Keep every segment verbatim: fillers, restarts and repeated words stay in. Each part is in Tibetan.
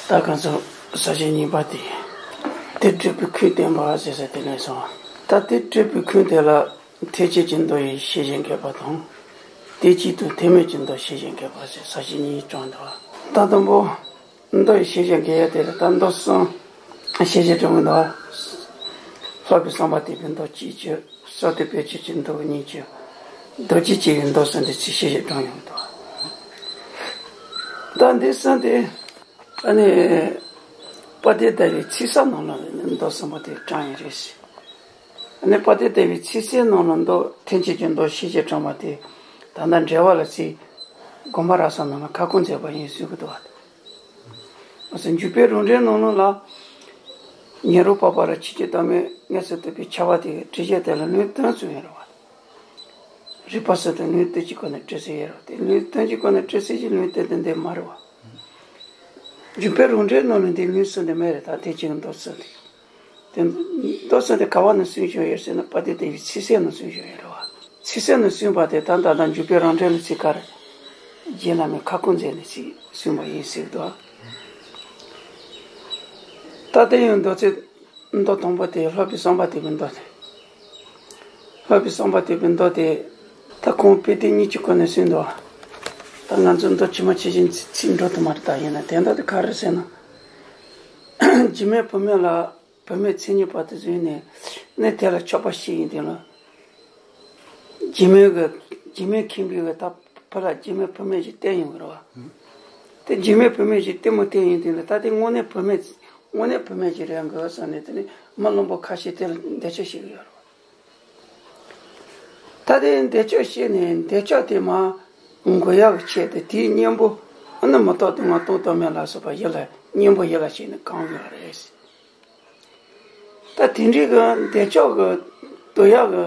ད་ག་ཚོད་ས་བཅད་གཉིས་པ་དེ། དེ་སྒྲུབ་པའི་ཁུངས་བསྟན་པ་ཟེར་ས་དེ་ནས་སོང་། ད་དེ་སྒྲུབ་པའི་ཁུངས་དེ་ལ་ཐེག་ཆེན་གྱི་མདོ་ཡི་ཤེས་བྱེད་འགེགས་པ་དང་། དེ་གཅིག་ཏུ་ཐེག་དམན་གྱི་མདོ་ཤེས་བྱེད་འགེགས་པ་ཟེར་ས་བཅད་གཉིས་བགྲངས་འདུག་ད་དང་པོ་མདོ་ཡི་ཤེས་བྱེད་འགེགས་ཡ་དེ་ལ་ད་མདོ་གསུམ་ཤེས་བྱེད་བགྲངས་འདུག་སློབ་པའི་བསམ་པ་དེ་བའི་མདོ་གཅིག་གྱུར། སོ་ཐར་པའི་ཆོས་ཀྱི་མདོ་གཉིས་གྱུར། མདོ་སྡེ་བཅུ་གི་མདོ་གསུམ་དེ་ཚིག་ཤེས་བྱེད་བགྲངས་ཡོང་འདུག་ད་འདི་གསུམ་དེ་ཨ་ནི་དཔལ་ལྡན་ཟླ་བའི་ཚིག་གསལ་ནང་ལ་མདོ་གསུམ་པོ་དེ་བགྲངས་ཡོད་རེད། ཨ་ནི་དཔལ་ལྡན་ཟླ་བའི་ཚིག་གསལ་ནང་ལ་མདོ་ཐེག་ཆེན་གྱི་མདོ་ཤེས་བྱེད་བགྲངས་པ་དེ་ད་ལྟ་འགྲེལ་པ་ལ་ཚིག་དགོངས་པ་རབ་གསལ་ནང་ལ་ཁ་སྐོང་མཛད་པ་ཡིན་ཟེར་གྱི་འདུག་བ། འཇུག་པའི་རང་འགྲེལ་ནང་ལ་ཉན་རང་འཕགས་པ་ལ་ཆོས་ཀྱི་བདག་མེད་མངོན་སུམ་རྟོགས་པའི་ཁྱབ་པ་དེ་གི་འགྲེལ་བཤད་དེ་ལ་ལུང་བདུན་གསུངས་ཡོད་རེད་བ། རིགས་པ་སོ་སོའི་ལུང་བདུན་གྱི་སྒོ་ནས་འགྲེལ་ཚུལ་ཡོད་རེད་བ། དེ་ལུང་བདུན་གྱི་སྒོ་ནས་འགྲེལ་ཚུལ་གྱི་ལུང་བདུན་དེ་འདི་མ་རེད་བ། འཇུག་པའི་རང་འགྲེལ་ནང་ལ་འདི་ལུང་གསུམ་དེ་མེད་རེད། ད་ཐེག་ཆེན་གྱི་མདོ་གསུམ་དེ། དེ་མདོ་གསུམ་དེ་ག་བ་ནས་གསུངས་བཞག་ཡོད་ཟེར་ན་དཔལ་ལྡན་ཟླ་བའི་ཚིག་གསལ་ནས་གསུངས་བཞག་ཡོད་རེད་བ། ཚིག་གསལ་ནས་གསུངས་པ་དེ་ད་ད་ལྟ་འཇུག་པའི་རང་འགྲེལ་ལ་ཚིག་ག་རེ། རྗེ་བླ་མས་ཁ་སྐོང་མཛད་ནས་ཚིག་གསུངས་པ་ཡིན་ཟེར་གྱི་འདུག་ད་དེ་ཡང་མདོ་ཚིག་མདོ་དང་པོ་དེ་སློབ་པའི་བསམ་པ་དེ་བའི་མདོ་དེ། སློབ་པའི་བསམ་པ་དེ་བའི་མདོ་དེ། ད་ཁོང་དཔེ་དེབ་གཉིས་ཀྱི་སྒོ་ནས་གསུངས་འདུག་ད་ང་ཚོ་མདོ་ཕྱི་མ་ཇི་བཞིན་ཚིག་འགྲོ་ཐུབ་མ་རེད། ད་ཡིན་ན་དེ་མདོ་དེ་ག་རེ་ཟེར་ན། འཇིགས་མེད་བུད་མེད་ལ། བུད་མེད་མཚན་ཉིད་པ་དེ་བཟུང་ནས་ནི་དེ་ལ་ཆགས་པ་སྐྱེས་ཡིན་དེ་ལ། འཇིགས་མེད་ཀྱི་འཇིགས་མེད་མཁྱེན་པའི་གི་ད་བུ་ལ་འཇིགས་མེད་བུད་མེད་ཅིག་བསྟན་ཡོང་གི་རེད་བ། དེ་འཇིགས་མེད་བུད་མེད་ཅིག་ལྟད་མོ་བལྟས་ཡིན་དེ་ལ་ད་དེ་དངོས་གནས་བུད་མེད་དངོས་གནས་བུད་མེད་ཅིག་རེད་འགོ་བསམ་ནས་དེ་ནི་མི་བླུན་པོ་ཁ་ཤས་དེ་ལ་འདོད་ཆགས་ཤིག་ཡོད་རེད་བ། ད་དེ་འདོད་ཆགས་སྐྱེས་ནས་འདོད་ཆགས་དེ་མ་འགོག་ཡག་གི་ཆེད་དུ་དེའི་གཉེན་པོ་ཨ་ནི་མི་རྟག་སྡུག་བསྔལ་སྟོང་ཟད་མེད་ལ་སོགས་པ་ཡིད་ལ་གཉེན་པོ་ཡིད་ལ་བྱས་ནས་གང་ཡོད་རེད། ད་དེ་འདྲའི་གི་འདོད་ཆགས་ཀྱི་འདོད་ཡག་གི་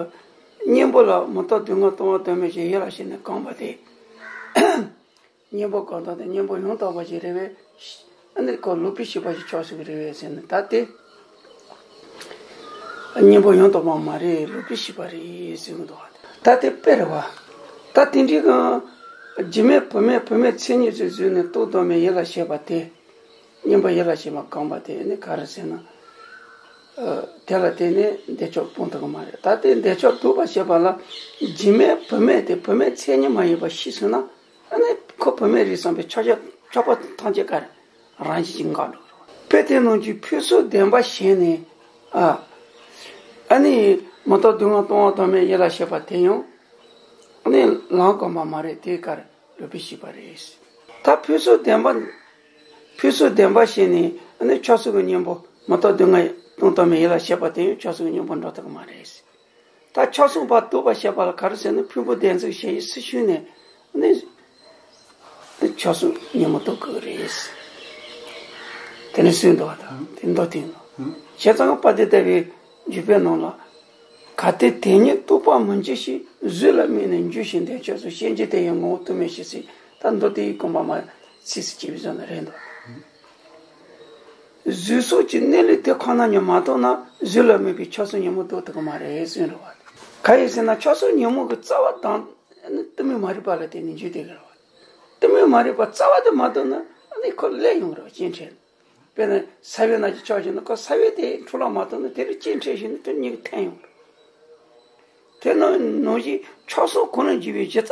གཉེན་པོ་ལ་མི་རྟག་སྡུག་བསྔལ་སྟོང་ཟད་མེད་ཅིག་ཡིད་ལ་བྱས་ནས་གང་བ་དེ། གཉེན་པོ་གང་དག་དེ་གཉེན་པོ་ཡང་དག་པ་ཞིག་རེད་པས། ཨ་ནི་ཁོ་ལུགས་པའི་ཤེས་པ་ཞིག་ཆགས་སྲིད་ཀྱི་རེད་པས་ཟེར་ནས་ད་དེ། གཉེན་པོ་ཡང་དག་པ་མ་རེད། ལུགས་པའི་ཤེས་པ་རེད་ཟེར་གྱི་འདུག་ད་དེ་དཔེ་རེད་བ། ད་དེ་འདྲའི་གི་འཇིགས་མེད་བུད་མེད་བུད་མེད་མཚན་ཉིད་ཅིག་བཟུང་ནས་སྟོང་ཟད་མེད་ཡིད་ལ་བྱེད་པ་དེ། གཉེན་པོ་ཡིད་ལ་བྱེད་པ་གང་བ་དེ་ནི་ག་རེ་ཟེར་ན། ཨ། དེ་ལ་བརྟེན་ནས་འདོད་ཆགས་སྤོང་ཐུབ་ཀྱི་མ་རེད། ད་ལྟའི་འདོད་ཆགས་སྡུག་པ་བྱེད་པ་ལ་འཇིགས་མེད་བུད་མེད་དེ་བུད་མེད་མཚན་ཉིད་མ་ཡིན་པ་ཤེས་སོང་ན། ཨ་ནི་ཁོ་བུད་མེད་རེད་བསམ་པའི་ཆགས་ཆགས་ཆགས་པ་ཐམས་ཅད་ག་རེ་རང་བཞིན་གྱིས་འགག་འགྲོ་གི་རེད། དཔེ་དེ་ནང་གི་ཕུན་ཚོགས་ལྡན་པ་ཞེས་ནས། ཨ། ཨ་ནི་མི་རྟག་སྡུག་བསྔལ་སྟོང་ཟད་མེད་ཡིད་ལ་བྱེད་པ་དེ་ཡང་། ཨ་ནི་ལམ་གོམས་པ་མ་རེད། དེ་ག་རེ། ལུགས་པའི་ཤེས་པ་རེད། ད་ཕུན་ཚོགས་ལྡན་པ། ཕུན་ཚོགས་ལྡན་པ་ཞེས་ནས་ནི་ཆགས་སོགས་ཀྱི་གཉེན་པོ་མི་རྟག་སྡུག་བསྔལ་སྟོང་ཟད་མེད་ཡིད་ལ་བྱེད་པ་དེ་ཡང་ཆགས་སོགས་ཀྱི་གཉེན་པོ་འགྲོ་ཐུབ་ཀྱི་མ་རེད། ད་ཆགས་སོགས་པ་སྡུག་པ་བྱེད་པ་ལ་ག་རེ་ཟེར་ན་ཕུང་པོ་བདེན་འཛིན་ཞེས་སྲིད་ཞུས་ནས་ནི་ཆགས་སོགས་གཉེན་པོ་སྡུག་གི་རེད། དེ་ནི་སུས་འདུག་བ་དང་དེ་མདོ་དེ་ཡིན་ནོ། བྱས་ཙང་དཔལ་ལྡན་ཟླ་བའི་འཇུག་པའི་ནང་ལ། གལ་ཏེ་དེ་ཉིད་རྟོགས་པར་མི་འགྱུར་ཞིང་། གཟུགས་ལ་དམིགས་ནས་འགྱུར་ཞིང་འདོད་ཆགས་སོགས། ཤེས་བྱ་དེ་ཡང་ངོ་བོ་རྟོག་མེད་ཕྱིར་ཟེར། ད་མདོ་དེའི་དགོངས་པ་མ་ཚིགས་སུ་བཅད་པའི་བཟོ་ནི་རེད་འདུག་གཟུགས་སོགས་ཀྱི་གནས་ལུགས་དེ་ཁོ་ན་ཉིད་མ་རྟོགས་ན་གཟུགས་ལ་དམིགས་པའི་ཆགས་སོགས་ཉོན་མོངས་ལྡོག་ཐུབ་ཀྱི་མ་རེད་གསུངས་རེད་བ། གང་ཡིན་ཟེར་ན་ཆགས་སོགས་ཉོན་མོངས་ཀྱི་རྩ་བ་དང་ནི་གཏི་མུག་མ་རིག་པ་ལ་བརྟེན་ནས་འཇུག་བསྡད་ཀྱི་རེད་བ། གཏི་མུག་མ་རིག་པ་རྩ་བ་དེ་མ་རྟོགས་ན་ནི་ཁོ་སླེབས་ཡོང་གི་རེད་བ། སྐྱེ་འཕྲད། དཔེར་ན་ས་བོན་ནང་གི་ཆགས་བྱུང་ན་ཁོ་ས་བོན་དེ་འཕྲོ་བརླག་མ་ཐུབ་ན་དེ་ལ་སྐྱེ་འཕྲད་བྱས་ནས་དེ་གཉིས་ཀ་འཐེན་ཡོང་གི་རེད། དེ་ནང་ནང་བཞིན་ཆགས་སོགས་ཁོ་ན་འཇུག་པའི་གཞི་རྩ་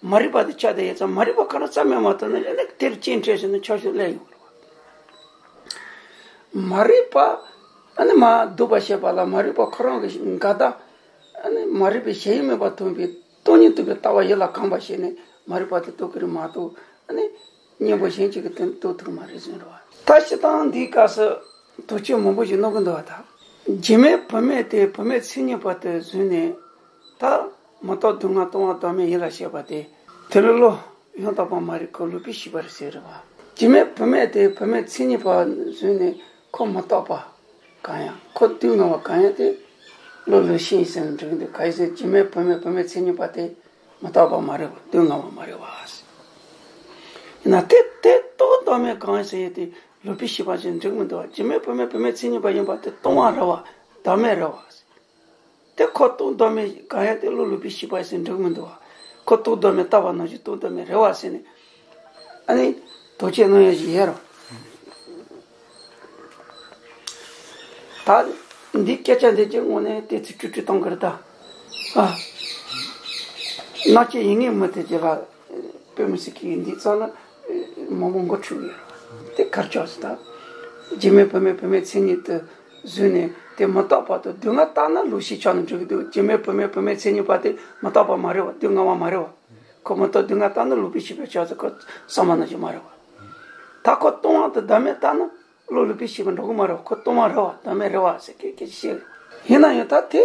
མ་རིག་པ་དེ་ཆགས་བསྡད་ཡོད་ཙང་མ་རིག་པ་ཁོ་ན་རྩ་མེད་མ་ཐུབ་ན་ཡང་ན་དེར་སྐྱེ་འཕྲད་བྱས་ནས་ཆགས་སོགས་སླེབས་ཡོང་གི་རེད་བ། མ་རིག་པ་ཨ་ནི་མ་སྡུག་པ་བྱེད་པ་ལ་མ་རིག་པ་ཁོ་རང་གི་འགལ་ཟླ་ཨ་ནི་མ་རིག་པའི་ཞེན་ཡུལ་མེད་པར་མཐོང་བའི་སྟོང་ཉིད་རྟོགས་པའི་ལྟ་བ་ཡིད་ལ་གང་བ་བྱས་ནས་མ་རིག་པ་དེ་རྟོགས་ཀྱི་རེད་མ་གཏོགས་ཨ་ནི། གཉེན་པོ་གཞན་གཅིག་གི་དོན་རྟོགས་ཐུབ་མ་རེད་གསུངས་རེད་བ། ད་སྤྱིར་བཏང་འདིའི་སྐབས་སུ་དོགས་གཅོད་མང་པོ་ཞིག་གནང་གི་འདུག་བ་ད། འཇིགས་མེད་བུད་མེད་དེ་བུད་མེད་མཚན་ཉིད་པ་དེ་བཟུང་ནས་ད་མི་རྟག་སྡུག་བསྔལ་སྟོང་པ་བདག་མེད་ཡིད་ལ་བྱེད་པ་དེ་དེ་ལ་བློ་ཡང་དག་པ་མ་རེད། ཁོ་ལུགས་པའི་ཤེས་པ་རེད་ཟེར་རེད་བ། འཇིགས་མེད་བུད་མེད་དེ་བུད་མེད་མཚན་ཉིད་པ་བཟུང་ནས་ཁོ་མི་རྟག་པ་གང་ཡང་ཁོ་སྡུག་བསྔལ་བ་གང་ཡང་དེ་བློ་ལུགས་ཤེས་ཟེར་ནས་འགྲིག་གི་འདུག་གང་ཡིན་ཟེར་འཇིགས་མེད་བུད་མེད་བུད་མེད་མཚན་ཉིད་པ་དེ། མི་རྟག་པ་མ་རེད་པ། སྡུག་བསྔལ་བ་མ་རེད་པ། ཡིན་ན་དེ་དེ་རྟོགས་བདག་མེད་གང་ཟེར་ཡས་དེ་ལུགས་པའི་ཤེས་པ་ཞིག་འགྲིག་མི་འདུག་བ། འཇིགས་མེད་བུད་མེད་བུད་མེད་མཚན་ཉིད་པ་ཡིན་པ་དེ་སྟོང་པ་རེད་པ། བདག་མེད་རེད་པ། དེ་ཁོ་རྟོགས་བདག་མེད་གང་ཡང་དེ་བློ་ལུགས་པའི་ཤེས་པ་ཞིག་འགྲིག་མི་འདུག་བ། ཁོ་རྟོགས་བདག་མེད་ལྟ་བ་ནང་བཞིན་རྟོགས་བདག་མེད་རེད་པ་ཟེར་ནས། ཨ་ནི་དོགས་གཅོད་གནང་ཡས་ཞིག་ཡོད་རེད་པ། ད་འདི་སྐད་ཆ་འདི་ཅིག་དངོས་གནས་ཏོག་ཙམ་སྤྲོས་བྲལ་གཏོང་གི་རེད་ད། ཨ། མནའ་བཅད་ཡིན་ངེས་མི་དེ་ཅིག་ལ་དཔེ་མི་སྲིད་ཀྱི་འདི་ཙམ་ལ་མང་པོ་མགོ་འཁྲུག་ཡོད་རེད། དེ་གར་ཆགས་སུ་ད། རྒྱུད་སྨད་བུད་མེད་བུད་མེད་མཚན་ཉིད་དུ་བཟོས་ནས་དེ་མི་རྟག་པ་དང་སྡུག་བསྔལ་བཏགས་ན་ལོག་ཤེས་ཆགས་ན་འགྲིག་གི་འདུག་རྒྱུད་སྨད་བུད་མེད་བུད་མེད་མཚན་ཉིད་པ་དེ་མི་རྟག་པ་མ་རེད་བ། སྡུག་བསྔལ་བ་མ་རེད་བ། ཁོ་མི་རྟག་སྡུག་བསྔལ་བཏགས་ན་ལོག་པའི་ཤེས་པ་ཆགས་སུ་ཁོ་བསམ་པ་ནང་བཞིན་མ་རེད་བ། ད་ཁོ་སྟོང་བ་དང་བདག་མེད་བཏགས་ན། བློ་ལོག་པའི་ཤེས་པ་འགྲོ་གི་མ་རེད་བ། ཁོ་སྟོང་བ་རེད་བ། བདག་མེད་རེད་བ་ཟེར་སྐད་སྐད་ཆ་བཤད། ཡིན་ན་ཡང་ད་དེ།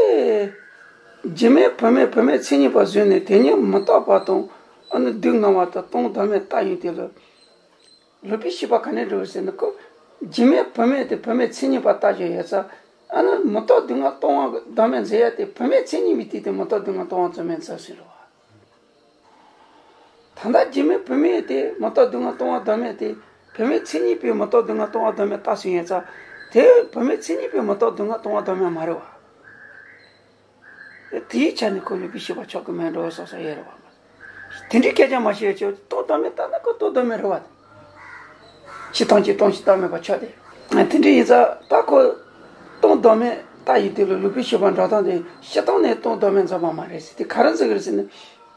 རྒྱུད་སྨད་བུད་མེད་བུད་མེད་མཚན་ཉིད་པ་བཟོས་ནས་དེ་ཉིད་མི་རྟག་པ་དང་། ཨ་ནི་སྡུག་བསྔལ་བ་དང་སྟོང་བདག་མེད་ལྟ་ཡོང་དུས་ལ། ལོག་པའི་ཤེས་པ་ག་ནས་འགྲོ་ཟེར་ན་ཁོ། རྒྱུད་སྨད་བུད་མེད་དེ་བུད་མེད་མཚན་ཉིད་པ་ལྟ་བྱས་ཡོད་ཙང་། ཨ་ནི་མི་རྟག་སྡུག་བསྔལ་སྟོང་བ་བདག་མེད་འཛིན་ཡ་དེ་བུད་མེད་མཚན་ཉིད་པའི་སྟེང་དུ་མི་རྟག་སྡུག་བསྔལ་སྟོང་བ་ཙམ་མིན་ཙམ་ཟེར་རོ། ད་ལྟ་རྒྱུད་སྨད་བུད་མེད་དེ་མི་རྟག་སྡུག་བསྔལ་སྟོང་བ་བདག་མེད་དེ། བུད་མེད་མཚན་ཉིད་པའི་མི་རྟག་སྡུག་བསྔལ་སྟོང་བ་བདག་མེད་ལྟ་ཟིན་ཡོད་ཙང་། དེ་བུད་མེད་མཚན་ཉིད་པའི་མི་རྟག་སྡུག་བསྔལ་སྟོང་བ་བདག་མེད་མ་རེད་བ། དེའི་ཆ་ནས་ཁོ་ལོག་པའི་ཤེས་པ་ཆགས་ཀྱི་མེད་འགྲོ་བསམ་བསམ་ཡོད་རེད་བ། དེ་འདྲའི་སྐད་ཆ་མ་བཤད་ཆོག་སྟོང་བདག་མེད་ལྟ་ན་ཁོ་སྟོང་བདག་མེད་རེད་བ། སྤྱིར་བཏང་གི་སྟོང་ཞིང་བདག་མེད་པ་ཆགས་ཏེ། དེ་འདྲ་ཡིན་ཙང་ད་ཁོ་སྟོང་བདག་མེད་ལྟ་ཡི་དུས་ལ་ལོག་པའི་ཤེས་པ་འགྲོ་སྟངས་དེ་སྤྱིར་བཏང་ནས་སྟོང་བདག་མེད་འཛིན་པ་མ་རེད་ཟེར། དེ་ག་རེ་འཛིན་གི་རེད་ཟེར་ན།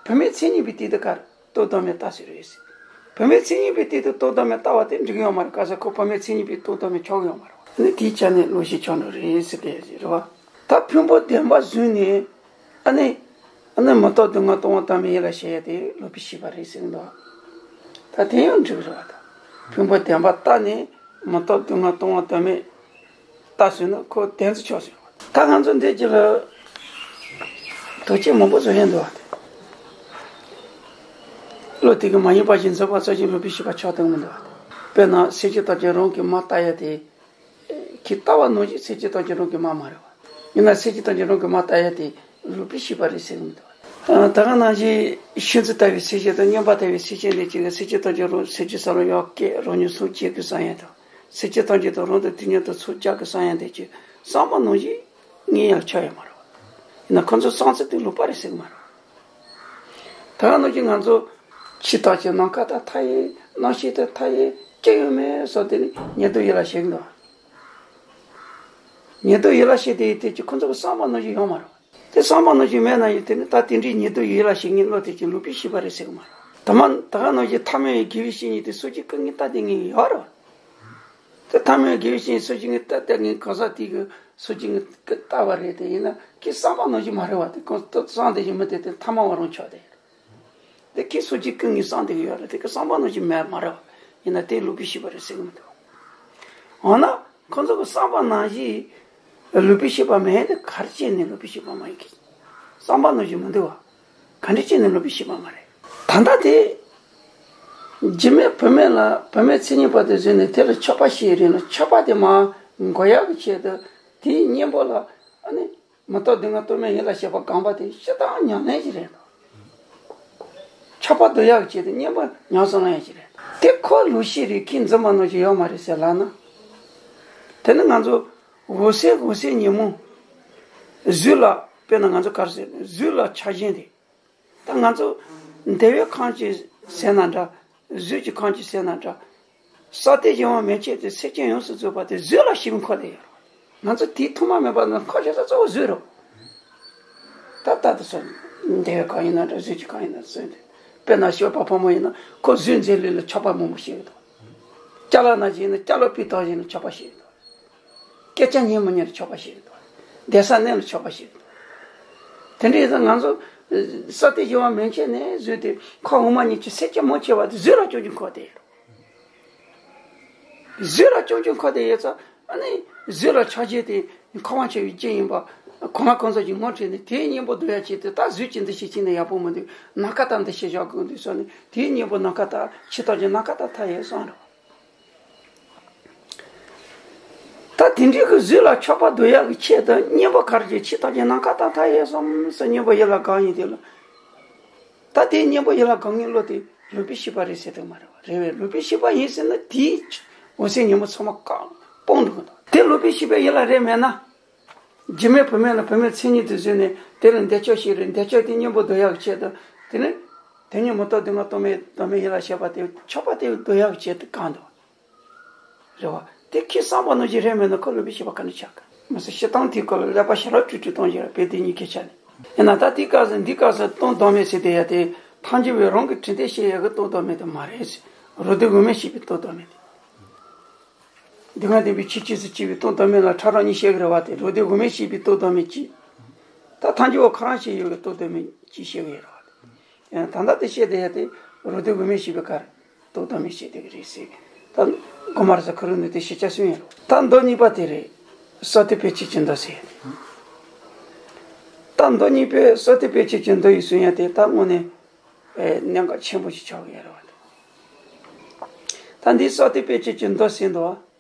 བུད་མེད་མཚན་ཉིད་པའི་སྟེང་དུ་གར་སྟོང་བདག་མེད་ལྟ་ཟེར་རེད་ཟེར། བུད་མེད་མཚན་ཉིད་པའི་སྟེང་དུ་སྟོང་བདག་མེད་ལྟ་བ་དེ་འགྲིག་ཡོད་མ་རེད། ག་ས་ཁོ་བུད་མེད་མཚན་ཉིད་པའི་སྟོང་བདག་མེད་ཆགས་ཡོད་མ་རེད། ནི་དེའི་ཆ་ནས་ལོག་ཤེས་ཆགས་འགྲོ་རེད་ཟེར་དེ་རེད་བ། ད་ཕུང་པོ་བདེན་པ་བཟུང་ནས། ཨ་ནི། ཨ་ནི་མི་རྟག་སྡུག་བསྔལ་སྟོང་བ་བདག་མེད་ཡིད་ལ་བྱེད་ཡ་དེ་ལོག་པའི་ཤེས་པ་རེད་ཟེར་གི་འདུག་ད་དེ་ཡང་འགྲིག་རེད་བ་ད། ཕུང་པོ་བདེན་པ་ལྟ་ནས་མི་རྟག་སྡུག་བསྔལ་སྟོང་བ་བདག་མེད་ལྟ་ཟེར་ན་ཁོ་བདེན་ཚུལ་ཆགས་ཟེར་བ། ད་ང་ཚོ་འདི་ཅི་ལ་དོགས་གཅོད་མང་པོ་བཟོ་ཡ་འདུག་བ་དེ། བློ་དེ་གི་མ་ཡིན་པ་ཞིག་འཛིན་པ་ཙམ་གྱིས་ལོག་པའི་ཤེས་པ་ཆགས་ཐུབ་མི་འདུག་བ་དེ། དཔེར་ན་སེམས་ཅན་ཐམས་ཅད་རང་གིས་མ་བལྟ་ཡ་དེ། ཁྱེད་ལྟ་བ་ནང་བཞིན་སེམས་ཅན་ཐམས་ཅད་རང་གི་མ་མ་རེད་བ། ཡིན་ན་སེམས་ཅན་ཐམས་ཅད་རང་གི་མ་ལྟ་ཡ་དེ་ལོག་པའི་ཤེས་པ་རེད་ཟེར་གི་མི་འདུག་བ། ད་ག་ནང་བཞིན་ཤིན་ཏུ་ལྟ་བའི་སེམས་ཅན་དང་མཉམ་པར་ལྟ་བའི་སེམས་ཅན་ལས་ཀྱི་སེམས་ཅན་ཐམས་ཅད་རང་སེམས་ཅན་ས་རང་ཡང་སྐད་རང་ཉིད་སོ་སྐྱེ་གི་བསམ་ཡ་དང་། སེམས་ཅན་ཐམས་ཅད་དང་རང་དང་དུས་མཉམ་དུ་ཚོགས་བཅས་ཀྱི་བསམ་ཡ་འདི་ཀྱི་བསམ་པ་ནང་བཞིན་ངེས་ཡང་ཆགས་ཡོད་མ་རེད་བ། ཡིན་ན་ཁོ་ཚོ་བསམ་ཚུལ་དེ་ལོག་པ་རེད་ཟེར་གི་མ་རེད་བ། ད་ག་ནང་བཞིན་ང་ཚོ་ཕྱི་ཐག་ཆོད་ནམ་མཁའ་དང་མཐའ་ཡས། རྣམ་ཤེས་དང་མཐའ་ཡས་ཅི་ཡང་མེད་བསམ་དེ་ནི་ཉེ་དུ་ཡིད་ལ་བྱེད་ཀྱི་འདུག་ཉེ་དུ་ཡིད་ལ་བྱེད་དེ་ཡི་དེ་ཀྱི་ཁོ་ཚོ་གི་བསམ་པ་ནང་བཞིན་ཡོད་མ་རེད། དེ་བསམ་པ་ནང་བཞིན་མེད་ན་ཡང་དེ་ནི་ད་དེ་འདྲའི་ཉེ་དུ་ཡིད་ལ་བྱེད་མཁན་བློ་དེ་ཀྱི་ལོག་པའི་ཤེས་པ་རེད་ཟེར་གི་མ་རེད། ད་མ་ད་ག་ནང་བཞིན་ཐ་མལ་པའི་དགེ་བའི་བཤེས་གཉེན་དེ་སོ་སྐྱེ་སྐུ་ངལ་ལྟ་དེ་ངེས་ཡོད་རེད། དེ་ཐ་མལ་དགེ་བའི་བཤེས་གཉེན་སོ་སྐྱེ་ངལ་ལྟ་དེ་ངེས་གང་ཟག་དེ་གི་སོ་སྐྱེ་ངལ་ལྟ་བ་རེད། དེ་ཡིན་ན་ཁྱེད་བསམ་པ་ནང་བཞིན་མ་རེད་བ། དེ་གང་ལྟར་བསམ་དེ་བཞིན་མི་དེ་དེ་ཐ་མལ་པ་རང་ཆགས་དེ། དེ་ཁྱེད་སོ་སྐྱེ་སྐུ་ངལ་བསམ་དེ་གི་ཡོད་རེད། དེ་གི་བསམ་པ་ནང་བཞིན་མེད་མ་རེད་བ། ཡིན་ན་དེ་ལོག་པའི་ཤེས་པ་རེད་ཟེར་གི་མི་འདུག་འོ་ན། ཁོ་ཚོ་གི་བསམ་པ་ནང་བཞིན་ལོག་པའི་ཤེས་པ་མེད་དེ་ག་རེ་བྱས་ནས་ལོག་པའི་ཤེས་པ་མ་ཡིན་གི། བསམ་པ་ནང་བཞིན་མི་འདུག་བ། ག་འདྲ་བྱས་ནས་ལོག་པའི་ཤེས་པ་མ་རེད། ད་ལྟ་དེ། རྒྱུད་སྨད་བུད་མེད་ལ་བུད་མེད་མཚན་ཉིད་པ་དེ་བཟོས་ནས་དེ་ལ་ཆགས་པ་ཞིག་རེད་ལ། ཆགས་པ་དེ་མར་འགོག་ཡག་གི་ཆེད་དུ་དེའི་གཉེན་པོ་ལ་ཨ་ནི་མི་རྟག་སྡུག་བསྔལ་རྟོག་མེད་ཡིད་ལ་བྱེད་པ་སྒོམ་པ་དེ་སྤྱིར་བཏང་ཉམས་ལེན་ཞིག་རེད། ཆགས་པ་བཟློག་ཡག་གི་ཆེད་དུ་གཉེན་པོ་ཉམས་སུ་བླང་ཡག་ཅིག་རེད། དེ་ཁོ་ལོག་ཤེས་རེད། ཁྱེད་འཛིན་པ་ནང་བཞིན་ཡོད་མ་རེད་ཟེར་ལབ་ན། དེ་ནི་ང་ཚོ་འོད་གསལ་འོད་གསལ་ཉོན་མོངས་གཟུགས་ལ། དཔེར་ན་ང་ཚོ་ག་རེ་ཟེར་ན་གཟུགས་ལ་ཆགས་ཞེན་དེ། ད་ང་ཚོ་འདོད་པའི་ཁམས་ཀྱི་ཟེར་ན་འདྲ། གཟུགས་ཀྱི་ཁམས་ཀྱི་ཟེར་ན་འདྲ། ས་སྟེང་བཞི་པ་མན་ཆད་དེ་སེམས་ཅན་ཡོངས་སུ་རྫོགས་པ་དེ་གཟུགས་ལ་ཞེན་འཁོར་དེ་ཡོད་རེད། ང་ཚོ་དེའི་ཐོག་མ་མེད་པ་ནས་འཁོར་བཞག་ས་གཙོ་བོ་གཟུགས་རེད། ད་ལྟ་དུ་སོང་འདོད་པའི་ཁམས་ཡིན་ན་འདྲ། གཟུགས་ཀྱི་ཁམས་ཡིན་ན་སོང་དེ། དཔེར་ན་ཞོགས་པ་ཕོ་མོ་ཡིན་ན་ཁོ་གཟུགས་མཛེས་ལུས་ལ་ཆགས་པ་མང་པོ་ཞིག་ཡོད་དོ། ཅ་ལག་ནང་བཞིན་ན་ཅ་ལག་སྤུས་དག་ཡིན་ན་ཆགས་པ་ཞིག་ཡོད་དོ། སྐད་ཆ་སྙན་མི་སྙན་ལ་ཆགས་པ་ཞིག་ཡོད་དོ། གདན་ས་གནས་ལ་ཆགས་པ་ཞིག་ཡོད་དོ། དེ་འདྲ་ཡིན་ཙང་ང་ཚོ་ས་སྟེང་བཞི་པ་མན་ཆད་ནས་བཟོས་ཏེ་ཁམས་དབུ་མ་གཉིས་ཀྱི་སེམས་ཅན་མང་ཆེ་བ་དེ་གཟུགས་ལ་སྐྱོན་གྱིས་འཁོར་ཏེ། གཟུགས་ལ་སྐྱོན་གྱིས་འཁོར་ཏེ་ཡོད་ཙང་ཨ་ནི་གཟུགས་ལ་ཆགས་བྱེད་དེ་འཁོར་བ་ཆེ་བའི་རྐྱེན་ཡིན་པ་གང་ལ་གང་འཚམ་གྱིས་ངོ་འཕྲོད་ནས་དེའི་གཉེན་པོ་བཟློག་ཡག་ཆེད་དུ་ད་གཟུགས་ཀྱི་འདུ་ཤེས་ཅི་ནས་ཡག་པོ་མི་འདུག་ནམ་མཁའ་ལྟར་འདུ་ཤེས་བཞག་དགོས་འདུག་བསམ་ནས་དེའི་གཉེན་པོ་ནམ་མཁའ་ལྟར་ཕྱི་ཐག་ཅིག་ནམ་མཁའ་ལྟར་མཐའ་ཡས་བསམ་རོགས། ད་དེ་འདྲའི་གི་གཟུགས་ལ་ཆགས་པ་བཟློག་ཡག་གི་ཆེད་དུ་གཉེན་པོ་ག་རེ་བྱེད། ཕྱི་ཐག་ཅིག་ནམ་མཁའ་ལྟར་མཐའ་ཡས་བསམ་ཟེར་གཉེན་པོ་ཡིད་ལ་གང་ཡིན་དེ་ལ། ད་དེའི་གཉེན་པོ་ཡིད་ལ་གང་ངེས་བློ་དེ་ལོག་པའི་ཤེས་པ་རེད་ཟེར་དུ་མ་རེད་བ། རེད་བས། ལོག་པའི་ཤེས་པ་ཡིན་ཟེར་ན་དེའི་འོད་གསལ་ཉོན་མོངས་ཚང་མ་བཀག་སྤོང་འགྲོ་གི་འདུག་དེ་ལོག་པའི་ཤེས་པ་ཡིད་ལ་རེད་མེད་ན། རྒྱུད་སྨད་བུད་མེད་ལ་བུད་མེད་མཚན་ཉིད་དུ་བཟོས་ནས་དེ་ལ་འདོད་ཆགས་ཤིག་རེད། འདོད་ཆགས་དེ་གཉེན་པོ་བཟློག་ཡག་གི་ཆེད་དུ་དེ་ནི་དེ་ཉིད་མི་རྟག་སྡུག་བསྔལ་རྟོག་མེད་བདག་མེད་ཡིད་ལ་བྱེད་པ་དེ་ཆགས་པ་དེ་བཟློག་ཡག་གི་ཆེད་དུ་བཀག་འདུག་རེད་བ། དེ་ཁྱེད་བསམ་པ་ནང་བཞིན་རེད་མེད་ན་ཁོ་ལོག་པའི་ཤེས་པ་ག་ནས་ཆགས་ག་མི་སྲིད་སྤྱིར་བཏང་དེའི་སྐོར་ལ་ཀླད་པ་ཞེ་དྲག་བཀྲུས་བཀྲུས་གཏོང་བཞིན་ར་བོད་དེ་གཉིས་ཀའི་ཆ་ནས། ཡིན་ན་ད་དེའི་སྐབས་སུ་འདིའི་སྐབས་སུ་གཏོང་བདག་མེད་ཟེར་དེ་ཡ་དེ་ཐལ་འགྱུར་བའི་རང་གི་དྲི་དེ་བཤད་ཡ་གི་གཏོང་བདག་མེད་དེ་མ་རེད་ཟེར། རོ་སྡེ་དབུ་མས་བཤད་པའི་གཏོང་བདག་མེད་དེ། སྡུག་བསྔལ་བདེན་པའི་ཆོས་ཅན་ཟེར་བྱས་པའི་གཏོང་བདག་མེད་ལ་ཕྲ་རགས་གཉིས་བཤད་གི་རེད་བ། དེ་རོ་སྡེ་དབུ་མས་བཤད་པའི་གཏོང་བདག་མེད་གཅིག་ད་ཐལ་འགྱུར་བ་ཁོ་རང་བཤད་ཡོད་གི་གཏོང་བདག་མེད་གཅིག་བཤད་གི་ཡོད་རེད་བ། ཡང་ད་ལྟ་དེ་བཤད་དེ་ཡ་དེ་རོ་སྡེ་དབུ་མས་བཤད་པའི་ཁར་གཏོང་བདག་མེད་བཤད་དེ་གི་རེད་ཟེར། ད་གོ་མ་ར་ས་ཁུ་རུ་ནི་དེ་ཤེས་བྱ་སུན་ཡང་ད་མདོ་གཉིས་པ་དེ་རེད། སྲོག་ལྡན་དཔེ་བྱད་ཀྱི་མདོ་ཟེར་ཡ་དེ། ད་མདོ་གཉིས་པའི་སྲོག་ལྡན་དཔེ་བྱད་ཀྱི་མདོ་ཡི་སུན་ཡ་དེ་ད་དངོས་གནས། ཨེ། གནད་འགག་ཆེན་པོ་ཞིག་ཆགས་ཀྱི་ཡོད་རེད་བ། ད་འདི་སྲོག་ལྡན་དཔེ་བྱད་ཀྱི་མདོ་ཟེར་འདུག་བ།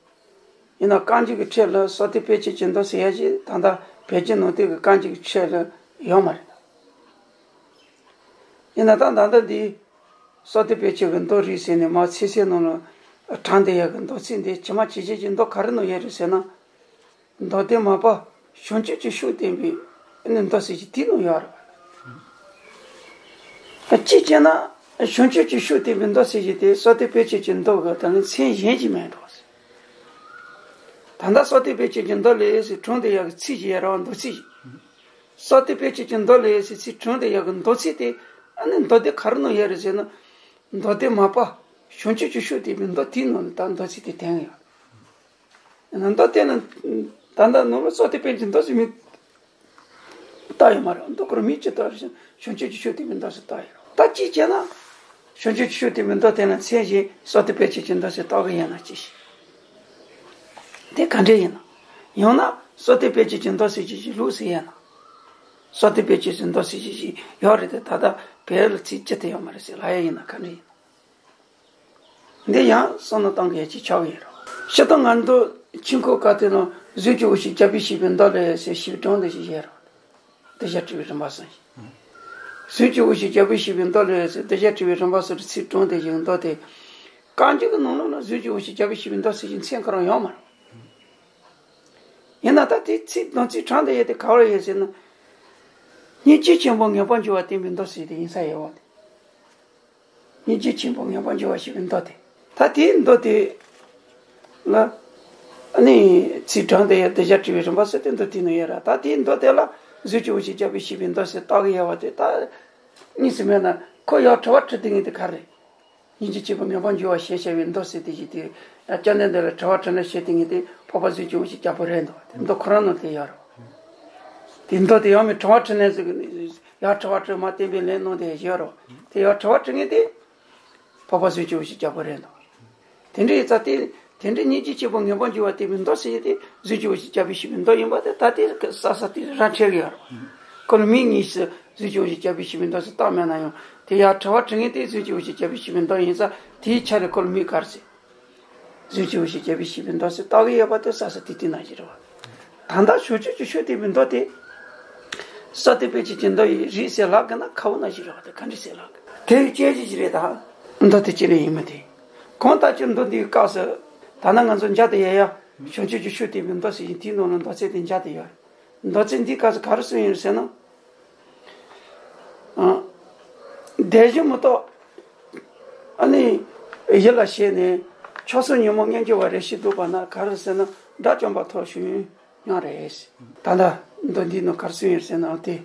ཡིན་ན་བཀའ་འགྱུར་གྱི་ཁྲོད་ལ་སྲོག་ལྡན་དཔེ་བྱད་ཀྱི་མདོ་ཟེར་ཡ་ཞིག་ད་ལྟ་བོད་ཀྱི་ནང་བསྟན་གྱི་བཀའ་འགྱུར་གྱི་ཁྲོད་ལ་ཡོད་མ་རེད། ཡིན་ན་ད་ད་ལྟ་འདི་སྲོག་ལྡན་དཔེ་བྱད་ཀྱི་མདོ་རེད་ཟེར་ནས་མར་ཚིག་གསལ་ནང་ལ་དྲངས་བསྡད་ཡ་གི་མདོ་ཚིག་འདི་ཇི་མ་ཇི་བཞིན་གྱི་མདོ་ག་རེ་ནང་ཡོད་རེད་ཟེར་ན། མདོ་སྡེ་མ་པ་བྱང་ཆུབ་ཀྱི་ཕྱོགས་བསྟན་པའི་ནི་མདོ་ཟེར་གྱི་དེའི་ནང་ཡོད་རེད་བ། གཅིག་བྱས་ན་བྱང་ཆུབ་ཀྱི་ཕྱོགས་བསྟན་པའི་མདོ་ཟེར་གྱི་དེ་སྲོག་ལྡན་དཔེ་བྱད་ཀྱི་མདོ་གི་ད་ནི་མཚན་གཞན་ཞིག་མེད་འགྲོ་ཟེར། ད་ལྟ་སྲོག་ལྡན་དཔེ་བྱད་ཀྱི་མདོ་ལས་ཟེར་དྲངས་བསྡད་ཡ་གི་ཚིག་ཅིག་ཡོད་རེད་བ། མདོ་ཚིག་ཅིག་སྲོག་ལྡན་དཔེ་བྱད་ཀྱི་མདོ་ལས་ཟེར་ཚིག་དྲངས་བསྡད་ཡ་གི་མདོ་ཚིག་དེ་ཨ་ནི་མདོ་སྡེ་ག་རེ་ནང་ཡོད་རེད་ཟེར་ན། མདོ་སྡེ་མ་པ་བྱང་ཆུབ་ཀྱི་ཕྱོགས་བསྟན་པའི་མདོ་དེའི་ནང་ལ་ད་མདོ་ཚིག་དེ་བསྟན་ཡོད། ནང་དོན་དེ་ནི་ད་ལྟ་ནང་ལ་སྲོག་ལྡན་དཔེ་བྱད་ཀྱི་མདོ་ཟེར་མི་བཏགས་ཡོད་མ་རེད། མདོ་ཁོ་རང་མིང་ཅིག་བཏགས་རེད། བྱང་ཆུབ་ཀྱི་ཕྱོགས་བསྟན་པའི་མདོ་ཟེར་བཏགས་ཡོད་རེད། ད་གཅིག་བྱས་ན་བྱང་ཆུབ་ཀྱི་ཕྱོགས་བསྟན་པའི་མདོ་དེ་ལ་མཚན་གཞན་སྲོག་ལྡན་དཔེ་བྱད་ཀྱི་མདོ་ཟེར་བཏགས་གི་ཡོད་ན་ཅི་ཞིག་དེ་ག་འདྲས་ཡིན་ན། ཡང་ན་སྲོག་ལྡན་དཔེ་བྱད་ཀྱི་མདོ་ཟེར་གྱི་ཞིག་ལུགས་ཟེར་ཡོད་ན། སྲོག་ལྡན་དཔེ་བྱད་ཀྱི་མདོ་ཟེར་གྱི་ཞིག་ཡོད་རེད་དེ། ད་ལྟ་བོད་ལ་ཚིག་ཅི་ཐད་ཡོད་མ་རེད་ཟེར་ལབ་ཡ་ཡིན་ན་ག་འདྲས་ཡིན་ན། འདི་ཡང་བསམ་བློ་གཏོང་དགོས་ཡ་ཅིག་ཆགས་ཀྱི་ཡོད་རེད། སྤྱིར་བཏང་ང་ཚོ་ཆོས་འཁོར་སྐབས་དེ་ནང་གཟུགས་ཀྱི་དབང་ཕྱུག་བརྒྱ་པའི་བཤེས་པའི་མདོ་ལས་ཟེར་ཞིག་དྲངས་ཏེ་ཞིག་བཤད་རོགས། གདུལ་བྱ་དྲི་བའི་རིམ་པ་གསུམ་ཞིག་གཟུགས་ཀྱི་དབང་ཕྱུག་བརྒྱ་པའི་བཤེས་པའི་མདོ་ལས་ཟེར་གདུལ་བྱ་དྲི་བའི་རིམ་པ་གསུམ་གྱི་ཚིག་དྲངས་ཏེ་ཞིག་མདོ་དེ། བཀའ་འགྱུར་གྱི་ནང་ལོགས་ན་གཟུགས་ཀྱི་དབང་ཕྱུག་བརྒྱ་པའི་བཤེས་པའི་མདོ་ཟེར་གྱི་མཚན་ཁོ་རང་ཡོད་མ་རེད། ཡིན་ན་ད་དེ་ཚིག་དང་ཚིག་དྲངས་ཏེ་ཡོད་དེ་ག་བར་ཡོད་ཟེར་ན། སྙིང་རྗེ་ཆེན་པོ་ངེས་པར་འབྱུང་བ་བསྟན་པའི་མདོ་ཟེར་དེ་ཡིན་ས་ཡོད་བ་དེ། སྙིང་རྗེ་ཆེན་པོ་ངེས་པར་འབྱུང་བ་ཞེས་པའི་མདོ་དེ། ད་དེའི་མདོ་དེ་ལ་ཨ་ནི་ཚིག་དྲངས་ཏེ་ཡང་གདུལ་བྱ་དྲི་བའི་རིམ་པ་ཟེར་དེ་མདོ་དེའི་ནང་ཡོད་ར། ད་དེའི་མདོ་དེ་ལ་གཟུགས་ཀྱི་དབང་ཕྱུག་བརྒྱ་པའི་བཤེས་པའི་མདོ་ཟེར་བཏགས་ཀྱི་ཡོད་བ་དེ། ད་གཉིས་སུ་མེད་ན་ཁོ་ཡང་དྲི་བ་དྲི་དེ་ངེས་དེ་ག་རེད། སྙིང་རྗེ་ཆེན་པོ་ངེས་པར་འབྱུང་བ་ཞེས་བྱ་བའི་མདོ་ཟེར་དེ་ཞིག་དེ། ཡང་བཅོམ་ལྡན་འདས་ལ་དྲི་བ་དྲིས་ནས་བཤད་དེ་ངེས་དེ་འཕགས་པ་གཟུགས་ཀྱི་དབང་ཕྱུག་བརྒྱ་པོ་རེད་འདུག་དེ་མདོ་ཁོ་རང་ནང་དེ་ཡོད་ར། དེ་མདོ་དེ་ཡང་མི་དྲི་བ་དྲིས་ནས་ཟེར་གི་ཡང་དྲི་བ་དྲིས་མ་བསྟན་པའི་ལན་གནང་དེ་ཡོད་རོ། དེ་ཡང་དྲི་བ་དྲི་ངེས་དེ། འཕགས་པ་གཟུགས་ཀྱི་དབང་ཕྱུག་བརྒྱ་པོ་རེད་འདུག་དེ་འདྲའི་ཡིན་ཙང་དེ། དེ་འདྲའི་སྙིང་རྗེ་ཆེན་པོ་ངེས་པར་འབྱུང་བ་བསྟན་པའི་མདོ་ཟེར་ཡས་དེ་གཟུགས་ཀྱི་དབང་ཕྱུག་བརྒྱ་པའི་བཤེས་པའི་མདོ་ཡིན་པ་དེ་ད་དེ་ས་ས་དེ་ར་འཕྲད་ཀྱི་ཡོད་རེད། ཁོ་ལ་མིང་གཉིས་སུ་གཟུགས་ཀྱི་དབང་ཕྱུག་བརྒྱ་པའི་བཤེས་པའི་མདོ་ཟེར་བཏགས་མེད་ན་ཡང་དེ་ཡང་དྲི་བ་དྲི་ངེས་དེ་གཟུགས་ཀྱི་དབང་ཕྱུག་བརྒྱ་པའི་བཤེས་པའི་མདོ་ཡིན་ཙང་དེའི་ཆ་ལས་ཁོ་ལ་མིང་ག་རེ་ཟེར། གཟུགས་ཀྱི་དབང་ཕྱུག་བརྒྱ་པའི་བཤེས་པའི་མདོ་ཟེར་བཏགས་ཀྱི་ཡོད་པ་དེ་ས་ས་དེ་དེ་ན་བཞིན་རེད་བ། ད་ལྟ་བྱང་ཆུབ་ཀྱི་ཕྱོགས་བསྟན་པའི་མདོ་དེ། སྲོག་ལྡན་དཔེ་བྱད་ཀྱི་མདོ་ཡི་རིགས་ཟེར་ལབ་དགོས་ན་ཁ་བོ་ན་ཞིག་རེད་བ། དེ་ག་འདྲ་ཟེར་ལབ་དགོས། དེ་ཡི་དཔྱད་གཞི་ཞིག་རེད་ད། མདོ་དེ་ཅི་ལས་ཡིན་མིན་དེ། གང་ལྟར་ཀྱང་མདོ་འདིའི་སྐབས་སུ། ད་ནི་ང་ཚོ་མཇལ་དུ་ཡོད་ཡ། བྱང་ཆུབ་ཀྱི་ཕྱོགས་བསྟན་པའི་མདོ་ཟེར་ཞིང་དེའི་ནང་ལ་མདོ་ཚིག་དེ་མཇལ་དུ་ཡོད། མདོ་ཚིག་འདིའི་སྐབས་སུ་ག་རེ་གསུངས་ཡོད་ཟེར་ན། ཨ། དལ་བཞིན་མི་རྟོག་ཨ་ནི། ཡིད་ལ་བྱས་ནས། མཆོག་གསུམ་ཉོན་མོངས་མངོན་གྱུར་བ་རེ་ཞིག་བསྡུས་པ་ན་ག་རེ་ཟེར་ན་དགྲ་བཅོམ་པ་ཐོབ་བྱུང་སྙམ་རེད། ད་ལྟ་མདོ་འདིའི་ནང་ག་རེ་གསུངས་ཡོད་ཟེར་ན་དེ།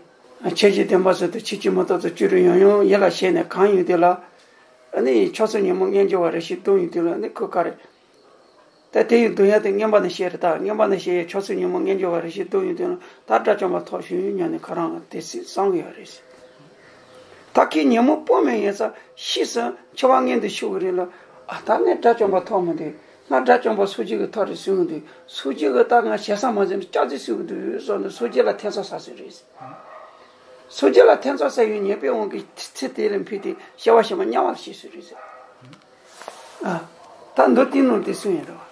ཁྱེད་ཀྱི་བདེན་པ་ཟེར་དུ་ཆོས་ཀྱི་མུ་སྟེགས་སུ་བཅུག་རུང་ཡང་ཡང་ཡིད་ལ་བྱས་ནས་གང་ཡོང་དུས་ལ། ཨ་ནི་མཆོག་གསུམ་ཉོན་མོངས་མངོན་གྱུར་བ་རེ་ཞིག་བསྡུས་ཡོང་དུས་ལ་ཨ་ནི་ཁོ་ག་རེ། ད་དེ་ཡི་འདོན་ཡ་དེ་མངོན་པ་ནས་བཤད་རེད། ད་མངོན་པ་ནས་བཤད་ཡ་མཆོག་གསུམ་ཉོན་མོངས་མངོན་གྱུར་བ་རེ་ཞིག་བསྡུས་ཡོང་དུས་ལ་ད་དགྲ་བཅོམ་པ་ཐོབ་བྱུང་སྙམ་ནས་ཁོ་རང་ལ་དེ་སྲིད་བསམ་གྱི་ཡོད་རེད། ད་ཁོས་ཉོན་མོངས་སྤོང་མེད་ཡིན་ཙང་ཕྱིས་སུ་འཆི་བ་མངོན་དུ་ཤོར་གི་རེད་ལ། ཨ། ད་ངས་དགྲ་བཅོམ་པ་ཐོབ་མི་འདུག་ང་དགྲ་བཅོམ་པ་སངས་རྒྱས་ཀྱི་ཐོབ་རེད་གསུང་གི་འདུག་སངས་རྒྱས་ཀྱིས་ད་ང་ཞེ་ས་མ་ཟིན་ན་སྐྱག་རྫུན་གསུང་གི་འདུག་བསམ་ནས་སངས་རྒྱས་ལ་ཐེ་ཚོམ་ཟ་སྲིད་རེད། སངས་རྒྱས་ལ་ཐེ་ཚོམ་ཟ་ཡོང་ཉེས་པའི་དབང་གིས་ཚེ་དེ་ལ་འཕོས་ཏེ་སྐྱེ་བ་ཕྱི་མ་དམྱལ་བར་སྐྱེ་སྲིད་རེད་ཟེར། ཨ། ད་མདོ་དེའི་ནང་དེ་གསུངས་ཡོད་རེད་བ།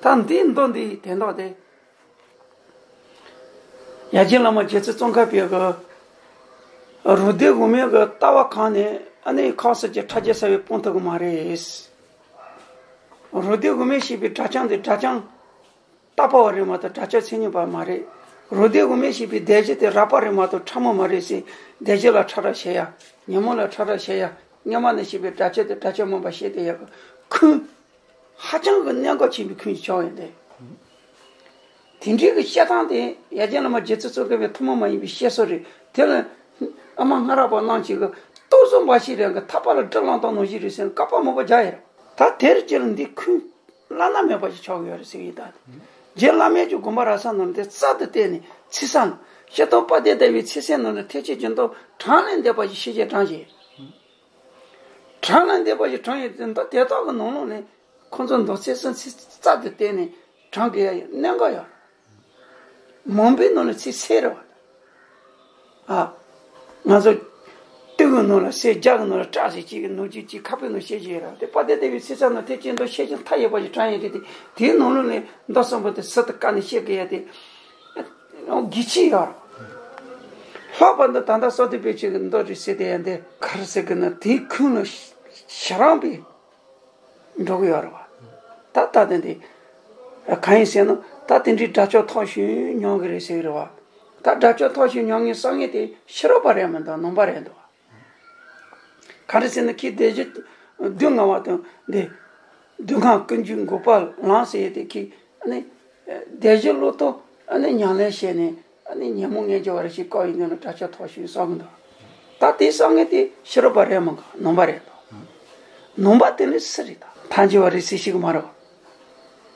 ད་འདིའི་མདོ་འདིའི་དོན་དག་དེ། ཡ་རྒྱལ་བླ་མ་རྗེ་བཙུན་ཙོང་ཁ་པས་གི། རོ་སྡེ་དབུ་མའི་གི་ལྟ་བ་གང་ནས་ཨ་ནི་ཁམས་གསུམ་གྱི་ཕྲ་རྒྱས་གསལ་བའི་སྤང་ཐུབ་གི་མ་རེད། རོ་སྡེ་དབུ་མས་བཤད་པའི་དགྲ་བཅོམ་དེ་དགྲ་བཅོམ་རྟག་པ་བ་རེད་མ་གཏོགས་དགྲ་བཅོམ་མཚན་ཉིད་པ་མ་རེད། རོ་སྡེ་དབུ་མས་བཤད་པའི་བདེན་བཞི་དེ་རགས་པ་རེད་མ་གཏོགས་ཕྲ་མོ་མ་རེད་ཟེར། བདེན་བཞི་ལ་ཕྲ་རགས་བཤད་ཡ། ཉོན་མོངས་ལ་ཕྲ་རགས་བཤད་ཡ། སྔོན་མ་ནས་བཤད་པའི་དགྲ་བཅོམ་དེ་དགྲ་བཅོམ་མིན་པ་བཤད་དེ་ཡ་གི་ཁུངས། ཧ་ཅང་གི་གནད་འགག་ཆེན་པོའི་ཁུངས་ཤིག་ཆགས་ཡོད་དེ། དེ་འདྲའི་གི་བཤད་སྟངས་དེ་ཡ་རྒྱལ་བླ་མ་རྗེ་བཙུན་བཙུན་མཁས་པའི་ཐུན་མོང་མ་ཡིན་པའི་བཤད་སྲོལ་རེད། དེ་ལ་ཨ་མ་སྔ་རབས་པ་རྣམས་ཀྱིས་གི་ལྟོ་བཟོ་འབའ་ཞིག་རེད་གི་ཐག་པ་ལ་སྦྲུལ་ལངས་སྟངས་ནང་བཞིན་རེད་ཟེར་ནས་བཀའ་པ་མང་པོ་རྒྱག་ཡོད་རེད། ད་དེར་ཅིག་ལ་འདི་ཁུངས་བླ་ན་མེད་པ་ཞིག་ཆགས་ཡོད་རེད་ཟེར་གི་ཡིན། ད་དེ་རྗེ་བླ་མེད་ཀྱི་དགོངས་པ་རབ་གསལ་ནང་དེ་རྩལ་དུ་བསྟན་ནས་ཚིག་གསལ་ནས་སྤྱིར་བཏང་དཔལ་ལྡན་ཟླ་བའི་ཚིག་གསལ་ནང་དུ་ཐེག་ཆེན་སྦྱིན་བདག་གྲངས་ལས་འདས་པ་ཞིག་ཤེས་བྱའི་གྲངས་ཤིག་གྲངས་ལས་འདས་པ་ཞིག་གྲངས་ཡོད་དེ་འདི་དེ་དག་གི་ནང་ལོགས་ནས་ཁོང་ཚོ་མདོ་ཚིག་གསུམ་ཚིག་རྩལ་དུ་བསྟན་ནས་གྲངས་དགོས་ཡ་ཡི་གནད་འགག་ཡོད་རེད། མང་པོའི་ནང་ལ་ཚིག་གསལ་རེད་བ། ཨ། ང་ཚོ་སྟོད་གི་ནང་ལ་གསལ། རྒྱ་གི་ནང་ལ་བཀྲ་ཟེར་གཅིག་གི་ནང་གཅིག་གཅིག་ཁ་པའི་ནང་བཤད་ཀྱི་ཡོད་རེད་བ། དེ་དཔལ་ལྡན་ཟླ་བའི་ཚིག་གསལ་ནང་ཐེག་ཆེན་མདོ་ཤེས་བྱ་མཐའ་ཡས་པ་ཞིག་གྲངས་ཡོད་དེ། དེ་དེའི་ནང་ལོགས་ནས་མདོ་གསུམ་པོ་དེ་ཟུར་དུ་བཀར་ནས་བཤད་དགོས་ཡ་དེ་གལ་ཆེ་ཡོད་རེད། ལྷག་པར་དུ་ད་ལྟ་བསོད་བདེ་དཔལ་སྐྱེས་ཀྱི་མདོ་རེད་ཟེར་དེ་ཡང་དེ་ག་རེ་ཟེར་གི་ན་དེའི་ཁུངས་ལ་ཞེ་དྲག་པའི་འགྲོ་གི་ཡོད་རེད་བ། ད་ལྟ་དེ་འདི་གང་ཡིན་ཟེར་ན། ད་དེ་འདྲའི་དགྲ་ཕྱོགས་ཐོག་ཤོས་མྱོང་གི་རེད་ཟེར་གི་རེད་བ། ད་དགྲ་ཕྱོགས་ཐོག་ཤོས་མྱོང་མཁན་བསམ་མཁན་དེ་ཕྱི་རོལ་པ་རེད་མི་འདུག་ནང་པ་རེད་འདུག་ག་རེ་ཟེར་ན་ཁྱེད་སྡེ་བཞི་སྡུག་བསྔལ་བ་དང་འདི་སྡུག་བསྔལ་ཀུན་འབྱུང་འགོག་པ་ལམ་ཟེར་ཡས་དེ་ཁྱེད་ཨ་ནི་སྡེ་བཞི་བློ་ལྡོག་ཨ་ནི་ཉམས་ལེན་བྱས་ནས་ཨ་ནི་ཉོན་མོངས་ངན་སྦྱོར་བ་རེ་ཞིག་བཀག་ཡོང་དུས་ན་དགྲ་ཕྱོགས་ཐོག་ཤོས་བསམ་གི་འདུག་ད་དེ་བསམ་མཁན་དེ་ཕྱི་རོལ་པ་རེད་མ་གཏོགས་ནང་པ་རེད་འདུག་ནང་པ་དེ་ནི་སུ་རེད། ད་ཐལ་འགྱུར་བ་རེད་ཟེར་ཤེས་གི་མ་རེད་བ།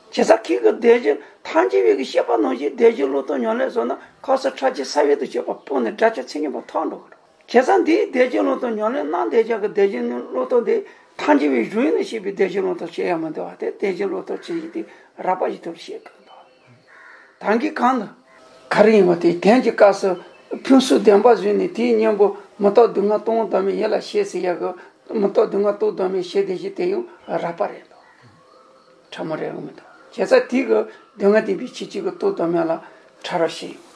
བྱས་ཙང་ཁྱེད་ཀྱི་སྡེ་བཞི་ཐལ་འགྱུར་བའི་གི་བཤད་པ་ནང་བཞིན་སྡེ་བཞི་བློ་ལྡོག་ཉམས་ལེན་བཟོ་ན་ཁ་སང་ཁྲག་རྗེས་ས་བོན་དུ་གྱུར་པ་སྤུངས་ནས་དགྲ་ཕྱོགས་ཚིག་ཉན་པ་ཐོག་འགྲོ་གི་རེད། བྱས་ཙང་འདིའི་སྡེ་བཞི་བློ་ལྡོག་ཉམས་ལེན་གནང་བསྡད་ཀྱང་གི་སྡེ་བཞི་བློ་ལྡོག་འདི་ཐལ་འགྱུར་བའི་གཞུང་ནས་བཤད་པའི་སྡེ་བཞི་བློ་ལྡོག་བཤད་ཡ་མི་འདུག་བ། དེ་སྡེ་བཞི་བློ་ལྡོག་ཅི་ཡིན་དེ་རགས་པ་ཞིག་ཐུབ་བཤད་དགོས་འདུག་ད་གིན་གང་དུ་ག་རེ་ཡིན་པ་དེ་དོན་གྱི་སྐབས་སུ་ཕུན་སུམ་བདེན་པ་བཟུང་ནས་དེའི་གཉེན་པོ་མི་རྟག་སྡུག་བསྔལ་སྟོང་བ་བདག་མེད་ཡིད་ལ་བྱེད་ཟེར་ཡ་གི་མི་རྟག་སྡུག་བསྔལ་སྟོང་བ་བདག་མེད་བྱེད་བདེ་བཞི་དེ་ཡང་རགས་པ་རེད་འདུག་ཕྲ་མོ་རེད་འོང་མི་འདུག་བྱས་ཙང་དེ་གི་སྡུག་བསྔལ་བདེན་པའི་ཆོས་ཅན་གྱི་སྟོང་བ་བདག་མེད་ལ་ཕྲ་རགས་བཤད་ཡོང་གི་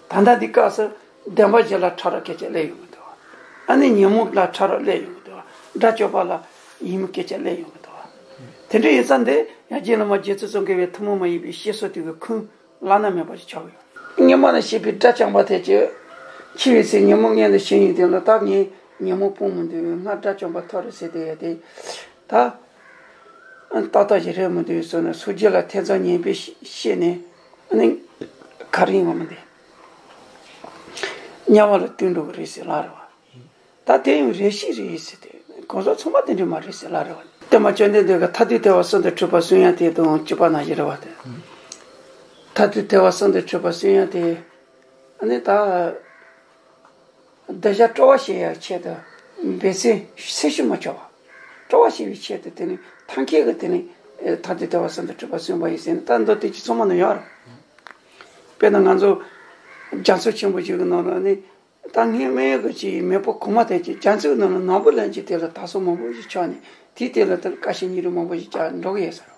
འདུག་ད་ལྟ་འདི་སྐབས་སུ་བདེན་པ་བཞི་ལ་ཕྲ་རགས་སྐད་ཆ་སླེབས་ཡོང་གི་འདུག་ཨ་ནི་ཉོན་མོངས་ལ་ཕྲ་རགས་སླེབས་ཡོང་གི་འདུག་དགྲ་བཅོམ་པ་ལ་ཡིད་མོས་སྐད་ཆ་སླེབས་ཡོང་གི་འདུག་དེ་འདྲ་ཡིན་ཙང་འདི་ཡང་རྗེ་བླ་མ་རྗེ་བཙུན་བཙུན་མཁས་པའི་ཐུན་མོང་མ་ཡིན་པའི་བཤད་སྲོལ་དེ་གི་ཁུངས་བླ་ན་མེད་པ་ཞིག་ཆགས་ཡོད། སྔོན་མ་ནས་བཤད་པའི་དགྲ་བཅོམ་པ་དེ་ཅི། འཆི་བའི་ཚེ་ཉོན་མོངས་མངལ་དུ་ཞུགས་ཡོང་དུས་ལ་ད་ངས་ཉོན་མོངས་སྤོང་མི་འདོད། ང་དགྲ་བཅོམ་པ་ཐོབ་རེད་ཟེར་དེ་ཡ་དེ། ད། ཏག་ཏག་ཞིག་རེད་མི་འདུག་ཟེར་ནས་སོ་སྐྱེ་ལ་ཐེ་ཚོམ་ངན་པས་ཤེས་ནས་ཨ་ནི་ག་རེ་ཡིན་པ་མི་འདི་དམྱལ་བ་ལ་བཏུལ་འགྲོ་གི་རེད་ཟེར་ལབ་རེད་བ། ད་དེ་ཡང་རེ་ཞིག་རེད་ཟེར་ཏེ་གང་ཟག་ཚང་མ་དེ་འདྲ་མ་རེད་ཟེར་ལབ་རེད་བ། ཏེ་མ་བཅོམ་ལྡན་འདས་ཀྱིས་མཐར་ཐུག་ཐེག་པ་གསུམ་དུ་འཁྲུལ་པ་གསུང་ཡ་དེ་དང་གཅིག་པ་ནང་བཞིན་རེད་བ་དེ། མཐར་ཐུག་ཐེག་པ་གསུམ་དུ་འཁྲུལ་པ་གསུང་ཡ་དེ་ཨ་ནི་ད། གདུལ་བྱ་སྤྲོ་བ་བྱེད་ཡག་ཆེད་དུ་འབད་བརྩོན་སེམས་ཤུགས་མ་ཆག་པ། སྤྲོ་བ་བྱེད་པའི་ཆེད་དུ་དེ་ནི་ཐབས་མཁས་ཀྱི་དེ་ནི་ཐབས་དེ་དེ་བ་གསུམ་དུ་གྲུབ་པ་གསུངས་པ་ཡིན་ཟེར་ནས་ད་མདོ་དེ་ཅི་ཚང་མ་ན་ཡོད་རེད། དཔེར་ན་ང་ཚོ་རྒྱ་མཚོ་ཆེན་པོ་ཞིག་གི་ནང་ལ་ནི་ད་སྔས་མའི་གི་ཅིག་མེས་པོ་གོང་མ་དེ་ཅིག་རྒྱ་མཚོའི་ནང་ལ་ནམ་བུ་ལོན་གྱི་དེ་ལ་དར་སོ་མང་པོ་ཞིག་ཆགས་ནས་དེའི་དེ་ལ་དེ་ལ་ཀ་ཤི་གཉིས་རིགས་མང་པོ་ཞིག་ཆགས་འགྲོ་གི་ཡོད་ས་རེད།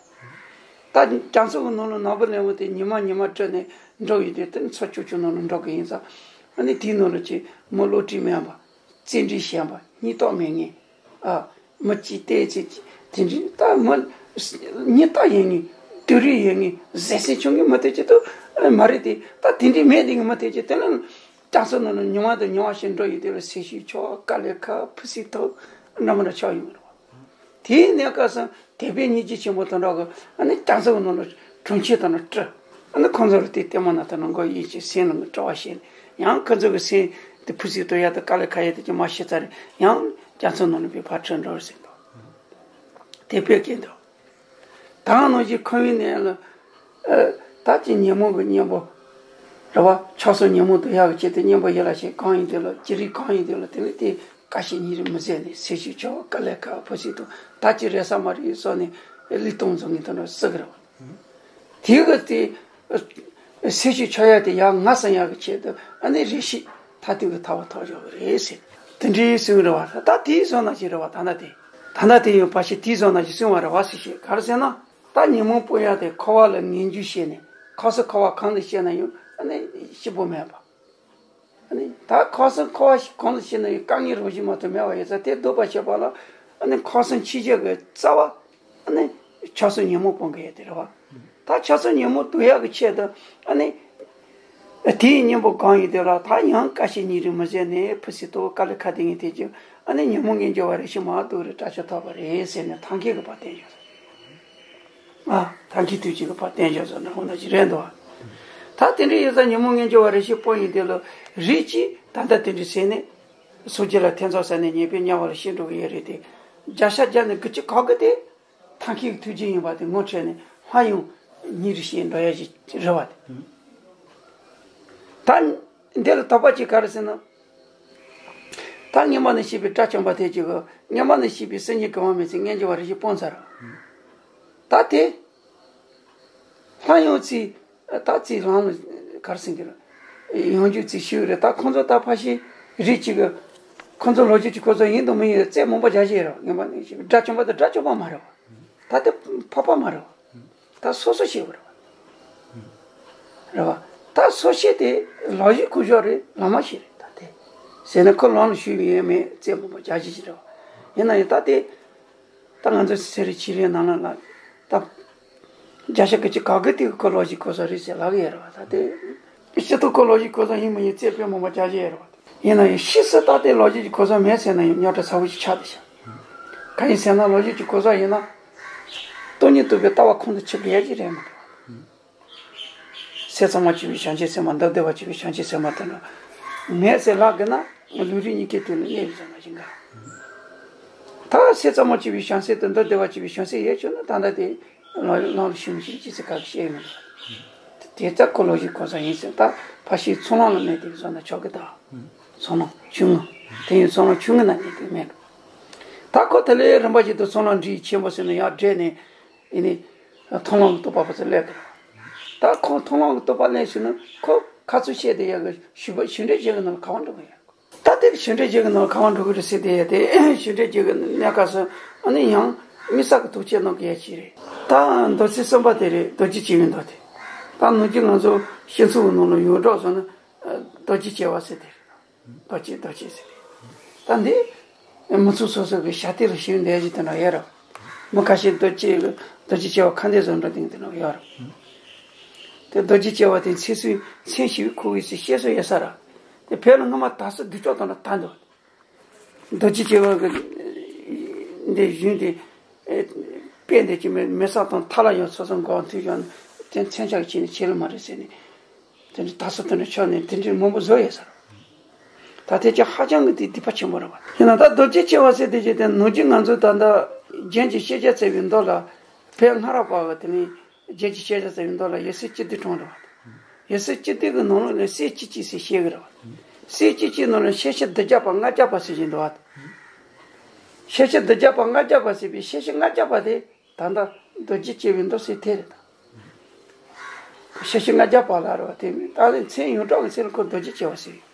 ད་རྒྱ་མཚོ་གི་ནང་ལ་ནམ་བུ་ལོན་པོ་དེ་ཉི་མ་ཉི་མ་བཀྲུས་ནས་འགྲོ་ཡི་དེ་དེ་ནི་མཚོ་ཆུང་ཆུང་ནང་ལ་འགྲོ་གི་ཡིན་ཙང་། ཨ་ནི་དེའི་ནང་ལ་ཅིག་མི་བློ་གྲོས་དམན་པ། བརྩེ་འདྲིས་ཞན་པ། སྙིང་སྟོབས་མེད་མཁན། ཨ། མི་གཅིག་བལྟས་ཚེ་དེ་འདྲའི་ད་མི་སྙིང་སྟོབས་ཡོད་མཁན། དུས་རིག་ཡོད་མཁན། བཟང་སྤྱོད་ཆུང་མཁན་མི་དེ་ཅིག་ཏུ་མ་རེད་དེ། ད་དེ་འདྲའི་མེད་དེ་མི་དེ་ཅིག་དེ་ལ་རྒྱ་མཚོ་ནང་ལ་ཉི་མ་དང་ཉི་མ་བཞིན་འགྲོ་ཡི་དེ་ལ་སེམས་ཤུགས་ཆག་དཀའ་ལས་ཁག་ཕུན་སུམ་ཐོགས་འདྲ་མི་འདྲ་ཆགས་ཡོང་གི་རེད་བ། དེའི་གནས་སྐབས་སུ་དད་པའི་སྙིང་རྗེ་ཆེན་པོ་དང་འདྲ་གི་ཨ་ནི་རྒྱ་མཚོ་གི་ནང་ལ་གྲོང་ཁྱེར་དང་འདྲ་བཀྲུས། ཨ་ནི་ཁོང་ཚོ་ལ་དེ་ལྟད་མོ་ན་ད་ནང་གོ་ཡིད་ཀྱི་སེམས་ནང་གི་སྤྲོ་བ་བྱས་ནས་ཡང་ཁོང་ཚོ་གི་སེམས་དེ་ཕུན་སུམ་ཚོགས་ཡ་དེ་དཀའ་ལས་ཁག་ཡ་དེ་ཅིག་མ་ཤེས་ཚར་རེད། ཡང་རྒྱ་མཚོ་ནང་ལ་བུད་ཕར་བྲོས་འགྲོ་རེད་ཟེར་འདུག་དེ་དཔེ་སྐད་འདུག་ད་ནང་བཞིན་ཁོ་བོའི་ནང་ལ་ཨ་ད་ཅིག་ཉོན་མོངས་ཀྱི་གཉེན་པོ་རེད་བ། ཆགས་སོགས་ཉོན་མོངས་དུ་ཡག་གི་ཆེད་དུ་གཉེན་པོ་ཡིད་ལ་བྱེད་གང་ཡིན་དེ་ལ་ཅི་རིགས་གང་ཡིན་དེ་ལ་དེ་ནི་དེ། ཀ་ཤི་གཉིས་རིགས་མི་བཟད་ནས་སེམས་ཤུགས་ཆག་དཀའ་ལས་ཁག་ཕུན་སུམ་ཐོགས། ད་ཅི་རེད་ས་མ་རེད་སོགས་ནས་ལུས་གཏོང་བཟོ་ངན་དུ་ན་སྲིད་གི་རེད་བ། དེ་གི་དེ་སེམས་ཤུགས་ཆག་ཡ་དེ་ཡང་ང་སང་ཡག་གི་ཆེད་དུ་ཨ་ནི་རེ་ཞིག་མཐར་ཐུག་གི་ཐར་པ་ཐོབ་ཡོད་གི་རེད་ཟེར། དེ་འདྲའི་གསུང་གི་རེད་བ། ད་དེའི་བཟོ་ན་ཞིག་རེད་བ། ད་ན་དེ་ད་ན་དེ་ཡོད་པ་ཞིག་དེའི་བཟོ་ན་ཞིག་གསུང་བ་རེད་བ་ཟེར་ཞེས་ག་རེ་ཟེར་ན། ད་ཉོན་མོངས་སྤོང་ཡ་དེ་འཁོར་བ་ལ་ངེས་འབྱུང་བྱས་ནས་ཁ་སང་འཁོར་བ་གང་དུ་སྐྱེས་ན་ཡང་ཨ་ནི་སྐྱིད་པོ་མེད་པ། ཨ་ནི་ད་ཁ་སང་འཁོར་བ་ཞིག་གང་དུ་ཕྱིན་ན་ཡང་དཀའ་ངལ་རང་བཞིན་མ་གཏོགས་མེད་པ་ཡོད་ཙང་དེ་ལྡོག་པ་བྱེད་པ་ལ་ཨ་ནི་ཁ་སང་འཆི་བྱེད་ཀྱི་རྩ་བ་ཨ་ནི་ཆགས་སོགས་ཉོན་མོངས་སྤོང་གི་ཡོད་དེ་རེད་བ། ད་ཆགས་སོགས་ཉོན་མོངས་སྤོང་ཡག་གི་ཆེད་དུ་ཨ་ནི་དེའི་གཉེན་པོ་གང་ཡིན་དེ་ལ་ད་ཡང་ཀ་ཤི་གཉིས་རིགས་མི་བཟད་ནས་ཕུན་སུམ་ཐོགས་དཀའ་ལས་ཁག་དེ་ངས་དེ་ཅིག་ཨ་ནི་ཉོན་མོངས་ངན་སྦྱོར་བ་རེ་ཞིག་མ་གཏོགས་རེ་དགྲ་ཕྱོགས་ཐོབ་པ་རེད་ཟེར་ནས་ཐབས་མཁས་ཀྱི་བར་བསྟན་བཞག་ཟེར། ཨ། ཐབས་མཁས་ཐུགས་རྗེ་གི་བར་བསྟན་བཞག་ཟེར་ནས་འོ་ན་ཅི་རེད་འདུག་བ། ད་དེ་འདྲ་ཡིན་ཙང་ཉོན་མོངས་ངེས་འབྱུང་བ་རེ་ཞིག་སྤོང་ཡིན་དེ་ལ་རིགས་ཀྱིས་ད་ལྟ་དེ་འདྲ་ཟེར་ནས་སོ་སྐྱེ་ལ་ཐེ་ཚོམ་ཟ་ནས་ཉེས་པའི་དམྱལ་བ་ལ་ཤི་འགྲོ་གི་ཡོད་རེད་དེ། བརྒྱ་ཆ་བརྒྱ་ནས་དགུ་བཅུ་གོ་དགུ་དེ་ཐབས་མཁས་ཀྱི་ཐུགས་རྗེ་ཡིན་པ་དེ་ངོ་འཕྲོད་ནས་སླར་ཡང་ཉིན་རེ་བཞིན་འགྲོ་ཡ་ཞིག་རེད་བ། དེ་ད་འདི་ལ་དོགས་པ་ཅིག་ག་རེ་ཟེར་ན། ད་སྔོན་མ་ནས་བཤད་པའི་དགྲ་བཅོམ་པ་དེ་ཅིག་གི་སྔོན་མ་ནས་བཤད་པའི་སེམས་ཉིད་ཀྱི་དབང་མེད་ཚེ་ངེས་འབྱུང་བ་རེ་ཞིག་སྤོང་ཚར། ད་དེ་སླར་ཡང་ཚིག་ད་ཚིག་ལམ་ལ་གར་སེང་གི་རེད། ཡང་རྒྱུ་ཚིག་ཤིག་རེད། ད་ཁོང་ཚོ་ད་ཕ་ཤི་རིགས་གཅིག་གི་ཁོང་ཚོ་ལོ་རྒྱུས་ཀྱི་གོ་ས་ཡིན་དང་མི་ཡིན་རྩེ་མང་པོ་རྒྱག་བཞིན་རེད། ངན་པ་ནི་ཞིག་དགྲ་བཅོམ་པ་དང་དགྲ་བཅོམ་པ་མ་རེད་བ། ད་དེ་འཕགས་པ་མ་རེད་བ། ད་སོ་སོ་ཤེས་བ་རེད་བ། རེད་བ། ད་སོ་ཤེས་དེ་ལོ་རྒྱུས་གོ་ཤོག་རེད། ལམ་མ་ཤེས་རེད། ད་དེ་ཟེར་ན་ཁོ་ལམ་ལ་ཞུགས་ཡོད་མེད་རྩེ་མང་པོ་རྒྱག་བཞིན་རེད་བ། ཡིན་ན་ཡང་ད་དེ། ད་ང་ཚོ་སེ་རི་ཆི་རི་ནང་ལ་ལ་ད་བརྒྱ་ཆ་གི་ཅི་ག་གི་དེ་གི་ཁོ་ལོ་ཞིག་གོ་ས་རེད་ཟེར་ལབ་ཡོད་རེད་བ། ད་དེ་སྤྱི་ཚོགས་ཁོ་ལོ་ཞིག་གོ་ས་ཡིན་མ་ཡིན་རྩེ་དཔེ་མང་པོ་རྒྱག་བཞིན་ཡོད་རེད་བ། ཡིན་ན་ཡང་ཕྱིས་སུ་ད་དེ་ལོ་རྒྱུས་ཀྱི་གོ་ས་མེད་ཟེར་ན་ཡང་རྙོག་དྲ་ཚ་བོ་ཞིག་ཆགས་བསྡད་ཤག་གང་ཡིན་ཟེར་ན་ལོ་རྒྱུས་ཀྱི་གོ་ས་ཡིན་ན་སྟོང་ཉིད་རྟོགས་པའི་ལྟ་བ་ཁོང་དུ་ཆུད་པ་ཡོད་ཀྱི་རེད་མ་གཏོགས། སེམས་ཙམ་མ་སྐྱེས་པའི་བྱང་ཆུབ་སེམས་དཔའ་འདི་བདེ་བ་སྐྱེས་པའི་བྱང་ཆུབ་སེམས་དཔའ་དེ་འདྲ་མེད་ཟེར་ལབ་དགོས་ན་ལུས་རིགས་གཉིས་ཀའི་དོན་ལ་གནས་པའི་བཟོ་འདྲ་ཞིག་འགའ། ད་སེམས་ཙམ་མ་སྐྱེས་པའི་བྱང་སེམས་དང་འདི་བདེ་བ་སྐྱེས་པའི་བྱང་སེམས་ཡོད་ཆོག་ན་ད་ལྟ་དེ་ལམ་ལམ་ལ་ཞུགས་མི་ཤེས་ཅི་ཟེར་ག་གི་བཤད་མི་འདུག་དེ་ལྟར་ཁོ་ལོ་ཞིག་གོ་ས་ཡིན་ཟེར། ད་ཕ་ཤིའི་ཚོགས་ལམ་ལ་གནས་དེ་བཟོ་འདྲ་ཆོག་གི། ད་ཚོགས་ལམ་ཆུང་ངུ་དེ་ཡིན་ཚོགས་ལམ་ཆུང་ངུ་ན་གནས་དེ་མེད་འགྲོ། ད་ཁོ་དེ་ལས་རིམ་པ་བཞིན་དུ་ཚོགས་ལམ་འབྲས་ཆེན་པོ་ཟེར་ནས་ཡར་བགྲོད་ནས། ཡིན་ནི། མཐོང་ལམ་གྱི་རྟོགས་པ་ཕར་ཚུར་སླེབས་ཀྱི་རེད། ད་ཁོང་མཐོང་ལམ་གྱི་རྟོགས་པ་སླེབས་ཕྱིན་ན་ཁོ་ཁ་ཚུར་བཤད་དེ་ཡག་གི་ཞུ་བ་ཞུ་འབྲས་བཞི་གི་ནང་ལ་ག་བ་འགྲོ་གི་ཡོད། ད་དེ་ཞུ་འབྲས་བཞི་གི་ནང་ལ་ག་བ་འགྲོ་གི་རེད་ཟེར་དེ་ཡ་དེ་ཞུ་འབྲས་བཞི་གི་གནས་སྐབས་སུ་ཨ་ནི་ཡང་དམིགས་བསལ་གྱི་དོགས་གཅོད་གནང་གི་ཡ་ཅིག་རེད། ད་མདོ་ཚིག་གསུམ་པ་དེ་རེད། རྡོ་རྗེ་སྐྱེ་བའི་མདོ་དེ། ད་ནམ་རྒྱུན་ང་ཚོ་སྤྱི་ཚོགས་ནང་ལ་ཡོངས་གྲགས་སོང་ན་རྡོ་རྗེ་སྐྱེ་བ་ཟེར་དེ་རེད། རྡོ་རྗེ་རྡོ་རྗེ་ཟེར་ཏེ། ད་འདི་མི་ཚོགས་སོ་སོ་གི་ཞབས་སྟེགས་ལ་བཞུགས་བསྡད་ཀྱི་དེ་འདྲ་ཡོད་རེད། མི་ཁ་ཤས་རྡོ་རྗེ་རྡོ་རྗེ་སྐྱེ་བ་ཁ་འདོན་བཟོ་འདྲ་དེ་འདྲ་ཡོད་རེད། དེ་རྡོ་རྗེ་སྐྱེ་བ་དེ་མཚན་གསོལ་མཚན་ཞུ་བའི་ཁོ་བོའི་ཚེ་བཤད་སྲོལ་ཡོད་ས་རེད། དེ་བོད་ལ་སྔོན་མ་དར་ས་རྡུལ་ཕྲ་དང་འདྲ་དར་འདུག་རྡོ་རྗེ་སྐྱེ་བ་གི་འདི་བཞིན་དེ་དཔེ་འདི་ཀྱི་མེ་མེ་སག་དང་ཐ་ལ་ཡང་སོ་སོ་འགོག་མཐུན་ཡང་དེ་མཚན་ཆགས་ཀྱི་ཆེད་ནས་བྱེད་ལ་མ་རེད་ཟེར་ནས། དེ་འདྲའི་དར་ས་དེ་འདྲ་ཆགས་ནས་དེ་འདྲའི་མང་པོ་བཟོ་ཡོད་ས་རེད། ད་དེ་ཅི་ཧ་ཅང་གི་དེ་སྡིག་པ་ཆེན་པོ་རེད་བ། ཡིན་ན་ད་རྡོ་རྗེ་སྐྱེ་བ་ཟེར་དེ་ཅི་དེ་ནམ་རྒྱུན་ང་ཚོ་ད་ལྟ་རྒྱན་གྱི་ཤེས་བྱ་བཙལ་བའི་མདོ་ལ་བོད་སྔ་རབས་པ་བ་དེ་ནི་རྒྱན་གྱི་ཤེས་བྱ་བཙལ་བའི་མདོ་ལ་ཡི་གེ་སྲིད་སྤྱི་དེ་གྲངས་རེད་བ། ཡི་གེ་སྲིད་སྤྱི་དེ་གི་ནང་ལོགས་ནས་སྲིད་སྤྱི་གཅིག་ཟེར་བཤད་གི་རེད་བ། སྲིད་སྤྱི་གཅིག་ནང་ལ་ཤེས་བྱ་བདུན་བརྒྱ་པ་ལྔ་བརྒྱ་པ་ཟེར་གྱི་འདུག་བ། ཤེས་བྱ་བདུན་བརྒྱ་པ་ལྔ་བརྒྱ་པ་ཟེར་བའི་ཤེས་བྱ་ལྔ་བརྒྱ་པ་དེ། ད་ལྟ་རྡོ་རྗེ་སྐྱེ་བའི་མདོ་ཟེར་དེ་རེད་ད། ཤེས་བྱ་ལྔ་བརྒྱ་པ་ལ་རེད་བ། དེ་མིན་ད་ལྟའི་མཚན་ཡོངས་གྲགས་ཀྱི་ཚེ་ལ་ཁོ་རྡོ་རྗེ་སྐྱེ་བ་ཟེར།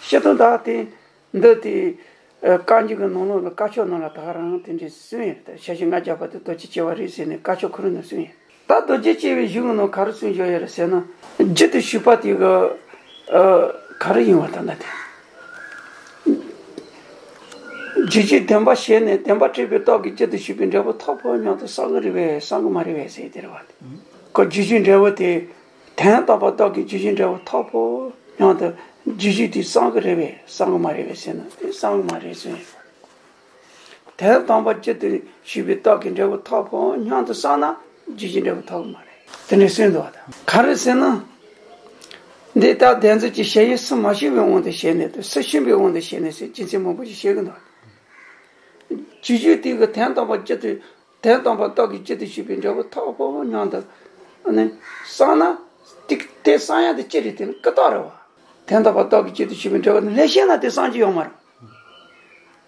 སྤྱིར་བཏང་ད་དེ་འདི་དེ་བཀའ་འགྱུར་གྱི་ནང་ལོགས་ལ་བཀའ་ཆོས་ནང་ལ་ད་ག་རང་དེ་འདྲའི་གསུངས་ཡོད་རེད་ད། ཤེས་བྱ་ལྔ་བརྒྱ་པ་དེ་རྡོ་རྗེ་སྐྱེ་བ་རེད་ཟེར་ནས་བཀའ་ཆོས་ཁོ་རང་ནང་གསུངས་ཡོད། ད་རྡོ་རྗེ་སྐྱེ་བའི་གཞུང་གི་ནང་ག་རེ་གསུངས་བཞག་ཡོད་རེད་ཟེར་ན། རྒྱུད་དུ་ཞུགས་པ་དེ་གི་ག་རེ་ཡིན་བ་ད་ལྟ་དེ། རྒྱུ་རྒྱུད་བདེན་པ་ཞེས་ནས་བདེན་པ་དྲེགས་པའི་སྟོབས་ཀྱིས་རྒྱུད་དུ་ཞུགས་པའི་འབྲས་བུ་ཐོབ་བོ་སྙམ་དུ་བསམ་གྱི་རེད་པས་བསམ་གྱི་མ་རེད་པས་ཟེར་དེ་རེད་བ། ཁོ་རྒྱུ་རྒྱུད་འབྲས་བུ་དེ་དོན་དམ་པ་སྟོབས་ཀྱིས་རྒྱུ་རྒྱུད་འབྲས་བུ་ཐོབ་བོ་སྙམ་དུ་རྒྱུ་རྒྱུད་དེ་བསམ་གྱི་རེད་པས་བསམ་གྱི་མ་རེད་པས་ཟེར་ན་དེ་བསམ་གྱི་མ་རེད་ཟེར། དོན་དམ་པར་རྒྱུད་དུ་ཞུགས་པའི་སྟོབས་ཀྱིས་འབྲས་བུ་ཐོབ་བོ་སྙམ་དུ་བསམ་ན་རྒྱུ་རྒྱུད་འབྲས་བུ་ཐོབ་ཀྱི་མ་རེད། དེ་ནས་གསུངས་འདུག་བ་དང་། ག་རེ་ཟེར་ན། འདི་ལྟར་བདེན་འཛིན་གྱི་ཞེན་ཡུལ་སུ་མ་ཞུགས་པའི་དབང་དུ་བྱས་ནས་དང་སུ་ཞུགས་པའི་དབང་དུ་བྱས་ནས་ཟེར་རྒྱུ་མཚན་མང་པོ་ཞིག་བཤད་ཀྱི་འདུག་རྒྱུ་རྒྱུད་དེ་གི་དོན་དམ་པར་རྒྱུད་དུ་དོན་དམ་པར་སྟོབས་ཀྱིས་རྒྱུད་དུ་ཞུགས་པའི་འབྲས་བུ་ཐོབ་བོ་སྙམ་དུ་ནི་བསམ་ན་དེ་དེ་བསམ་ཡག་དེ་ཅི་རེད་དེ་ནི་ཀུན་རྟོག་རེད་བ། དོན་དམ་པར་སྟོབས་ཀྱིས་རྒྱུད་དུ་ཞུགས་པའི་འབྲས་བུ་ནི་ལེགས་ཤོམ་ན་དེ་བསམ་རྒྱུ་ཡོད་མ་རེད།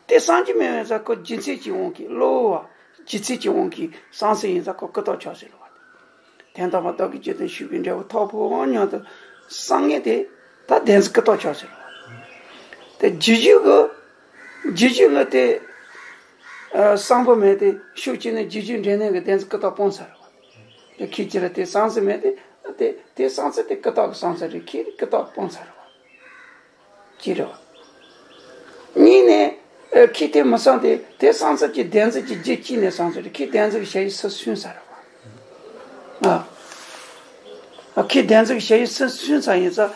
དེ་བསམ་རྒྱུ་མེད་པའི་ས་ཁོ་རྒྱུ་མཚན་གྱི་དབང་གིས་བློ་བ་རྒྱུ་མཚན་གྱི་དབང་གིས་བསམ་སྲིད་ཡིན་ས་ཁོ་ཀུན་རྟོག་ཆགས་སྲིད་རེད་བ། དོན་དམ་པར་སྟོབས་ཀྱིས་རྒྱུད་དུ་ཞུགས་པའི་འབྲས་བུ་ཐོབ་བོ་སྙམ་དུ་བསམ་ངེས་དེ་ད་བདེན་འཛིན་ཀུན་རྟོག་ཆགས་སྲིད་རེད་བ། དེ་རྒྱུ་རྒྱུད་གི་རྒྱུ་རྒྱུད་ལ་དེ་བསམ་པ་མེད་དེ་ཤུགས་ཀྱིས་ནི་རྒྱུ་རྒྱུད་འབྲས་གནས་ཀྱི་བདེན་འཛིན་ཀུན་རྟོག་སྤངས་ཚར་རེད་བ། དེ་ཁྱེད་ཀྱི་ལ་དེ་བསམ་སྲིད་མེད་དེ་དེ་དེ་བསམ་སྲིད་དེ་ཀུན་རྟོག་གི་བསམ་སྲིད་རེད། ཁྱེད་ཀུན་རྟོག་སྤངས་ཚར་རེད་བ། ཅི་རེད་བ། གཉིས་ནས། ཨ། ཁྱེད་དེ་མི་བསམ་སྟེ་དེ་བསམ་ཚུལ་གྱི་བདེན་འཛིན་གྱི་རྒྱུ་གཅིག་ནས་བསམ་ཚུལ་རེད། ཁྱེད་བདེན་འཛིན་གྱི་ཞེན་ཡུལ་སུ་སུན་ཚར་རེད་བ། ཨ། ཨ། ཁྱེད་བདེན་འཛིན་གྱི་ཞེན་ཡུལ་སུ་སུན་ཚར་ཡིན་ཙང་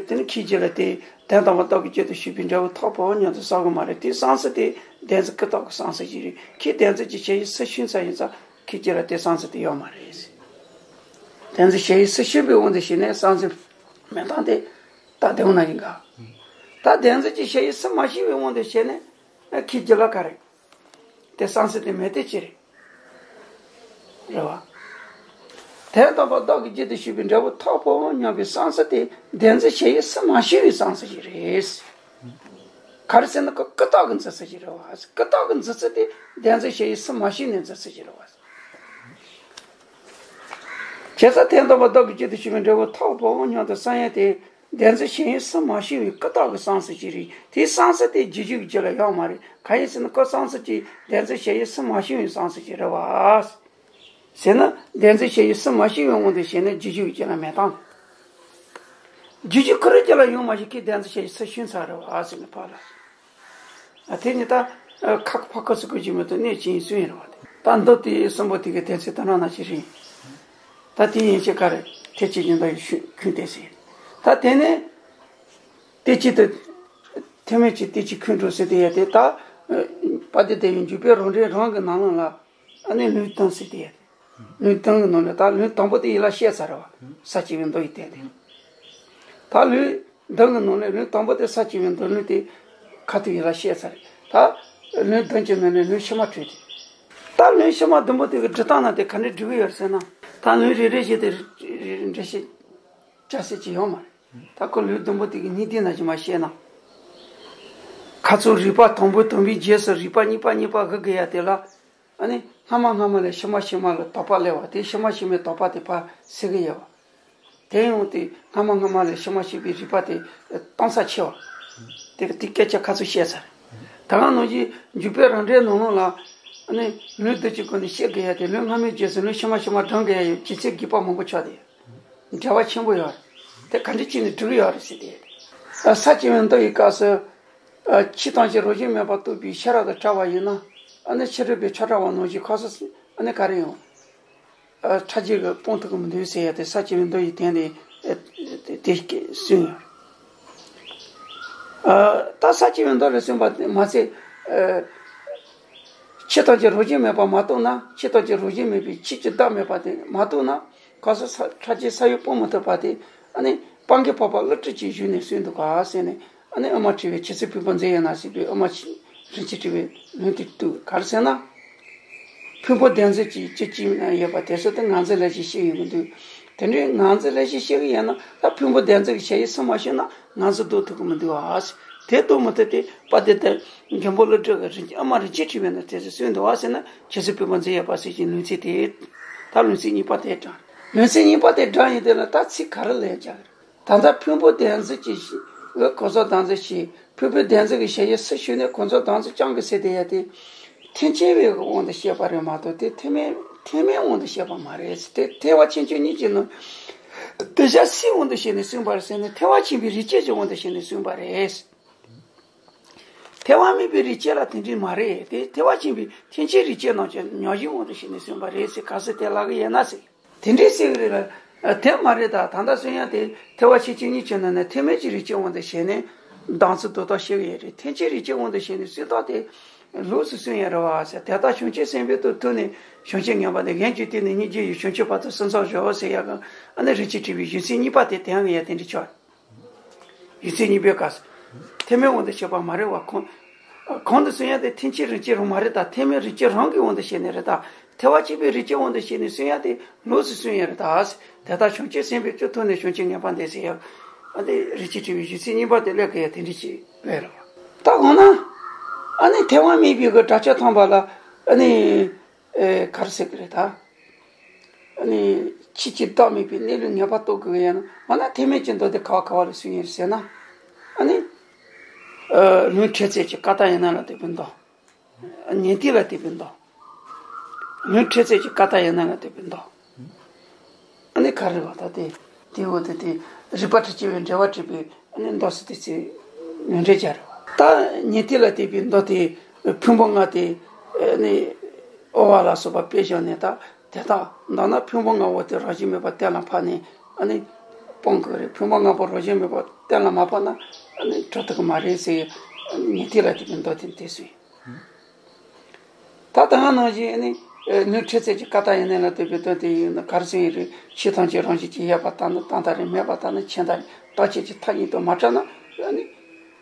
དེ་ནི་ཁྱེད་རྒྱུད་ལ་དེ་དོན་དམ་པར་སྟོབས་ཀྱིས་རྒྱུད་དུ་ཞུགས་པའི་འབྲས་བུ་ཐོབ་བོ་སྙམ་དུ་བསམ་གྱི་མ་རེད། དེ་བསམ་ཚུལ་དེ་བདེན་འཛིན་ཀུན་རྟོག་གི་བསམ་ཚུལ་ཞིག་རེད། ཁྱེད་བདེན་འཛིན་གྱི་ཞེན་ཡུལ་སུ་སུན་ཚར་ཡིན་ཙང་ཁྱེད་རྒྱུད་ལ་དེ་བསམ་ཚུལ་དེ་ཡོད་མ་རེད། བདེན་རྫུན་ཞལ་ཡིག་སུ་ཤེས་པའི་དབང་དུ་བྱས་ནས་བསམ་གཟས་མེད་སྟངས་དེ་ད་དེ་འོ་ན་ཡིན་ག་ད་བདེན་རྫུན་གྱི་ཞལ་ཡིག་སུ་མ་ཤེས་པའི་དབང་དུ་བྱས་ནས་ཁྱི་རྒྱུད་ལ་ག་རེ། དེ་བསམ་གཟས་དེ་མེད་དེ་ཅི་རེད། རེད་བ། དོན་དམ་པར་བདག་གིས་རྒྱུད་དུ་ཞུགས་པའི་འབྲས་བུ་ཐོབ་པའོ་སྙམ་པའི་བསམ་གཟས་དེ་བདེན་རྫུན་ཞལ་ཡིག་སུ་མ་ཤེས་པའི་བསམ་གཟས་ཞིག་རེད། ག་རེ་ཟེར་ན་ཀུ་ཀུ་རྟགས་ཀྱི་འཛིན་ཚུལ་ཞིག་རེད་བ། ཀུ་རྟགས་ཀྱི་འཛིན་ཚུལ་དེ་བདེན་རྫུན་ཞལ་ཡིག་སུ་མ་ཤེས་ནས་འཛིན་ཚུལ་ཞིག་རེད་བ། བྱས་ཙང་དོན་དམ་པར་བདག་གིས་རྒྱུད་དུ་ཞུགས་པའི་འབྲས་བུ་ཐོབ་པའོ་སྙམ་དུ་བསམ་ཡས་དེ། བདེན་རྫུན་ཞལ་ཡིག་སུ་མ་ཤེས་པའི་ཀུ་རྟགས་ཀྱི་བསམ་གཟས་ཅིག་རེད། དེའི་བསམ་གཟས་དེ་རྒྱུད་ཞུགས་ཀྱི་རྒྱུད་ལ་ཡོད་མ་རེད། གང་ཡིན་ཟེར་ན་ཀུ་བསམ་གཟས་ཀྱིས་བདེན་རྫུན་ཞལ་ཡིག་སུ་མ་ཤེས་པའི་བསམ་གཟས་ཅིག་རེད་བ། ཟེར་ན་བདེན་རྫུན་ཞལ་ཡིག་སུ་མ་ཤེས་པའི་དབང་དུ་བྱས་ན་རྒྱུད་ཞུགས་ཀྱི་རྒྱུད་ལ་མེད་དམ། རྒྱུད་ཞུགས་ཁོ་རའི་རྒྱུད་ལ་ཡོད་མ་ཤེས་ཀྱི་བདེན་རྫུན་ཞལ་ཡིག་སུ་ཤེས་ཚར་རེད་བ་ཟེར་ནས་ཕར་ལ། ཨ་དེ་ནི་ད་ཁ་ཁ་ཕ་ཁ་སུ་ཀུ་ཅི་མི་ཐུབ་གནས་ཅི་ཡིན་སུ་ཡིན་རེད་བ། དེ་ད་མདོ་དེ་གསུམ་པོ་དེ་གི་དོན་ཚན་དེ་འདྲ་ན་ཅི་རེད། ད་དེ་ཡན་ཆད་ག་རེ་ཐེག་ཆེན་གྱི་མདོ་ཡི་ཤུ་ཁུན་ཏེ་ཟེར། ད་དེ་ནས་དེ་ཅི་ཏུ་ཐེག་དམན་གྱི་དེ་ཅི་ཁུན་འགྲོ་ཟེར་དེ་ཡ་དེ་ད་དཔལ་ལྡན་དེ་ཡི་འཇུག་པའི་རང་འགྲེལ་རང་གི་ནང་ལ་ཨ་ནི་ལུང་བདུན་ཟེར་དེ་ཡ་དེ། ལུང་བདུན་གྱི་ནང་ནས་ད་ལུང་དང་པོ་དེ་ཡིད་ལ་བཤད་ཚར་རེད་བ། ས་བཅད་པའི་མདོ་ཡི་དོན་དེ། ད་ལུང་བདུན་གྱི་ནང་ནས་ལུང་དང་པོ་དེ་ས་བཅད་པའི་མདོ་ལུང་དེ་ཁ་ཐུག་ཡིད་ལ་བཤད་ཚར་རེད། ད་ལུང་བདུན་གྱི་ནང་ནས་ལུང་ཕྱི་མ་བྲིས་ཏེ། ད་ལུང་ཕྱི་མ་བདུན་པོ་དེ་གི་འབྲི་སྟངས་ན་དེ་ག་འདྲ་འབྲི་གི་ཡོད་རེད་ཟེར་ན། ད་ལུང་རེ་རེ་བཞིན་དེ་འགྲེལ་བཤད་བྱ་སྲིད་ཀྱི་ཡོད་མ་རེད། ད་ཁོ་ལུང་བདུན་པོ་དེ་གི་སྙིང་དོན་ན་ཅི་མ་བཤད་ན། ཁ་ཚུར་རིགས་པ་དང་པོ་དང་པོའི་རྗེས་སུ་རིགས་པ་གཉིས་པ་གཉིས་པ་དབུ་དགུ་ཡ་དེ་ལ། ཨ་ནི་སྔ་མ་སྔ་མ་ལས་ཕྱི་མ་ཕྱི་མ་ལ་དོགས་པ་སླེབས་པ་དེ་ཕྱི་མ་ཕྱི་མའི་དོགས་པ་དེ་ཕར་སེལ་གི་ཡོད་པ། དེ་ཡང་དེ་སྔ་མ་སྔ་མ་ལས་ཕྱི་མ་ཕྱི་མའི་རིགས་པ་དེ་གཏོང་ས་ཆེ་བ། དེ་དེ་སྐད་ཆ་ཁ་ཚུར་བཤད་ཚར། ད་ག་ནང་བཞིན་འཇུག་པའི་རང་འགྲེལ་ནང་ལོགས་ལ་ཨ་ནི་ལུང་བདུན་གྱི་སྒོ་ནས་བཤད་དགོས་ཡ་དེ་ལུང་སྔ་མའི་རྗེས་སུ་ལུང་ཕྱི་མ་ཕྱི་མ་འབྲང་དགོས་ཡ་ཡོད་རྒྱུ་མཚན་རྒྱས་པ་མང་པོ་ཆགས་ཏེ། འབྲེལ་བ་ཆེན་པོ་ཡོད་རེད། དེ་ག་འདྲ་བྱས་ནས་སྒྲུབ་ཀྱི་ཡོད་རེད་ཟེར་ཏེ། ས་བཅད་པའི་མདོ་ཡི་སྐབས་སུ། ཕྱི་ཐམས་ཅད་རང་བཞིན་མེད་པར་རྟོགས་པའི་ཤེས་རབ་དང་བྲལ་བ་ཡིན་ན། ཨ་ནི་ཕྱི་རོལ་པའི་ཆོས་བྲལ་བ་ནང་བཞིན་ཁ་སོ་སོ་ཨ་ནི་ག་རེ་ཡང་། ཕྲ་རྒྱས་ཀྱིས་སྤང་ཐུབ་ཀྱི་མི་འདུག་ཟེར་ཡ་དེ་ས་བཅད་པའི་མདོ་ཡི་དོན་དེ་དེ་སྐད་གསུངས་ཡོད། ད་ས་བཅད་པའི་མདོ་ལ་གསུངས་པ་མ་ཚད། ཕྱི་ཐམས་ཅད་རང་བཞིན་མེད་པར་མ་རྟོགས་ན། ཕྱི་ཐམས་ཅད་རང་བཞིན་མེད་པའི་ཆོས་ཀྱི་བདག་མེད་པ་དེ་མ་རྟོགས་ན། ག་སོ་སོ་ཕྲ་རྒྱས་ས་བོན་སྤོ་མི་ཐུབ་པ་དེ་ཨ་ནི་སྤང་གི་འཕགས་པ་ཀླུ་སྒྲུབ་ཀྱིས་ཞུས་ནས་གསུངས་འདུག་ག་ཟེར་ནས། ཨ་ནི་དབུ་མ་ཁྲིད་པའི་ཁྱད་ཚུལ་ཕུང་པོ་མཛེས་ཡོད་ན་ཟེར་བའི་དབུ་མ་རིན་ཆེན་ཁྲི་པའི་ལུང་དེ་བཏུས། ག་རེ་ཟེར་ན། ཕུང་པོ་བདེན་རྫུན་གྱི་སྤྱི་གཅིག་ན་ཡོད་པ་དེ་ཚོ་དེ་ངར་འཛིན་ལས་བཞིན་བཤད་ཡོང་གི་འདུག་དེ་འདྲའི་ངར་འཛིན་ལས་བཞིན་བཤད་ཀྱི་ཡོད་ན་ད་ཕུང་པོ་བདེན་རྫུན་གྱི་ཞལ་ཡིག་སུ་མ་ཤེས་ན་ངར་འཛིན་ཟློག་ཐུབ་ཀྱི་མི་འདུག་ཨ། དེ་ཟློག་མི་ཐུབ་དེ་དཔལ་ལྡན་དེ་མགོན་པོ་ཀླུ་སྒྲུབ་ཀྱི་རིན་དབུ་མ་རིན་ཆེན་ཁྲི་པའི་ནང་དེ་ཚོ་གསུངས་འདུག་ཨ་ཟེར་ན་ཁྱད་ཚུལ་ཕུང་པོ་མཛེས་ཡོད་པ་ཟེར་གྱི་ལུང་ཚིག་དེ། ད་ལུང་ཚིག་གཉིས་པ་དེ་དྲངས། ལུང་ཚིག་གཉིས་པ་དེ་དྲངས་ཡིན་དེ་ལ་ད་ཚིག་ག་རེ་ལབ་རྒྱག་གི་རེད། ད་ལྟ་ཕུང་པོ་བདེན་རྫུན་གྱི་གོ་ཚོད་བདག་འཛིན་བྱེད། ཕུང་པོ་བདེན་རྫུན་གྱི་ཞལ་ཡིག་སུ་ཤེས་ནས་གོ་ཚོད་བདག་འཛིན་རྐྱང་གི་ཟེར་དེ་ཡ་དེ། ཐེག་ཆེན་པའི་དབང་དུ་བཤད་པ་རེད་མ་གཏོགས་དེ་ཐེག་དམན་ཐེག་དམན་དབང་དུ་བཤད་པ་མ་རེད། དེ་ཐེག་པ་ཆེ་ཆུང་གཉིས་ཀྱི་ནང་། དེ་བཞག་སའི་དབང་དུ་བྱས་ནས་གསུངས་པ་རེད་ཟེར་ནས་ཐེག་པ་ཆེན་པོའི་རིགས་སྐྱེས་ཀྱི་དབང་དུ་བྱས་ནས་གསུངས་པ་རེད། ཐེག་པ་དམན་པའི་རིགས་སྐྱེས་ལ་དེ་འདྲ་མ་རེད་དེ་ཐེག་པ་ཆེན་པོའི་ཐེག་ཆེན་རིགས་སྐྱེས་རྣམས་ཀྱི་ཉམས་བཞེས་དབང་དུ་བྱས་ནས་གསུངས་པ་རེད་ཟེར་ག་ཚོད་དེ་ལབ་གི་ཡོད་ན་ཟེར། དེ་འདྲའི་ཟེར་གི་རེད་ལ། དེ་མ་རེད་ད་ད་ལྟ་གསུང་ཡ་དེ་ཐེག་པ་ཆེ་ཆུང་གཉིས་ཀྱི་ནང་ནས་ཐེག་དམན་གྱི་རིགས་སྐྱེས་དབང་དུ་བྱས་ནས་བདག་འཛིན་ཟློག་ཐབས་བཤད་གི་ཡོད་རེད། ཐེག་ཆེན་རིགས་སྐྱེས་དབང་དུ་བྱས་ནས་གསུང་ཐབས་དེ་ལོགས་སུ་གསུང་ཡ་རེད་བ་ཟེར། དེ་ལྟར་བྱང་ཆུབ་སེམས་དཔའི་སྟོབས་ཐོབ་ནས་བྱང་ཆུབ་ངེས་པ་དེ་གཞན་གྱི་སྟེང་ནས་སྙིང་རྗེ་ཡིས་བྱང་ཆུབ་བར་དུ་སེམས་ཙམ་ཞོག་ཟེར་ཡ་གི་ཨ་ནི་རིན་ཆེན་ཁྲི་པའི་གཞུང་ཚིག་གཉིས་པ་དེ་དེའང་ཡ་དེ་འདྲ་ཆགས། ཡིག་ཚད་གཉིས་པའི་སྐབས་སུ། ཐེག་དམན་དབང་དུ་བྱས་པ་མ་རེད་བ་གང་། གང་དུ་གསུང་ཡ་དེ་ཐེག་ཆེན་རིགས་སྐྱེས་རང་མ་རེད་ད་ཐེག་དམན་རིགས་སྐྱེས་རང་གི་དབང་དུ་བྱས་ནས་རེད་ད། ཐེག་པ་ཆེན་པོའི་རིགས་སྐྱེས་དབང་དུ་བྱས་ནས་གསུང་ཡ་དེ་ལོགས་སུ་གསུང་ཡ་རེད་ད། དེ་ལྟར་བྱང་ཆུབ་སེམས་དཔའི་སྤྱོད་ཐོག་ནས་བྱང་ཆུབ་ངེས་པ་འདས་ཟེར་ཡ། ཨ་དེ་རིན་ཆེན་ཁྲི་པའི་གཞུང་ཚིག་གཉིས་པ་དེ་ལས་ཀ་ཡ་དེ་འདྲ་ཞིག་བས་རེད་བ། ད་འོ་ན། ཨ་ནི་ཐེག་དམན་པའི་གི་དྲག་སྤྱོད་ཐམས་པ་ལ། ཨ་ནི། ཨེ་ག་རེ་ཟེར་གི་རེད་ད། ཨ་ནི་ཆོས་ཀྱི་བདག་མེད་པའི་གནས་ལུགས་ངེས་པར་རྟོགས་དགོས་ཡ་ན་འོ་ན་ཐེག་དམན་གྱི་མདོ་སྡེ་ག་བ་ག་བ་ལ་གསུངས་ཡོད་ཟེར་ན། ཨ་ནི། ལུང་འཕྲད་ཚད་ཀྱི་ཀ་དག་ཡན་ལག་ལ་ལྟོས་པའི་མདོ། ཉན་ཐོས་ལ་ལྟོས་པའི་མདོ། ལུང་འཕྲད་ཚད་ཀྱི་ཀ་དག་ཡན་ལག་ལ་ལྟོས་པའི་མདོ། ཨ་ནི་ག་རེ་བ་ད་དེ། དེའི་འོག་ཏུ་དེ་རིགས་པ་དང་བཅས་པའི་འབྲེལ་བ་བྲིས་པའི་ཨ་ནི་མདོ་སུ་དེ་ཚོའི་ལུང་འདྲེན་སྦྱར་རེད་བ། ད་ཉན་ཐོས་ལ་ལྟོས་པའི་མདོ་དེ་ཕུང་པོ་ལྔ་དེ་ཨ་ནི་དབུ་བ་ལ་སོགས་པ་དཔེ་བཞག་ནས་ད་དེ་དག་མདོར་ན་ཕུང་པོ་ལྔ་པོ་དེ་རང་བཞིན་མེད་པར་གཏན་ལ་ཕབ་ནས་ཨ་ནི་སྤང་དགོས་རེད། ཕུང་པོ་ལྔ་པོ་རང་བཞིན་མེད་པར་གཏན་ལ་མ་ཕབ་ན་ཨ་ནི་གྲུབ་ཐུབ་ཀྱི་མ་རེད་ཟེར་ཉན་ཐོས་ལ་ལྟོས་པའི་མདོ་དེ་དེ་སུ་ཡིན། ད་ད་ང་ནང་བཞིན་ནི་ ལུས་འཕྲལ་སེལ་གྱི་ཀ་དག་ཡེ་ནས་ལ་ལྟོས་པའི་མདོ་དེ་ཡིན་ན་ག་རེ་ཟེར་ཡིན་རེད། ཆོས་ཐམས་ཅད་རང་བཞིན་གྱིས་ཡོད་པ་ལྟར་ན་དང་དག་རེད། མེད་པ་ལྟར་ན་ཆོས་དག་རེད། རྟག་ཆད་ཀྱི་མཐའ་གཉིས་དུ་མ་བྲལ་ན་ཨ་ནི་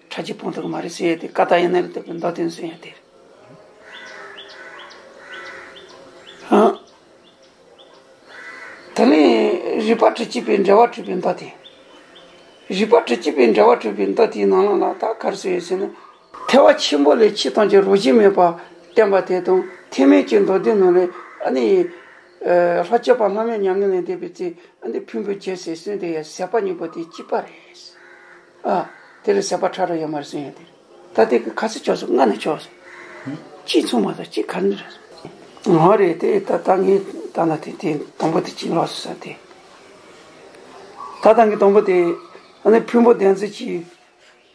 ཕྲ་རྒྱས་སྤོང་ཐུབ་ཀྱི་མ་རེད་ཟེར་ཡས་དེ་ཀ་དག་ཡེ་ནས་ལ་ལྟོས་པའི་མདོ་དེ་ཟེར་ཡས་དེ་རེད། ཨ། དེ་ནས་རིགས་པ་དྲུག་གཅིག་པའི་འགྲེལ་པ་གྲུབ་པའི་མདོ་དེ། རིགས་པ་དྲུག་གཅིག་པའི་འགྲེལ་པ་གྲུབ་པའི་མདོ་དེའི་ནང་ལ་ལ་ད་ག་རེ་ཟེར་ཡོད་ཟེར་ན། ཐེག་པ་ཆེན་པོ་ལས་ཆོས་ཐམས་ཅད་རང་བཞིན་མེད་པར་བསྟན་པ་དེ་དང་ཐེག་དམན་གྱི་མདོ་སྡེ་ནང་ལས་ཨ་ནི། ལྷག་པར་བླ་མའི་ཉམས་ལེན་ལས་འདས་པའི་ཚེ་ཨ་ནི་ཕུང་པོའི་རྒྱུ་ཟེར་གསུངས་དེ་ཡང་ཟད་པ་གཉིས་པོ་དེ་གཅིག་པ་རེད། ཨ། དེ་ལས་ཟད་པ་ཕྲ་རགས་ཡོད་མ་རེད་གསུངས་ཡོད་དེ། ད་དེ་གི་ཁ་ཚིག་ཆོག་སོང་། ང་ནི་ཆོག་སོང་། གཅིག་མཚུངས་མ་སོང་། གཅིག་ག་འདྲ་རེད། ང་རེད་དེ་ད་ལྟ་ངས་ད་ན་དེ་དེ་དང་པོ་དེ་གཅིག་ལོག་སོང་ས་དེ། ད་ལྟ་ངས་དང་པོ་དེ་ཨ་ནི་ཕུང་པོ་བདེན་འཛིན་གྱི་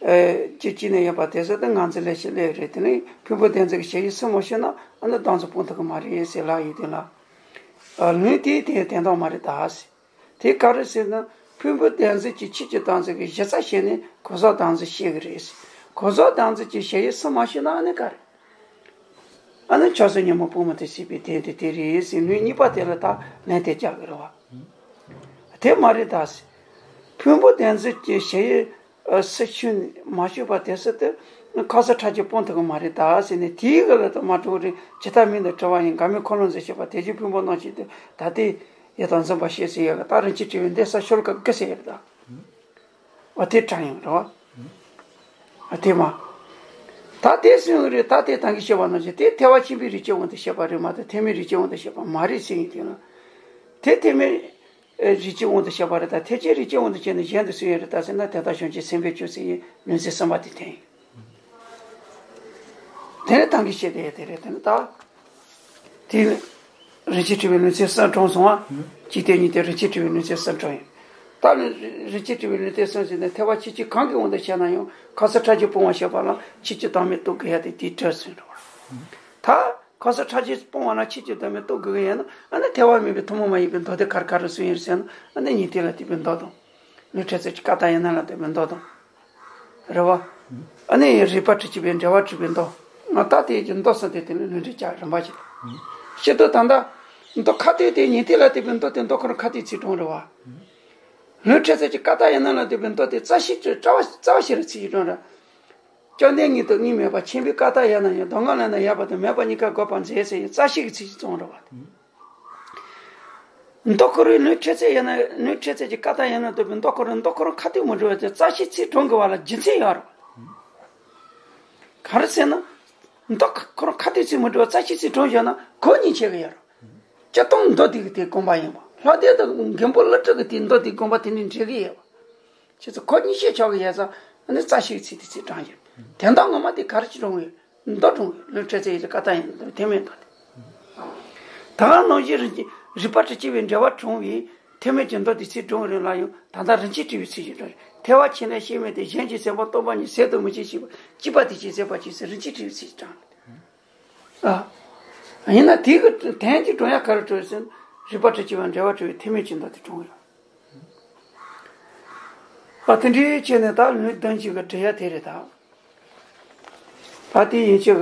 ཨེ་ཅི་ཅི་ནས་ཡོད་པ་དེ་ཟེར་ཏེ་ང་ཚོ་ལས་ཤེས་ལས་རེད། དེ་ནི་ཕུང་པོ་བདེན་འཛིན་གྱི་ཞལ་ཡིན་སུ་མ་ཤེས་ན་ཨ་ནི་བདག་འཛིན་སྤོང་ཐུབ་ཀྱི་མ་རེད་ཟེར་ལབ་ཡོད་དེ་ལ། ལུང་དེའི་དེ་དོན་དག་མ་རེད་ད་ཟེར། དེ་ག་རེ་ཟེར་ན་ཕུང་པོ་བདེན་འཛིན་གྱི་ཆོས་ཀྱི་བདག་འཛིན་གྱི་གཞི་རྩ་བཤད་ནས་གོ་ས་བདག་འཛིན་བཤད་ཀྱི་རེད། གོ་ས་བདག་འཛིན་གྱི་གཞི་ཡི་སུ་མ་ཤེས་ན་ཨ་ནི་ག་རེ། ཨ་ནི་ཆགས་སོགས་ཉོན་མོངས་པུས་མོ་དེ་ཤེས་པའི་དོན་དེ་དེ་རེད་ཟེར། ལུང་གཉིས་པ་དེ་ལ་ད་ལན་དེ་རྒྱག་གི་རེད་བ། དེ་མ་རེད་ད་ཟེར། ཕུང་པོ་བདེན་འཛིན་གྱི་གཞི་ཡི་ཨ་སུ་ཤེས་མ་ཤེས་པ་དེ་སུ་དེ་ཁ་ཚ་ཁྲག་གིས་སྤོང་ཐུབ་ཀྱི་མ་རེད་ད་ཟེར་ནས་དེའི་གི་ལ་ད་མ་འགྲོ་གི་རེད། ཇི་ལྟར་མིང་དང་བྲལ་བ་ཡིན། འགག་མེད་འཁོར་ལོ་འཛིན་ཤེས་པ་དེ་བཞིན་ཕུང་པོ་རྣམ་ཤེས་དེ་ད་ལྟའི་ཡུལ་དང་འཛིན་པ་ཤེས་ཟེར་ཡོད་གི། ད་རིན་ཆེན་ཕྲེང་བའི་འདི་ས་ཤོ་ལོ་ཀ་དགུ་ཟེར་ཡོད་རེད་ད། ཨ་དེ་དྲངས་ཡོང་རེད་བ། ཨ་དེ་མ། ད་དེ་གསུངས་ཡོད་རེད། ད་དེ་ད་གིན་བཤད་པ་ནང་བཞིན་དེ་ཐེག་པ་ཆེན་པོའི་རིགས་ཀྱི་དབང་དུ་བཤད་པ་རེད་མ་གཏོགས་ཐེག་དམན་རིགས་ཀྱི་དབང་དུ་བཤད་པ་མ་རེད་ཟེར་ཡིན་དུས་ན། དེ་ཐེག་དམན་རིགས་ཀྱི་དབང་དུ་བཤད་པ་རེད་ད། ཐེག་ཆེན་རིགས་ཀྱི་དབང་དུ་བྱས་ནས་གཞན་དུ་གསུངས་ཡོད་རེད་ད་ཟེར་ན་དེ་དག་གཞོམ་བྱེད་སེམས་དཔའི་སྤྱོད་ཚུལ་ཡིན། ལུང་ཚན་གསུམ་པ་དེ་འཐེན་ཡིན། དེ་ནས་ད་གིན་བཤད་དེ་དེ་རེད། དེ་ནས་ད། དེ་རིན་ཆེན་ཕྲེང་བའི་ལུང་ཚན་གསུམ་དྲངས་སོང་ང་། གཅིག་དེ་གཉིས་དེ་རིན་ཆེན་ཕྲེང་བའི་ལུང་ཚན་གསུམ་དྲངས་ཡིན། ད་ནི་རིན་ཆེན་ཕྲེང་བའི་ལུང་ཚན་གསུམ་ཟེར་ནས་ཐེག་པ་ཆོས་ཅན་གང་གི་དབང་དུ་བྱས་ན་ཡང་ཁ་ཚ་ཁྲག་གིས་སྤོང་བར་བྱེད་པ་ལ་ཆོས་ཀྱི་བདག་མེད་རྟོགས་དགོས་ཡ་དེ་དེའི་གྲས་སུ་འགྲོ་བ། ད་ཁ་ཚ་ཁྲག་གིས་སྤོང་བ་ལ་ཆོས་ཀྱི་བདག་མེད་རྟོགས་དགོས་ཀྱི་ཡིན་ན་ཨ་ནི་ཐེག་པ་དམན་པའི་ཐུན་མོང་མ་ཡིན་པའི་མདོ་སྡེ་ག་རེ་ག་རེ་གསུངས་ཡོད་ཟེར་ན་ཨ་ནི་ཉན་ཐོས་ལ་ལྟོས་པའི་མདོ་དང་། ལུས་འཕྲལ་སེལ་གྱི་ཀ་དག་ཡེ་ནས་ལ་ལྟོས་པའི་མདོ་དང་། རེད་བ། ཨ་ནི་རིགས་པ་དྲུག་གཅིག་པའི་འགྲེལ་པ་གྲུབ་པའི་མདོ། ང་ད་དེ་ཀྱི་མདོ་གསུམ་དེ་དེ་ནི་ལུང་འདྲེན་བྱ་རིམ་པ་བྱེད། སྤྱིར་དུ་ད་ལྟ་མདོ་ཁ་ཐོག་དེ་ཉན་ཐོས་ལ་ལྟོས་པའི་མདོ་དེ་མདོ་ཁོ་རང་ཁ་ཐོག་ཚིག་གྲངས་རེད་བ། ལུས་འཕྲལ་སེལ་གྱི་ཀ་དག་ཡེ་ནས་ལ་ལྟོས་པའི་མདོ་དེ་རྩ་ཤེ་རྩ་བ་རྩ་བ་ཤེས་རབ་ཚིག་གི་གྲངས་རེད། བཅོམ་ལྡན་གཉིས་སྟོང་གཉིས་མེད་པ། ཆེན་པོའི་ཀ་དག་ཡེ་ནས་ཡང་། གདམས་ངག་ལས་ནི་ཡོད་པ་དང་། མེད་པ་གཉིས་ཀ་འགོག་པར་མཛད་ཟེར་ཡི་རྩ་ཤེ་གི་ཚིག་གི་གྲངས་རེད་བ། མདོ་ཁོ་རའི་ལུས་འཕྲལ་སེལ་ཡེ་ནས་ལུས་འཕྲལ་སེལ་གྱི་ཀ་དག་ཡེ་ནས་ལྟོས་པའི་མདོ་ཁོ་ར་མདོ་ཁོ་རང་ཁ་ཐོག་མི་འགྲོ་བ་དེ་རྩ་ཤེ་ཚིག་གྲངས་དགོས་པ་ལ་རྒྱུ་མཚན་ཡོད་རེད། ག་རེ་ཟེར་ན། མདོ་ཁོ་རང་ཁ་ཐོག་ཚིག་མི་འགྲོ་བ་རྩ་ཤེ་ཚིག་གྲངས་བཞག་ན་གོ་གཉིས་ཆོད་ཀྱི་ཡོད་རེད། སྤྱིར་བཏང་མདོ་དེ་གི་དེ་དགོངས་པ་ཡིན་པ། ལྷ་སྡེ་དང་མགོན་པོ་ཀླུ་སྒྲུབ་ཀྱི་དེ་མདོ་དེ་དགོངས་པ་དེ་ནི་འགྲིག་གི་ཡོད་པ། ཁྱེད་ཚོ་གོ་གཉིས་ཆོད་ཆོག་གི་ཡོད་ཙང་ཨ་ནི་རྩ་ཤེ་ཚིག་དེ་ཚིག་དྲངས་ཡོད། དོན་དག་ངོ་མ་དེ་ག་རེ་ཅིག་གྲངས་ཡོད། མདོ་གྲངས་ཡོད། ལུས་འཕྲལ་སེལ་ཡི་ཀ་དག་ཡེ་ནས་ལྟོས་པའི་ཐེག་དམན་མདོ་དེ། ད་ག་ནང་བཞིན་རིགས་རིགས་པ་དྲུག་གཅིག་པའི་འགྲེལ་པ་དྲངས་པའི་ཐེག་དམན་གྱི་མདོ་དེ་ཚིག་གྲངས་རེ་ལ་ཡང་ད་ལྟ་རིན་ཆེན་ཕྲེང་བའི་ཚིག་ཅིག་གྲངས་རེད། ཐེག་པ་ཆེ་ལས་སྐྱེས་མེད་དེ། གཞན་གྱི་སེམས་པ་སྟོང་པ་ཉིད། ཟད་དུ་མི་ཤེས་ཤེས་པ་གཅིག་པ་དེ་ཅིག་ཟད་པ་གཅིག་ཟེར་རིན་ཆེན་ཕྲེང་བའི་ཚིག་ཅིག་གྲངས་རེད། ཨ། ཡིན་ན་དེའི་གི་དོན་གྱི་གྲངས་ཡ་ག་རེ་གྲངས་ཟེར་ན་རིགས་པ་དྲུག་གཅིག་པའི་འགྲེལ་པ་དྲངས་པའི་ཐེག་དམན་གྱི་མདོ་དེ་གྲངས་ཡོད། ཨ་དེ་འདྲའི་བྱས་ནས་ད་ལུང་བདུན་གཅིག་གི་འགྲེལ་ཡ་དེ་རེད་ད། ད་དེ་ཡན་ཆད་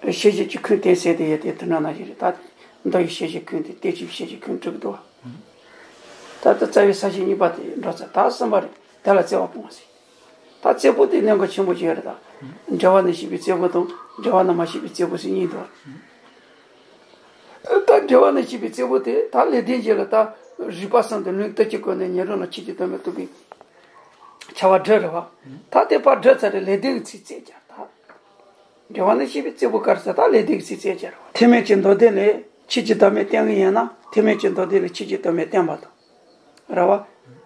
ཀྱི་ཤེས་བྱེད་ཀྱི་ཁུངས་གཏན་ཟེར་དེ་ཡོད་དེ་དེ་འདྲ་ན་ཞིག་རེད་ད། མདོ་ཡི་ཤེས་བྱེད་ཁུངས་དེ་དེ་ཅིག་ཤེས་བྱེད་ཁུངས་དྲུག་འདུག་ད་ལྟ་རྩ་བའི་ས་བཅད་གཉིས་པ་དེ་འགྲོ་ཚར། ད་གསུམ་པ་རེད། དེ་ལ་བཙལ་བ་སྤོང་བ་ཟེར། ད་བཙལ་པོ་དེ་གནད་འགག་ཆེན་པོ་ཅིག་ཡོད་རེད་ད། འགྲེལ་པ་ནས་བཤད་པའི་བཙལ་པོ་དང་འགྲེལ་པ་ནས་མ་བཤད་པའི་བཙལ་པོ་ཟེར་གཉིས་འདུག་ད་འགྲེལ་པ་ནས་བཤད་པའི་བཙལ་པོ་དེ་ད་ལེགས་ལྡན་འབྱེད་ལ་ད་རིགས་པ་གསུམ་དང་ལུང་དུས་ཀྱི་སྒོ་ནས་ཉན་རང་ལ་ཆོས་ཀྱི་བདག་མེད་རྟོགས་པའི་བྱ་བ་བསྒྲུབས་རེད་བ། ད་དེ་ཕར་བསྒྲུབས་ཚར་རེད། ལེགས་ལྡན་གྱི་ཚིག་བཙལ་རྒྱུ་ད། འགྲེལ་པ་ནས་བཤད་པའི་བཙལ་པོ་ག་རེ་ཟེར། ད་ལེགས་ལྡན་གྱི་ཚིག་བཙལ་རྒྱུ་རེད་བ། ཐེག་དམན་གྱི་མདོ་སྡེ་ལས་ཆོས་ཀྱི་བདག་མེད་བསྟན་གྱི་ཡིན་ན་ཐེག་དམན་གྱི་མདོ་སྡེ་ལས་ཆོས་ཀྱི་བདག་མེད་བསྟན་པ་དང་། རེད་བ།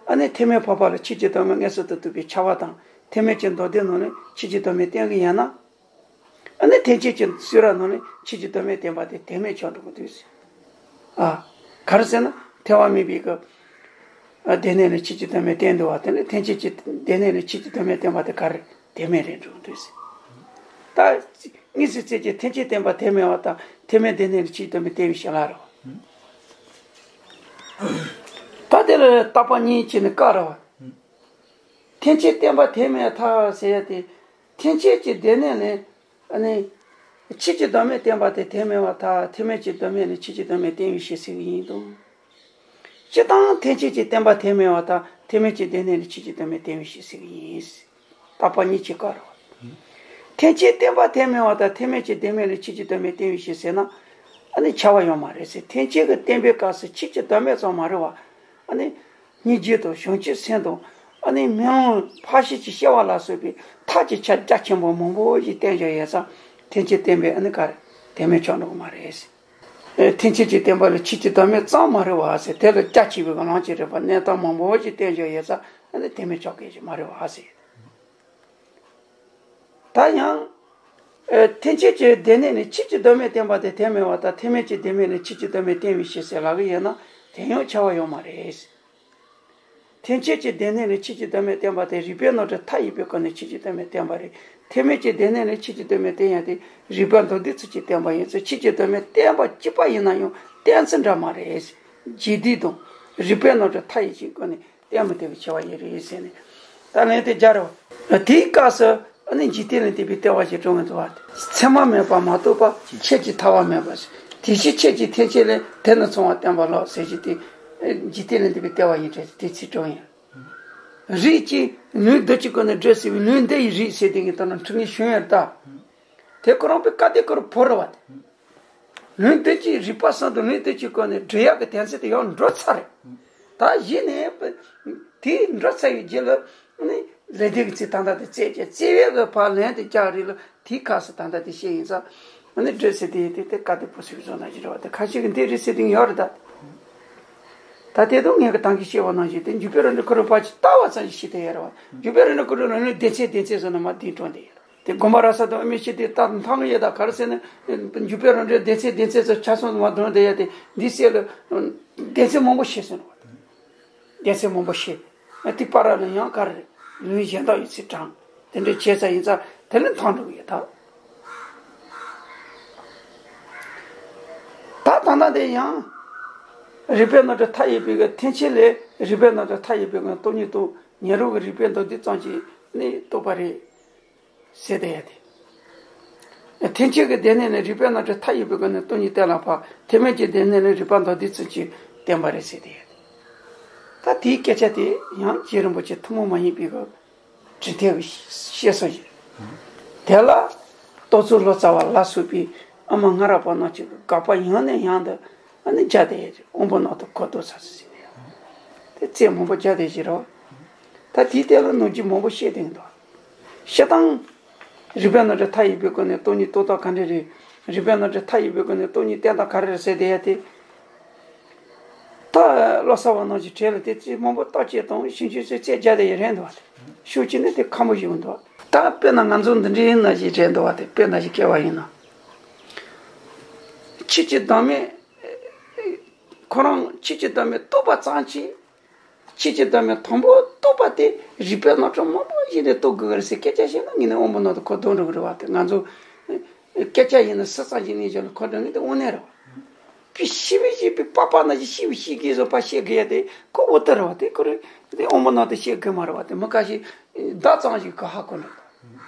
ཨ་ནི་ཐེག་དམན་འཕགས་པ་ལ་ཆོས་ཀྱི་བདག་མེད་མངོན་སུམ་དུ་རྟོགས་པའི་བྱ་བ་དང་ཐེག་དམན་གྱི་མདོ་སྡེ་ནང་ནས་ཆོས་ཀྱི་བདག་མེད་བསྟན་གྱི་ཡིན་ན། ཨ་ནི་ཐེག་ཆེན་གྱི་གསུང་རབ་ནང་ནས་ཆོས་ཀྱི་བདག་མེད་བསྟན་པ་དེ་ཐེག་དམན་ཆགས་འགྲོ་གི་འདུག་ཟེར། ཨ། ག་རེ་ཟེར་ན་ཐེག་པ་དམན་པའི་གི། ཨ། སྡེ་སྣོད་ནས་ཆོས་ཀྱི་བདག་མེད་བསྟན་འདུག་བ། དེ་ནི་ཐེག་ཆེན་གྱི་སྡེ་སྣོད་ནས་ཆོས་ཀྱི་བདག་མེད་བསྟན་པ་དེ་ག་རེ་ཐེག་དམན་རེད་འགྲོ་གི་འདུག་ཟེར། ད་དངོས་སུ་བཙལ་གྱི་ཐེག་ཆེན་བསྟན་པ་ཐེག་དམན་པ་དང་ཐེག་དམན་སྡེ་སྣོད་ནས་ཆོས་ཀྱི་བདག་མེད་བསྟན་པའི་བྱིན་རླབས་རེད་བ། ད་དེ་ལ་བརྟག་པ་གཉིས་བྱས་ནས་བཀག་རེད་བ། ཐེག་ཆེན་བསྟན་པ་ཐེག་དམན་ཐལ་ཟེར་ཡ་དེ། ཐེག་ཆེན་གྱི་སྡེ་སྣོད་ནས་ཨ་ནི། ཆོས་ཀྱི་བདག་མེད་བསྟན་པ་དེ་ཐེག་དམན་པ་དང་ཐེག་དམན་གྱི་བདག་མེད་ལས་ཆོས་ཀྱི་བདག་མེད་བསྟན་པའི་ཕྱིར་ཟེར་གྱི་ཡིན་དང་། སྤྱིར་བཏང་ཐེག་ཆེན་གྱི་བསྟན་པ་ཐེག་དམན་པ་དང་ཐེག་དམན་གྱི་སྡེ་སྣོད་ལས་ཆོས་ཀྱི་བདག་མེད་བསྟན་པའི་ཕྱིར་ཟེར་གྱི་ཡིན། བརྟག་པ་གཉིས་ཀྱི་སྐོར་རོ། ཐེག་ཆེན་བསྟན་པ་ཐེག་དམན་པ་དང་ཐེག་དམན་གྱི་སྡེ་སྣོད་ལས་ཆོས་ཀྱི་བདག་མེད་བསྟན་པའི་ཕྱིར་ཟེར་ན། ཨ་ནི་ཁྱབ་པ་ཡོད་མ་རེད་ཟེར། ཐེག་ཆེན་གྱི་བསྟན་པའི་སྐབས་སུ་ཆོས་ཀྱི་བདག་མེད་ཙམ་མ་རེད་བ། ཨ་ནི། སྙིང་རྗེ་དང་བྱང་ཆུབ་སེམས་དང་། ཨ་ནི་སྨོན་ལམ་ཕར་ཕྱིན་གྱི་སྐྱེ་བ་ལ་སོགས་པའི་ཐབས་ཀྱི་ཆ་རྒྱ་ཆེན་པོ་མང་པོ་ཞིག་བསྟན་བཞག་ཡོད་ཙང་། ཐེག་ཆེན་བསྟན་པའི་ཨ་ནི་ག་རེ་ཐེག་དམན་ཆགས་འགྲོ་གི་མ་རེད་ཟེར། ཨེ་ཐེག་ཆེན་གྱི་བསྟན་པ་ལ་ཆོས་ཀྱི་བདག་མེད་ཙམ་མ་རེད་བ་ཟེར། དེ་ལ་རྒྱ་ཆེ་བའི་གི་ལམ་གྱི་རིམ་པ་གནས་སྟངས་མང་པོ་ཞིག་བསྟན་བཞག་ཡོད་ཙང་ཨ་ནི་ཐེག་དམན་ཆགས་མཁན་ཞིག་མ་རེད་བ་ཟེར། ད་ཡང་། ཨེ་ཐེག་ཆེན་གྱི་སྡེ་སྣོད་ནས་ཆོས་ཀྱི་བདག་མེད་བསྟན་པ་དེ་ཐེག་དམན་པ་དང་ཐེག་དམན་གྱི་སྡེ་སྣོད་ནས་ཆོས་ཀྱི་བདག་མེད་བསྟན་པའི་ཕྱིར་ཟེར་ལབ་ཀྱི་ཡོད་ན་དེ་ཡང་ཁྱབ་པ་ཡོད་མ་རེད། ཐེག་ཆེན་གྱི་སྡེ་སྣོད་ནས་ཆོས་ཀྱི་བདག་མེད་བསྟན་པ་དེ་རིགས་པས་རྣམ་གྲངས་མཐའ་ཡས་པའི་སྒོ་ནས་ཆོས་ཀྱི་བདག་མེད་བསྟན་པ་རེད། ཐེག་དམན་གྱི་སྡེ་སྣོད་ནས་ཆོས་ཀྱི་བདག་མེད་བསྟན་ཡ་དེ་རིགས་པ་མདོར་བསྡུས་ཚུལ་གྱིས་བསྟན་པ་ཡིན་ཙང་ཆོས་ཀྱི་བདག་མེད་བསྟན་པ་གཅིག་པ་ཡིན་ན་ཡང་བསྟན་ཚུལ་འདྲ་མ་རེད། རྒྱས་བསྡུས་དང་རིགས་པས་རྣམ་གྲངས་མཐའ་ཡས་ཀྱི་སྒོ་ནས། གཏན་མི་བདེ་བའི་ཆེ་བ་ཡིན་རེད་ཟེར་ནས། ད་ལན་དེ་སྦྱར་རོ། དེའི་སྐབས་སུ་ཨ་ནི་འཇིག་རྟེན་ལས་འདས་པའི་ལྟེ་བ་ཞིག་འགྲོ་ངེས་འདུག་བ། མཚན་མ་མེད་པ་མ་གཏོགས་པ་ཁྱད་ཀྱིས་ཐར་བ་མེད་པ་ཞིག་དེ་ཕྱིར་ཁྱེད་ཀྱིས་ཐེག་ཆེན་ལས་དེ་ནི་ཚངས་པ་བསྟན་པ་ལགས་ཟེར་གྱི་དེ། འཇིག་རྟེན་ལས་འདས་པའི་ལྟེ་བ་ཡིན་དྲན་དེ་ཚིག་གྲོགས་ཡིན། རིགས་ཀྱི་ལུང་བསྡུ་གཅིག་ཀུན་ནས་བསྒྲུབས་ཟེར་བའི་ལུང་འདི་ཡི་རིགས་ཟེར་དེ་ངས་ད་ནང་འཁྲུལ་ངེས་བྱུང་ཡོད་ད། དེ་ཁོ་རང་པའི་བཀའ་དེ་ཁོར་བོར་བ་དེ། ལུང་དེ་གཅིག་རིགས་པ་གསུམ་དང་ལུང་དེ་གཅིག་སྐོར་ནས་འགྲེལ་ཡག་གི་དོན་ཚན་དེ་ཡང་འགྲོ་ཚར་རེད། ད་གཞི་ནས་དེ་འགྲོ་ཚར་བའི་རྗེས་ལ་ནི་ལས་དེ་གི་ཚིག་ད་ལྟ་དེ་བཙལ་བྱས་བཙལ་བའི་གི་བར་ལན་དེ་རྒྱག་རེད་ལ་དེའི་ཁ་སུ་ད་ལྟ་དེ་བཤད་ཡིན་ཙང་ནི་འགྲོ་ཚར་དེ་དེ་དེ་བཀའ་དེ་བོ་སུ་བཟོ་ན་ཞིག་རེད་བ། དེ་ཁ་ཤས་ཀྱི་འདི་རེད་ཟེར་དེ་ཡོད་རེད་ད། ད་དེ་དུས་ངས་ཀྱི་ཏང་གི་བཤད་པ་ནང་བཞིན་དེ་འཇུག་པའི་རང་འགྲེལ་ཁོ་རང་ཕར་ཅིག་ལྟ་བ་ཙམ་ཞིག་ཤེས་དེ་ཡོད་རེད་བ། འཇུག་པའི་རང་འགྲེལ་ཁོ་རང་ལ་ནི་སྡེ་ཚན་སྡེ་ཚན་བཟོ་ན་མ་བདེན་དྲང་དེ་ཡོད་རེད། དེ་དགོངས་པ་རབ་གསལ་དང་དབུ་མའི་ཤེས་དེ་ལྟ་མཐོང་གི་ཡོད་ད་ག་རེ་ཟེར་ན། འཇུག་པའི་རང་འགྲེལ་སྡེ་ཚན་སྡེ་ཚན་ཚོ་ཆ་ཚང་མ་དོན་དེ་ཡ་དེ་འདི་སེ་ལ། སྡེ་ཚན་མང་པོ་ཤེས་ཟེར་ནོ། སྡེ་ཚན་མང་པོ་ཤེས། དེ་པ་ར་ལ་ཡང་ག་རེ་ལུང་གཞན་དག་ཡོད་ཚེ་དྲང་དེ་འདྲའི་བྱས་ས་ཡིན་ཙང་དེ་ལས་མཐོང་འགྲོ་གི་ཡོད་ད། ད་ད་ལྟ་དེ་ཡང་རིགས་པས་རྣམ་གྲངས་མཐའ་ཡས་པའི་གི་ཐེག་ཆེན་ལས་རིགས་པས་རྣམ་གྲངས་མཐའ་ཡས་པའི་གི་སྟོང་ཉིད་དང་ཉེ་རབས་ཀྱི་རིགས་པས་མདོར་བསྡུས་ཙམ་གྱིས་ནི་རྟོགས་པ་རེད། ཟེར་དེ་ཡ་དེ། ཐེག་ཆེན་གྱི་སྡེ་སྣོད་ནས་རིགས་པས་རྣམ་གྲངས་མཐའ་ཡས་པའི་སྒོ་ནས་སྟོང་ཉིད་གཏན་ལ་ཕབ། ཐེག་དམན་གྱི་སྡེ་སྣོད་ནས་རིགས་པ་མདོར་བསྡུས་ཚུལ་གྱིས་བསྟན་པ་རེད་ཟེར་དེ་ཡ་དེ། ད་དེའི་སྐད་ཆ་དེ་ཡང་རྗེ་རིན་པོ་ཆེ་ཐུན་མོང་མ་ཡིན་པའི་གི་དྲི་ཐལ་གྱི་བཤད་སྲོལ་ཞིག་དེ་ལ་རྟོག་ཚོགས་ལོ་ཙཱ་བ་ལ་སོགས་པའི་ཨ་མ་སྔ་རབས་པ་རྣམས་ཀྱིས་དགག་པ་ཡང་ནས་ཡང་དུ་ཨ་ནི་བརྒྱབ་སྟེ་དབང་པོ་ནང་དུ་གོ་ལྡོག་ཚར་སོང་ཟེར་ནས་དེ་རྩོད་མང་པོ་བརྒྱབ་བསྡད་ཀྱི་རེད། ད་དེའི་ཐད་ལ་ནོར་གྱི་མང་པོ་བཤད་བསྡད་འདུག་བཤད་སྟངས། རིགས་པས་རྣམ་གྲངས་མཐའ་ཡས་པའི་སྒོ་ནས་སྟོང་ཉིད་རྟོགས་སྟངས་ག་འདྲ་རེད། རིགས་པས་རྣམ་གྲངས་མཐའ་ཡས་པའི་སྒོ་ནས་སྟོང་ཉིད་བསྟན་སྟངས་ག་རེ་རེད་ཟེར་བསྡད་ཡ་དེ། ད་ལོ་ཙཱ་བ་རྣམས་ཀྱི་གྲས་ལ་དེ་རྩོད་མང་པོ་བརྟག་དཔྱད་དང་ཞིབ་འཇུག་བྱས་རྩོད་རྒྱག་བསྡད་ཡ་རེད་འདུག་བ། ཤུགས་ཀྱིས་ནི་དེ་ཁག་པོ་ཞིག་འདུག་ད་དཔེར་ན་ང་ཚོ་འདི་འདྲའི་ཡིན་ན་ཞིག་རེད་འདུག་བ། དེ་དཔེར་ན་ཞིག་བཀལ་བ་ཡིན་ན། ཆོས་ཀྱི་བདག་མེད། ཁོ་རང་ཆོས་ཀྱི་བདག་མེད་རྟོགས་པ་ཙམ་གྱིས། ཆོས་ཀྱི་བདག་མེད་དང་པོ་རྟོགས་པ་དེ་རིགས་པས་རྣམ་གྲངས་མང་པོ་ཞིག་ནས་རྟོགས་དགོས་ཀྱི་རེད་ཟེར་སྐད་ཆ་བཤད་ན་ངས་ནི་དབང་པོ་ནང་དུ་གོ་ལྡོག་འགྲོ་གི་རེད་བ། དེ་ང་ཚོ་སྐད་ཆ་ཡིན་ན་སུ་ཙམ་ཞིག་ནས་བྱས་ན་གོ་ལྡོག་ངེས་དེ་དངོས་གནས་རེད་བ། དཔེ་ཞིབ་ཞིབ་པའི་པགས་པ་ནང་བཞིན་ཞིབ་ཞིབ་གིས་བཟོ་པ་བཤད་དགོས་ཡ་དེ་ཁོ་འོ་ད་རེད་བ། དེ་ཁོ་རེ་དེ་དབང་པོ་ནང་དུ་བཤད་དགོས་མ་རེད་བ། དེ་མི་ཁ་ཤས་བརྡ་ཙམ་ཞིག་གིས་ཧ་གོ་འགྲོ།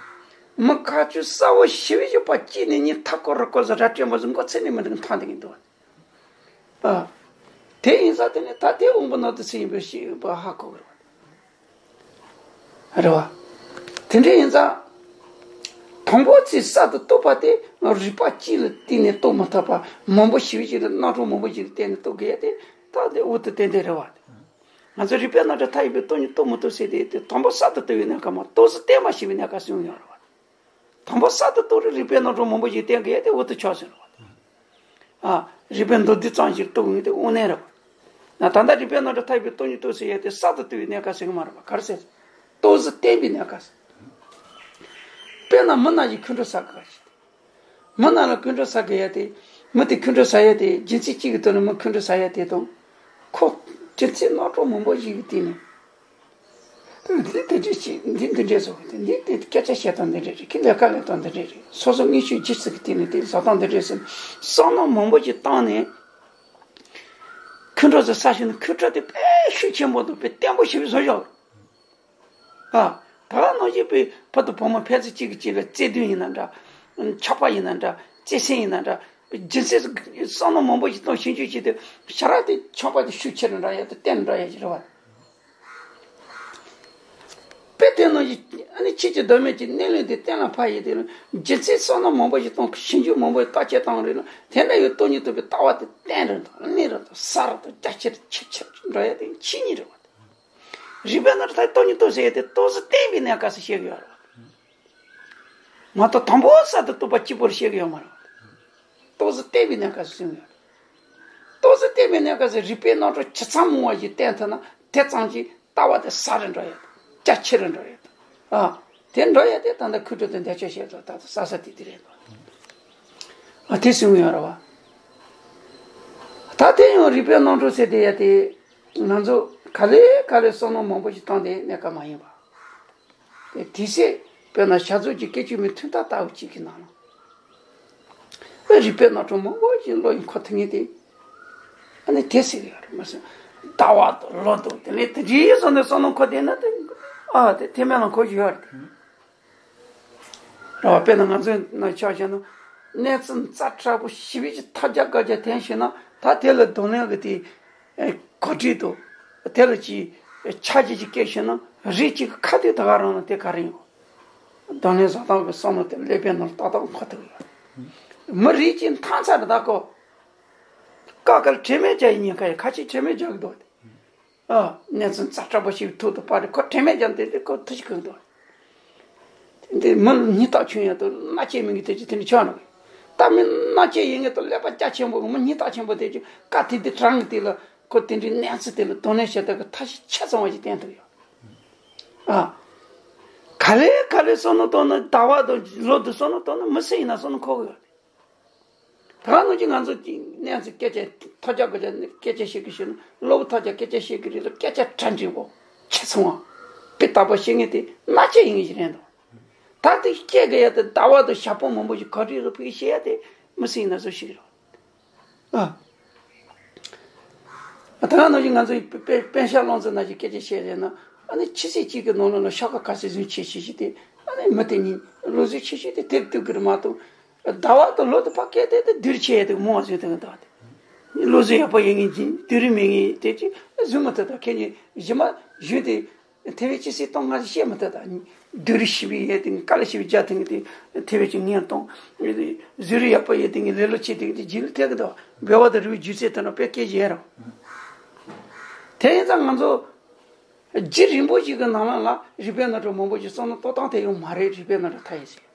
མི་ཁ་ཆུ་གསལ་པོ་ཞིབ་ཞིབ་པ་གཅིག་ནས་གཉིས་མཐའ་སྐོར་རུ་སྐོར་ཟེར་ར་སྤྲན་པོ་ཟེར་མགོ་ཚོས་ནས་མི་འདུག་མཐོང་བསྡད་ཀྱི་འདུག་བ། ཨ། དེ་ཡིན་ཙང་དེ་ནི་ད་ལྟའི་དབང་པོ་ནང་དུ་ཚུད་ཡིན་པའི་ཤེས་པ་ཧ་གོ་གི་རེད་བ། རེད་བ། དེ་འདྲ་ཡིན་ཙང་། དང་པོ་ཚེ་གསར་དུ་རྟོགས་པ་དེ་རིགས་པ་གཅིག་ལ་བརྟེན་ནས་རྟོགས་མི་ཐུབ་པ་མང་པོ་ཞིག་ཞིག་ལ་རྣམ་གྲངས་མང་པོ་ཞིག་ལ་བརྟེན་ནས་རྟོགས་དགོས་ཡ་དེ་ད་དེ་འོ་དེ་ཏན་ཏན་རེད་བ། ང་ཚོ་རིགས་པས་རྣམ་གྲངས་མཐའ་ཡས་པའི་སྟོང་ཉིད་རྟོགས་མི་ཐུབ་ཟེར་དེ་དེ་དང་པོ་གསར་དུ་རྟོགས་པའི་གནས་སྐབས་མ་རྟོགས་ཚུལ་བསྟན་པ་ཞེས་པའི་གནས་སྐབས་སུ་ཡོང་ཡོད་རེད་བ། དང་པོ་གསར་དུ་རྟོགས་རིགས་རིགས་པས་རྣམ་གྲངས་མང་པོ་ཞིག་བསྟན་དགོས་ཡ་དེ་འོ་དེ་ཆགས་ཟིན་རེད་བ། ཨ། རིགས་པས་མདོར་བསྡུས་ཙམ་ཞིག་རྟོགས་ངེས་དེ་དངོས་གནས་རེད་བ། ན་ད་ལྟ་རིགས་པས་རྣམ་གྲངས་མཐའ་ཡས་པའི་སྟོང་ཉིད་རྟོགས་ཟེར་ཡ་དེ་གསར་དུ་རྟོགས་པའི་གནས་སྐབས་ཟེར་གི་མ་རེད་བ། ག་རེ་ཟེར། རྟོགས་ཚུལ་བསྟན་པའི་གནས་སྐབས་ཟེར། དཔེར་ན་མི་རྣམས་ཀྱིས་ཁོང་ཁྲོ་ཟ་དགོས་པ་ཞིག་སྟེ། མི་རྣམས་ལ་ཁོང་ཁྲོ་ཟ་དགོས་ཡ་དེ། མི་དེ་ཁོང་ཁྲོ་ཟ་ཡ་དེ་རྒྱུ་མཚན་གཅིག་གི་ཐོག་ནས་མི་ཁོང་ཁྲོ་ཟ་ཡ་དེ་དང་། ཁོ་རྒྱུ་མཚན་རྣམ་གྲངས་མང་པོ་ཞིག་གི་སྟེང་ནས། འདི་དེ་འདྲས་ཅིག་འདི་འདི་འདྲས་བཟོ་གི་འདི་འདི་དེ་སྐད་ཆ་བཤད་སྟངས་འདི་འདྲས་རེད། ཁྱི་ལས་ཀ་ལས་སྟངས་འདི་འདྲས་རེད། སོ་སོ་དངོས་ཤུགས་ཇི་སྲིད་ཀྱི་སྟེང་ནས་དེ་བཟོ་སྟངས་འདི་འདྲས་ཟེར་བསམ་བློ་མང་པོ་ཞིག་བཏང་ནས། ཁོང་ཁྲོ་ཟ་ས་ཞིག་ནས་ཁོང་ཁྲོ་དེ་དཔེ་ཤུགས་ཆེན་པོ་དང་དཔེ་བརྟན་པོ་ཞིག་བཟོ་བཞག་ཨ། ད་ག་ནང་བཞིན་པའི་བུ་དང་བུ་མོ་ཕན་ཚུན་གཅིག་གིས་གཅིག་ལ་བརྩེ་དུང་ཡིན་ན་འདྲ། ཆགས་པ་ཡིན་ན་འདྲ། བརྩེ་སེམས་ཡིན་ན་འདྲ། རྒྱུ་མཚན་བསམ་མནོ་མང་པོ་ཞིག་བཏང་ཞིབ་འཇུག་བྱས་ཏེ་ཞར་དེ་ཆགས་པ་དེ་ཤུགས་ཆེ་རུ་འགྲོ་ཡ་དེ་བརྟན་འགྲོ་ཡ་ཞིག་རེད་བ། དཔེ་དེ་ནང་བཞིན་ཨ་ནི་ཆོས་ཀྱི་བདག་མེད་ཀྱི་གནས་ལུགས་འདི་གཏན་ལ་ཕབ་ཡོད་དེ། རྒྱུ་མཚན་བསམ་མནོ་མང་པོ་ཞིག་བཏང་ཞིབ་འཇུག་མང་པོ་ཞིག་བརྟག་དཔྱད་བཏང་རེད་ལ། དེ་འདྲ་ཡོད་སྟོང་ཉིད་རྟོགས་པའི་ལྟ་བ་དེ་བརྟན་རུ་འགྲོ། གནས་རུ་འགྲོ། གསལ་རུ་འགྲོ། རྒྱ་ཆེར་ཆེར་ཆེར་འགྲོ་ཡ་དེ་ཆོས་ཉིད་རེད་བ། རིགས་པས་ན་རུ་ད་སྟོང་ཉིད་རྟོགས་ཟེར་ཡ་དེ་ཏོག་ཙམ་བརྟན་པའི་གནས་སྐབས་སུ་བཤད་གི་ཡོད་རེད་བ། མ་གཏོགས་དང་པོ་གསར་དུ་རྟོགས་པ་གཅིག་པོར་བཤད་གི་ཡོད་མ་རེད། ཏོག་ཙམ་བརྟན་པའི་གནས་སྐབས་སུ་སོང་ཡོད། ཏོག་ཙམ་བརྟན་པའི་གནས་སྐབས་སུ་རིགས་པས་ན་རུ་ཇི་ཙམ་མང་བ་ཞིག་བསྟན་ཐུབ་ན་དེ་ཙམ་གྱིས་ལྟ་བ་དེ་གསལ་རུ་འགྲོ་ཡོད། རྒྱ་ཆེ་རུ་འགྲོ་ཡོད། ཨ། དེ་འགྲོ་ཡ་དེ་ད་ལྟ་ཁུ་ཁྲོ་དང་འདས་མཆོད་བཤད་དོ་ད་ལྟ་ས་ས་དེ་དེ་རེད་དོ། ཨ་དེ་གསུང་གི་ཡོད་རེད་བ། ད་དེ་ཡང་རིགས་པས་ན་རུ་ཟེར་དེ་ཡ་དེ་ང་ཚོ་ག་ལེ་ག་ལེ་བསམ་མནོ་མང་པོ་ཞིག་བཏང་དེ་གནས་སྐབས་མ་ཡིན་པ། དེ་དུས་ཚོད་དཔེར་ན་བྱ་རྫོགས་ཀྱི་སྐད་ཅིག་མའི་ཐུན་མཐའ་ལྟ་བུ་གཅིག་གི་ནང་ལ། ཨེ་རིགས་པས་ན་རུ་མང་པོ་ཞིག་བློ་ཡིས་འཁོར་ཐུབ་ངེས་ཏེ། ཨ་ནི་དེ་ཟེར་གི་ཡོད་རེད་མ་ཟད། ཟླ་བ་དང་ལོ་དང་དེ་ནས་དེ་འདྲའི་བཟོ་ནས་བསམ་མནོ་འཁོར་བསྡད་ན་དེ། ཨ་དེ་ཐེག་དམན་ལ་འཁོར་གྱི་ཡོད་རེད། རེད་བ། དཔེར་ན་ང་ཚོའི་ནང་ཆ་བཞག་ན། གནས་ཚུལ་ཛ་དྲག་པོ་ཞེ་པོ་ཅིག་ཐབས་ཆག་སྐབས་ཀྱང་དེ་བྱས་ན་ད་དེ་ལ་གདོང་ལེན་གྱི་དེ། གོ་སྒྲིག་དང་། དེ་ལ་ཅིག་ཆ་རྒྱུས་ཅིག་སྐྱེས་བྱས་ན་རིགས་གཅིག་གི་ཁ་ཐུག་ད་ག་རང་ལ་དེ་ག་རེ་ཡོང་། གདོང་ལེན་བཟོ་སྟངས་ཀྱི་བསམ་བློ་དེ་ཀླད་པའི་ནང་ལ་ཏག་ཏག་འཁོར་ཐུབ་ཡོད། མི་རིགས་གཅིག་མཐའ་མཚམས་རེ་ད་ཀོ། ཀ་ཀར་དྲན་མེད་བྱ་ཡི་ཉེན་ཁ་ཡི་ཁ་ཆེ་དྲན་མེད་བྱ་གི་འདུག་སྟེ། ཨ། གནས་ཚུལ་ཛ་དྲག་པོ་ཞིག་ཐུག་ཏུ་པ་རེ་ཁོ་དྲན་མེད་བྱ་དེ་དེ་ཁོ་ཐུག་ཅིག་གི་འདུག་དེ་མི་སྙིང་སྟོབས་ཆུང་ཡང་དུ་མནའ་སྐྱེལ་མི་གི་དེ་ཅི་དེ་ནི་ཆགས་ནོ། ད་མི་མནའ་སྐྱེལ་ཡིན་ངེས་དུ་ཀླད་པ་རྒྱ་ཆེན་པོ་གི་མི་སྙིང་སྟོབས་ཆེན་པོ་དེ་ཅི་བཀའ་དེ་དེ་དྲང་གི་དེ་ལ་ཁོ་དེ་འདྲའི་གནས་ཚུལ་དེ་ལ་དོ་ནན་བྱེད་ཐབས་ཀྱི་ཐབས་ཤེས་ཆ་ཚང་བ་ཞིག་བསྟན་ཐུབ་ཡོད། ཨ། ག་ལེ་ག་ལེ་བསམ་མནོ་བཏང་ན་ཟླ་བ་དང་ལོ་དུ་བསམ་མནོ་བཏང་ན་མི་སུ་ཡིན་ན་བསམ་མནོ་འཁོར་གི་ཡོད། ད་ག་ནང་བཞིན་ང་ཚོ་གནས་ཚུལ་སྐད་ཆ་ཐག་ཆག་གི་ཆ་ནས་སྐད་ཆ་བཤད་གི་ཞུ་ན་གློ་བུར་ཐག་ཆག་སྐད་ཆ་བཤད་གི་རེད་ལ་སྐད་ཆ་གྲ་འགྲིག་པོ་ཆ་ཚང་བ་དཔེ་དག་པོ་བཤད་ངེས་དེ་མནའ་སྐྱེལ་ཡིན་གི་ཞིག་རེད་འདུག་ད་དེ་སྐྱེལ་གི་ཡ་དེ་ཟླ་བ་དང་ཞག་པོ་མང་པོ་ཞིག་ག་རེ་རུ་ཕུལ་བཤད་ཡ་དེ་མི་སྲིད་ན་བཟོ་ཞིག་རེད། ཨ། ད་ག་ནང་བཞིན་ང་ཚོ་པེ་པེ་པེན་ཤ་ལོང་ཚོ་ནང་བཞིན་སྐད་ཆ་བཤད་རེད་ན་ཨ་ནི་ཆུ་ཚོད་གཅིག་གི་ནང་ལོགས་ལ་ཤོག་ཁ་ཁ་ཤས་བཟུང་བྱས་བྱས་བྱས་ཏེ་ཨ་ནི་མི་དེ་གཉིས་བློ་གཟུ་ཆེ་ཤོས་དེ་དེར་གཏུག་གི་རེད་མ་གཏོགས། ཟླ་བ་དང་ལོ་དང་ཕ་སྐད་དེ་དེ་བསྡུར་ཆེ་དེ་མོ་བ་བཟོས་དེ་གི་ད་དེ། བློ་གཟུ་ཡག་པོ་ཡིན་ངེས་ཀྱི་བསྡུར་མེད་ངེས་དེ་ཅི་བཟུང་མ་ཐུབ་ད་ཁྱེད་གཉིས་གཞི་མ་གཞུང་དེ། དེ་བས་ཅི་སྲིད་གཏོང་ང་བཤད་མི་ཐུབ་ད། བསྡུར་ཞིབ་ཡས་དེ་དཀའ་ལས་ཞིབ་རྒྱག་དེ་དེ་དེ་བས་ཅི་ངན་གཏོང་། བཟོ་རིག་ཡག་པོ་ཡས་དེ་ལས་ལོ་ཆེ་དེ་དེ་རྗེས་ལུས་ཐེབས་གི་འདུག་འབེལ་བ་དང་རིགས་རྒྱུ་ཚད་དེ་ན་དཔེ་སྐད་ཆ་ཡས་རོགས། དེ་ཡིན་ཙང་ང་ཚོ་རྒྱུན་རིང་པོ་ཞིག་གི་ནང་ལ་ལ་རིགས་པའི་རྣམ་གྲངས་མང་པོ་ཞིག་བསམ་བློ་གཏོང་སྟངས་དེ་ཡང་མ་རེད། རིགས་པའི་རྣམ་གྲངས་མཐའ་ཡས་ཟེར།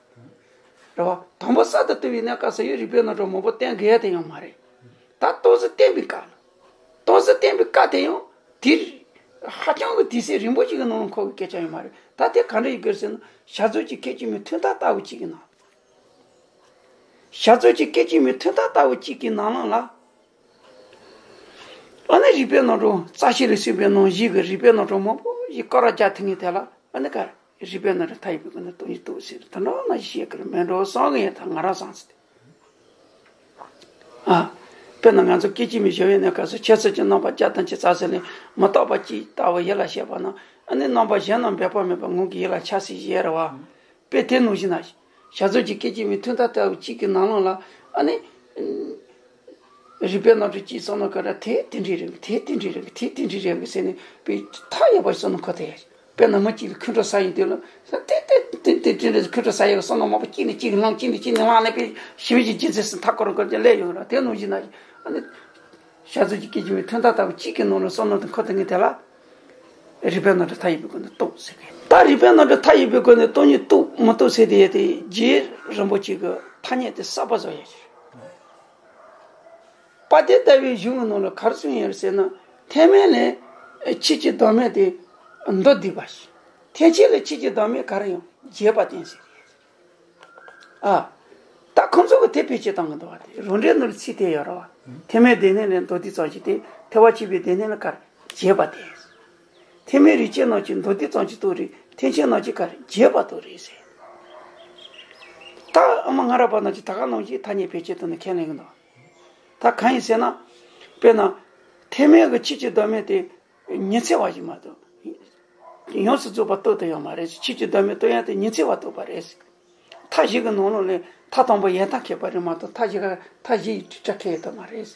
རེད་བ། དང་པོ་གསར་དུ་བཏོན་པའི་གནས་སྐབས་སུ་ཡང་རིགས་པའི་རྣམ་གྲངས་མང་པོ་བསྟན་དགོས་ཡ་དེ་ཡང་མ་རེད། ད་ཏོག་ཙམ་བསྟན་པའི་སྐབས་ལ། ཏོག་ཙམ་བསྟན་པའི་སྐབས་དེ་ཡང་དེ་ཧ་ཅང་གི་དུས་ཚོད་རིང་པོ་ཞིག་གི་ནང་ལ་འཁོར་བའི་སྐད་ཆ་ཡང་མ་རེད། ད་དེ་ག་འདྲ་ཡིན་དགོས་ཟེར་ན་བྱ་རྫོགས་ཀྱི་སྐད་ཅིག་མའི་ཐུན་མཐའ་ལྟ་བུ་གཅིག་གི་ནང་། བྱ་རྫོགས་ཀྱི་སྐད་ཅིག་མའི་ཐུན་མཐའ་ལྟ་བུ་གཅིག་གི་ནང་ལ་ལ། ཨ་ནི་རིགས་པའི་རྣམ་གྲངས་རྩ་ཤེ་ལས་གསུངས་པའི་ནང་བཞིན་གྱི་རིགས་པའི་རྣམ་གྲངས་མང་པོ་ཞིག་སྐོར་ར་རྒྱག་ཐུབ་ངེས་དེ་ལ་ཨ་ནི་ག་རེ་རིགས་པའི་རྣམ་གྲངས་མཐའ་ཡས་པའི་སྒོ་ནས་སྟོང་ཉིད་རྟོགས་ཟེར་དེ་འདྲ་ན་བཤད་ཀྱི་རེད་མེད་འགྲོ་བསམ་གི་ཡིན་ད་ང་རང་བསམ་ཚུལ་དེ། ཨ། དཔེར་ན་ང་ཚོ་སྐད་ཅིག་མའི་བྱ་བའི་གནས་སྐབས་སུ་ཁྱད་ཚོད་ཀྱི་རྣམ་པ་བརྒྱ་ཐམས་ཅད་རྩ་ཟེར་ནས་མི་རྟག་པ་གཅིག་ལྟ་བུ་ཡིད་ལ་བྱེད་པ་ན་ཨ་ནི་རྣམ་པ་གཞན་རྣམས་འབད་པ་མེད་པར་ངང་གིས་ཡིད་ལ་འཆར་སྲིད་ཞེས་རེད་བ། དཔེ་དེ་ནང་བཞིན་ན། བྱ་རྫོགས་ཀྱི་སྐད་ཅིག་མའི་ཐུན་མཐའ་ལྟ་བུ་གཅིག་གི་ནང་ལོགས་ལ་ཨ་ནི། རིགས་པའི་རྣམ་གྲངས་གཅིག་བསམ་ན་ག་ར་དེ་དེ་འདྲའི་རིགས་དེ་དེ་འདྲའི་རིགས་དེ་དེ་འདྲའི་རིགས་ཟེར་ནས་དཔེ་མཐའ་ཡས་པ་བསམ་ན་ཁོ་ཐེ་ཡ། དཔེར་ན་མི་གཅིག་ལ་ཁོང་ཁྲོ་ཟ་ཡིན་དུས་ལ་དེ་དེ་དེ་དེ་དེ་འདྲའི་ཁོང་ཁྲོ་ཟ་ཡས་བསམ་ན་མང་པོ་གཅིག་ནས་གཅིག་ལངས་གཅིག་ནས་གཅིག་ནས་ལངས་ནས་དཔེ་ཞི་བའི་ཀྱི་རྒྱུ་མཚན་སུ་མཐའ་སྐོར་སྐོར་གྱི་སླེབས་ཡོང་ར་དེ་ནང་བཞིན་ན་ཨ་ནི། བྱ་རྫོགས་ཀྱི་སྐད་ཅིག་མའི་ཐུན་མཐའ་ལྟ་བུ་གཅིག་གི་ནང་ལ་བསམ་ན་དང་ཁོ་ཐེ་ངེས་དེ་ལ། རིགས་པའི་རྣམ་གྲངས་མཐའ་ཡས་པའི་སྒོ་ནས་རྟོགས་ཟེར་གི། ད་རིགས་པའི་རྣམ་གྲངས་མཐའ་ཡས་པའི་སྒོ་ནས་སྟོང་ཉིད་རྟོགས་མི་རྟོགས་ཟེར་དེ་ཡས་དེ་རྗེ་རིན་པོ་ཆེ་གི་ཐ་སྙད་དེ་གསར་པ་བཟོ་ཡས་ཀྱི་རེད། དཔལ་ལྡན་ཟླ་བའི་གཞུང་གི་ནང་ལ་ག་རེ་གསུངས་ཡོད་ཟེར་ན་ཐེག་དམན་ལས་ཆོས་ཀྱི་བདག་མེད་དེ་མདོ་སྡུད་པ་ཞིག་ཐེག་ཆེན་ལས་ཆོས་ཀྱི་བདག་མེད་ག་རེ་ཡང་རྒྱས་པ་བསྟན་ཟེར། ཨ། ད་ཁོང་ཚོ་གི་དེ་བེད་སྤྱོད་བཏང་གི་འདུག་བ་དེ་རང་འགྲེལ་ནང་ལ་ཚིག་དེ་ཡོད་རེད་བ། ཐེག་དམན་སྡེ་སྣོད་ལས་མདོ་སྡུད་ཙམ་ཞིག་སྟེ་ཐེག་པ་ཆེན་པོའི་སྡེ་སྣོད་ལ་ག་རེ་རྒྱས་པ་སྟེ། ཐེག་དམན་རིགས་ཆད་རྣམས་ཀྱི་མདོ་སྡུད་ཙམ་གྱིས་རྟོགས་རིགས་ཐེག་ཆེན་རྣམས་ཀྱི་ག་རེ་རྒྱས་པ་རྟོགས་རིགས་ཟེར། ད་ཨ་མ་ང་ར་པ་རྣམས་ཀྱིས་ད་ག་ནང་བཞིན་ཐ་སྙད་བེད་སྤྱོད་བཏང་ནས་ཁས་ལེན་གི་འདུག་ད་གང་ཡིན་ཟེར་ན། དཔེར་ན། ཐེག་དམན་གྱི་ཆོས་ཀྱི་བདག་མེད་དེ་ཉི་ཚེ་བ་ཞིག་མ་གཏོགས། ཡོངས་སུ་རྫོགས་པ་རྟོགས་ཐུབ་ཡོད་མ་རེད། ཆོས་ཀྱི་བདག་མེད་རྟོགས་ཡ་དེ་ཉི་ཚེ་བ་རྟོགས་པ་རེད། མཐའ་བཞི་གི་ནང་ལོགས་ལས་མཐའ་དང་པོ་ཡང་མཐའ་ཁེགས་པ་རེད་མ་གཏོགས། མཐའ་བཞི་ཀ་མཐའ་བཞི་ཡི་དྲི་བྲལ་ཁེགས་ཡོད་དོ་མ་རེད།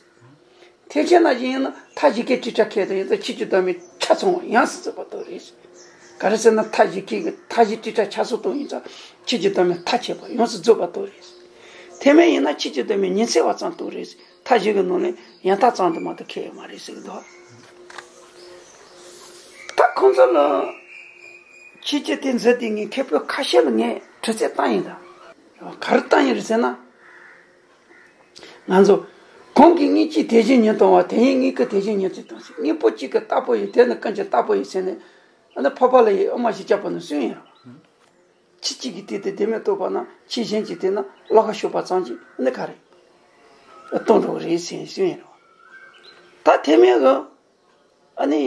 ཐེག་ཆེན་ནང་བཞིན་ཡིན་ན་མཐའ་བཞི་ཀའི་དྲི་བྲལ་ཁེགས་དོ་ཡིན་ཙང་ཆོས་ཀྱི་བདག་མེད་ཆ་ཚང་བ་ཡོངས་སུ་རྫོགས་པ་དོ་རེད། ག་རེ་ཟེར་ན་མཐའ་བཞི་ཀའི་མཐའ་བཞི་དྲི་བྲལ་ཆ་ཚང་དོ་ཡིན་ཙང་ཆོས་ཀྱི་བདག་མེད་མཐའ་ཁེགས་པ་ཡོངས་སུ་རྫོགས་པ་དོ་རེད། ཐེག་དམན་ཡིན་ན་ཆོས་ཀྱི་བདག་མེད་ཉི་ཚེ་བ་ཙམ་དོ་རེད། མཐའ་བཞི་གི་ནང་ནས་ཡང་མཐའ་ཙམ་དུ་མ་གཏོགས་ཁེགས་ཡོད་མ་རེད་ཟེར་གི་འདུག་ད་ཁོང་ཚོ་ལ་ཁྱེད་ཀྱི་དེ་མཛད་དེ་ངས་མཁས་པོ་ཁ་ཤས་ལ་ངས་དྲི་རྩད་བཏང་ཡིན་ད། ག་རེ་བཏང་ཡིན་རེད་ཟེར་ན། ང་ཚོ་གོང་གི་དངོས་གཅིག་དེ་བཞིན་ཉིད་མཐོང་བ། དེ་ཡི་དངོས་ཀྱི་དེ་བཞིན་ཉིད་ཚུལ་མཐོང་ཞིང་། དངོས་པོ་གཅིག་གི་རྟག་པ་ཡོད། དེ་ནི་ཀུན་གྱི་རྟག་པ་ཡོད་ཟེར་ནས། ཨ་ནི་འཕགས་པ་ལྷ་ཡིས་དབུ་མ་བཞི་བརྒྱ་པོ་ནི་གསུངས་ཡོད་རེད། ཁྱི་གཅིག་གིས་བལྟས་ཏེ་བདེན་མེད་རྟོགས་པ་ན། ཁྱི་གཞན་གྱིས་བལྟས་ན་བློ་ཁ་ཕྱོགས་པ་ཙམ་གྱིས་ནི་ག་རེ་སྟོང་འགྲོ་གི་རེད་ཟེར་གསུངས་ཡོད་རེད། ད་ཐེག་དམན་གྱི་ཨ་ནི་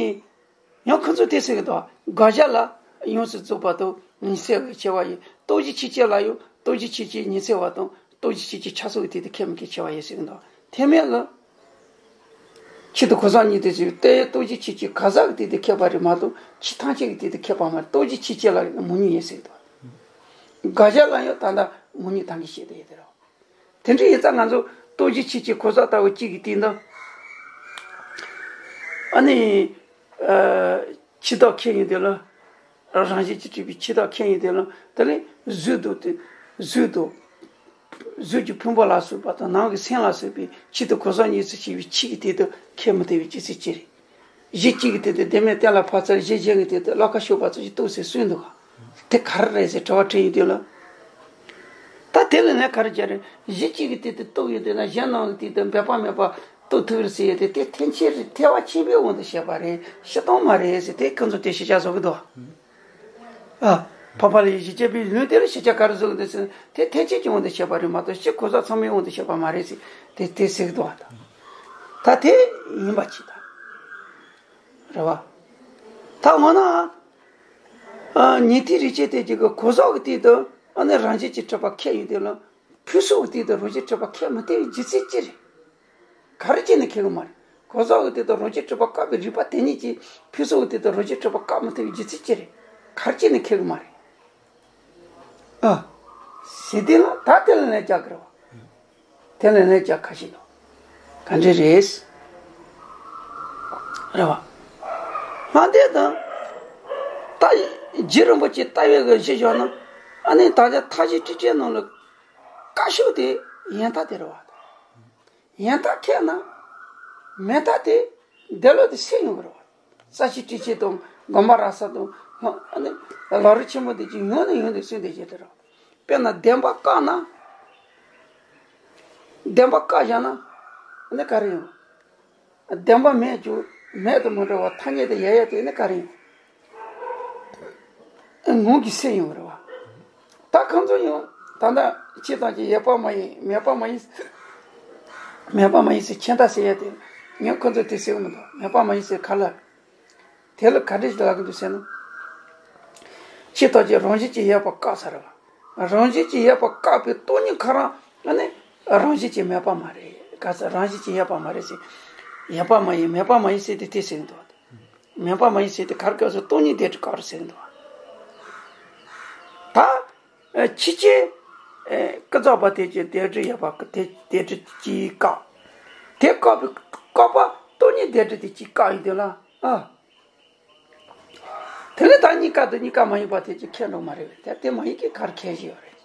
ཡང་ཁོ་ཚོས་དེ་ཟེར་གི་འདུག་དགག་བྱ་ལ་ཡོངས་སུ་རྫོགས་པ་དང་ཉི་ཚེ་བའི་ཁྱད་པར་ཡོད། སྟོབས་བཞི་ཆོས་ཅན་ལ་ཡང་སྟོབས་བཞི་ཆོས་ཅན་ཉི་ཚེ་བ་དང་སྟོབས་བཞི་ཆོས་ཅན་ཆ་ཚང་གི་སྟེང་དུ་ཁེགས་མི་ཁེགས་ཁྱད་པར་ཡོད་ཟེར་གི་འདུག་ཐེག་དམན་ལ། ཆོས་དང་གོས་བཟང་གཉིས་དེ་ཚོས་ཏེ་སྟོབས་བཞི་ཆོས་ཅན་གང་ཟག་གི་སྟེང་དུ་ཁེགས་པ་རེད་མ་གཏོགས་ཆོས་ཐམས་ཅད་ཀྱི་སྟེང་དུ་ཁེགས་པ་མ་རེད། སྟོབས་བཞི་ཆོས་ཅན་ལ་མང་ཉུང་ཡོད་ཟེར་གི་འདུག་དགག་བྱ་ལ་ཡང་ད་ལྟ་མང་ཉུང་ཐམས་ཅད་བཤད་དེ་ཡོད་དེ་རེད། དེ་འདྲ་ཡིན་ཙང་ང་ཚོ་སྟོབས་བཞི་ཆོས་ཅན་གང་ཟག་ལྟ་བུ་གཅིག་གི་སྟེང་དུ་ཨ་ནི་ཨ་ཆོས་བདག་ཁེགས་ཡོང་དུས་ལ། རང་བཞིན་གྱིས་གྲུབ་པའི་ཆོས་བདག་ཁེགས་ཡོང་དུས་ལ། དེ་ལས་གཟུགས་དང་དེ་གཟུགས་དང་། གཟུགས་ཀྱི་ཕུང་པོ་ལ་སོགས་པ་དང་ནང་གི་སེམས་ལ་སོགས་པའི་ཆོས་དང་གོས་བཟང་གཉིས་སུ་སྐྱེ་བའི་ཆོས་ཀྱི་སྟེང་དུ་ཁེགས་མི་ཐེག་པའི་རྒྱུ་མཚན་ཅི་རེད། གཞི་གཅིག་གི་སྟེང་དུ་བདེན་མེད་གཏན་ལ་ཕབ་ཚར། གཞི་གཞན་གྱི་སྟེང་དུ་བློ་ཁ་ཕྱོགས་པ་ཙམ་ཞིག་རྟོགས་ཟེར་གསུངས་འདུག་ག་དེ་ག་རེ་རེད་ཟེར་དྲི་བ་དྲིས་ཡོང་དུས་ལ། ད་དེ་ལ་ངས་ག་རེ་བྱས་རེད། གཞི་གཅིག་གི་སྟེང་དུ་རྟོགས་ཡོང་དུས་ན་གཞན་སྣང་གི་སྟེང་དུ་འབད་པ་མེད་པ་རྟོགས་ཐུབ་རེད་ཟེར་ཡོད་དེ། དེ་ཐེག་ཆེན་རེད། ཐེག་པ་ཆེན་པོའི་དབང་དུ་བྱས་པ་རེད། སྤྱིར་བཏང་མ་རེད་ཟེར་དེ་ཁོང་ཚོ་དེ་ཤེས་བྱ་བཟོ་གི་འདུག་ཨ། འཕགས་པ་ལྷ་ཡིས་བཞི་བརྒྱ་པའི་ལུང་དེ་ལ་ཤེས་བྱ་ག་རེ་བཟོ་གི་འདུག་ཟེར་ན། དེ་ཐེག་ཆེན་གྱི་དབང་དུ་བྱས་པ་རེད་མ་གཏོགས་སྤྱིར་གོས་བཟང་ཚང་མའི་དབང་དུ་བྱས་པ་མ་རེད་ཟེར་དེ་དེ་ཟེར་གི་འདུག་བ། ད་ད་དེ་ཡིན་པ་ཅིག་ད། རེད་བ། ད་འོ་ན། ཨ་ཉན་ཐོས་རིགས་ཆད་དེ་གཅིག་གི་གོས་བཟང་གི་སྟེང་དུ་ཨ་ནི་རང་བཞིན་གྱིས་གྲུབ་པ་ཁེགས་ཡོང་དུས་ལ། ཕུན་སུམ་གྱི་སྟེང་དུ་རང་བཞིན་གྲུབ་པ་ཁེགས་མི་ཐེག་པའི་རྒྱུ་མཚན་ཅི་རེད། ག་རེ་བྱས་ནས་ཁེགས་གི་མ་རེད། གོས་བཟང་གི་སྟེང་དུ་རང་བཞིན་གྲུབ་པ་བཀག་པའི་རིགས་པ་དེ་ཉིད་ཀྱིས་ཕུན་སུམ་གྱི་སྟེང་དུ་རང་བཞིན་གྲུབ་པ་བཀག་མི་ཐུབ་པའི་རྒྱུ་མཚན་ཅི་རེད། ག་རེ་བྱས་ནས་ཁེགས་གི་མ་རེད། ཨ། ཟེར་དེ་ལ་ད་དེ་ལ་ལན་རྒྱག་གི་རེད་བ། དེ་ལ་ལན་རྒྱག་ཁ་ཤས་འདུག་ག་འདྲ་རེད། རེད་བ། སྔ་འདས་དང་། ད་རྗེ་རིན་པོ་ཆེ་ལྟ་བའི་གི་གཞི་བཞག་ན། ཨ་ནི་ད་ཆ་མཐའ་བཞི་སྤྲོས་བྲལ་ནང་ལ་དཀའ་ཤོས་དེ་ཡང་དག་དེ་རེད་བ། ཡང་དག་ཁེགས་ན། མི་རྟག་སྟེ། འདོད་ལུགས་དེ་སེལ་ཡོང་གི་རེད་བ། རྩ་ཤེ་སྤྲོས་བྲལ་དང་དགོངས་པ་རབ་གསལ་དང་། ཨ་ནི་ལམ་རིམ་ཆེན་མོ་དེ་ཅིག་ཡོང་ནས་ཡོང་དུས་སེལ་འདོད་བྱེད་དེ་རེད་བ། དཔེར་ན་བདེན་པ་བཀག་ན། བདེན་པ་བཀག་བཞག་ན། ཨ་ནི་ག་རེ་ཡོང་། བདེན་པ་མེད་ཀྱང་མེད་དུ་མི་འགྲོ་བ་ཐ་སྙད་དུ་ཡལ་ཡལ་དེ་ནི་ག་རེ་ཡིན། ངང་གིས་སེལ་ཡོང་རེད་བ། ད་ཁོང་ཚོ་ཡང་ད་ལྟ་ཕྱི་དང་གཅིག་ཡོད་པ་མ་ཡིན་མེད་པ་མ་ཡིན། མེད་པ་མ་ཡིན་ཟེར་མཁྱེན་ད་ཟེར་ཡ་དེ། ངས་ཁོང་ཚོ་དེ་ཟེར་གི་མི་འདུག་མེད་པ་མ་ཡིན་ཟེར་ག་ལ། དེ་ལ་ག་འདྲས་ལབ་ཀྱི་འདུག་ཟེར་ན། ཕྱི་དང་གཅིག་རང་བཞིན་གྱིས་ཡོད་པ་བཀག་ཚར་བ། རང་བཞིན་གྱིས་ཡོད་པ་བཀག་པའི་སྟོང་ཉིད་ཁོ་རང་ཨ་ནི་རང་བཞིན་གྱིས་མེད་པ་མ་རེད། ག་ཚོད་རང་བཞིན་གྱིས་ཡོད་པ་མ་རེད་ཟེར། ཡོད་པ་མ་ཡིན་མེད་པ་མ་ཡིན་ཟེར་དེ་དེ་ཟེར་གྱི་འདུག་མེད་པ་མ་ཡིན་ཟེར་དེ་ག་རེ་སྐབས་སུ་སྟོང་ཉིད་བདེན་གྲུབ་བཀག་རེད་ཟེར་གྱི་འདུག་ད་ཨ་ཕྱི་ཆེན་ཨ་ཀུན་རྫོབ་པ་དེ་ཀྱི་བདེན་གྲུབ་ཡོད་པ་དེ་བདེན་གྲུབ་ཀྱིས་བཀག་དེ་བཀག་པའི་བཀག་པ་སྟོང་ཉིད་བདེན་གྲུབ་དེ་གཅིག་བཀག་ཡོང་དུས་ལ་ཨ། དེ་ནས་ད་གཉིས་ཀ་དང་གཉིས་ཀ་མ་ཡིན་པ་དེ་ཅིག་ཁེགས་འགྲོ་མ་རེད་པས། དེ་དེ་མ་ཡིན་གྱི་ག་རེ་ཁེགས་བཞིན་ཡོད་རེད།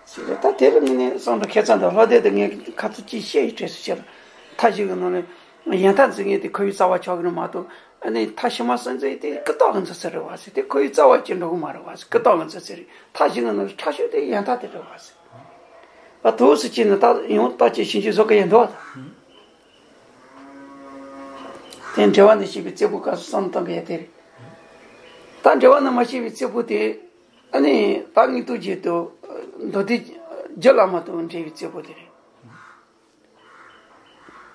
ཟེར་རེད། ད་དེ་ལ་ངས་ནས་བསམ་བློ་ཁེ་ཚང་དང་ལྷོ་སྡེ་དང་ངས་ཁ་ཚུར་ཅིག་བཤད་ཡི་བྲེལ་སུ་ཆེ་ལ། མཐའ་བཞི་གི་ནང་ནས་ཡང་མཐའ་འཛིན་མཁན་དེ་ཁོ་བོའི་རྩ་བ་ཆགས་ཀྱི་རེད་མ་གཏོགས། ཨ་ནི་མཐའ་ཕྱི་མ་གསུམ་འཛིན་དེ་ཀུན་བཏགས་ཀྱི་འཛིན་ས་རེད་བ་ཟེར། དེ་ཁོ་བོའི་རྩ་བ་ཅིག་འགྲོ་གི་མ་རེད་བ་ཟེར། ཀུན་བཏགས་ཀྱི་འཛིན་ས་རེད། མཐའ་བཞི་གི་ནང་ནས་ཕྲ་ཤོས་དེ་ཡང་མཐའ་དེ་རེད་བ་ཟེར། ཨ་དུས་སུ་ཅི་ནས་ད་ཡང་ལྟ་ཅི་ཤིང་ཅི་བཟོ་གི་ཡིན་འདུག་བ་ད། དེ་འགྲེལ་བ་ནས་བཤད་པའི་རྩེ་ཕུད་སྐབས་སུ་བསམ་བཏང་གི་ཡ་དེ་རེད། ད་འགྲེལ་བ་ནས་མ་བཤད་པའི་རྩེ་ཕུད་དེ། ཨ་ནི་ད་དངོས་སྟོབས་རྒྱན་དུ་མདོ་སྡེ་རྒྱུད་བླ་མ་དང་འབྲེལ་བའི་རྩེ་ཕུད་དེ་རེད།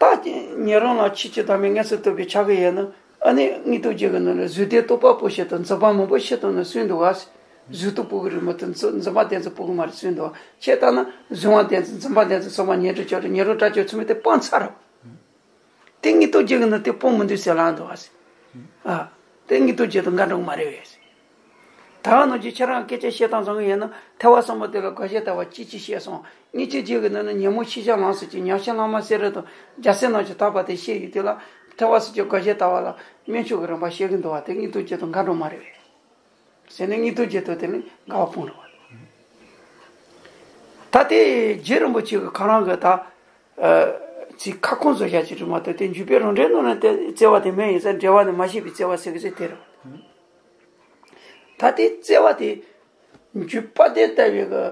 ད་ཉན་རང་ལ་ཆོས་ཀྱི་བདག་མེད་མངོན་སུམ་རྟོགས་པའི་ཆ་གི་ཡོད་ན། ཨ་ནི་དངོས་སྟོབས་རྒྱན་གྱི་ནང་ལ་གཟུགས་དེ་རྟོག་པ་སྤོ་བྱེད་དང་འཛིན་པ་མང་པོ་བྱེད་དང་ནི་གསུངས་འདུག་བ། གཟུགས་སྟོབས་སྤོ་གི་རེད་མ་གཏོགས་འཛིན་འཛིན་པ་བདེན་འཛིན་སྤོ་གི་མ་རེད་གསུངས་འདུག་བ། ཁྱེད་ལྟར་ན་གཟུང་བ་བདེན་འཛིན་འཛིན་པ་བདེན་འཛིན་ཚང་མ་ཉན་རང་ཆོས་རེད། ཉན་རང་དྲག་ཆོས་ཚང་མས་དེ་སྤང་ཚར་རོ། དེ་དངོས་སྟོབས་རྒྱན་གྱི་ནང་དེ་སྤོང་མི་འདུག་ཟེར་ལབ་འདུག་བ། ཨ། དེ་དངོས་སྟོབས་རྒྱན་དང་འགལ་འགྲོ་གི་མ་རེད་བས། ད་ག་ནང་བཞིན་ཁྱེད་རང་སྐད་ཆ་བཤད་སྟངས་བཟང་གི་ཡིན་ན་ཐེག་པ་གསུམ་པོ་དེ་ལ་དགག་བྱ་ལྟ་བ་ཅི་ཅི་བཤད་སོང་། དངུལ་ཆུ་རྒྱལ་གྱི་ནང་ན་ཉོན་མོངས་ཤེས་བྱ་ལམ་སེལ་གྱི་ཉམས་བཞེས་བླ་མ་སེ་ར་དང་རྒྱལ་སྲས་རྣམས་ཀྱི་ཐར་པ་དེ་བཤད་ཡོད་དུས་ལ་ཐེག་པ་གསུམ་གྱི་དགག་བྱ་ལྟ་བ་ལ་སྨན་མཆོག་གི་རིམ་པ་བཤད་གི་འདུག་བ། དེ་དངོས་སྟོབས་ཅན་དང་འགལ་འགྲོ་མ་རེད་པས། ཟེར་ནས་དངོས་སྟོབས་ཅན་དང་དེ་ནི་འགལ་བ་སྤོང་རེད་བ། ད་དེ་རྗེ་རིན་པོ་ཆེ་གི་ཁོ་རང་གི་ད་ཚིག་ཁ་སྐོང་བཟོ་བྱ་ཅིག་རེད་མ་གཏོགས། དེ་འཇུག་པའི་རང་འགྲེལ་ནང་ན་དེ་བརྩེ་བ་དེ་མེད། ཡིན་ཙང་འགྲེལ་བ་ནི་མ་བཤད་པའི་བརྩེ་བ་ཟེར་གི་ཟེར་དེ་རེད་བ། ད་དེ་བརྩེ་བ་དེ་འཇུག་པ་དེ་ལྟ་བུའི་གི་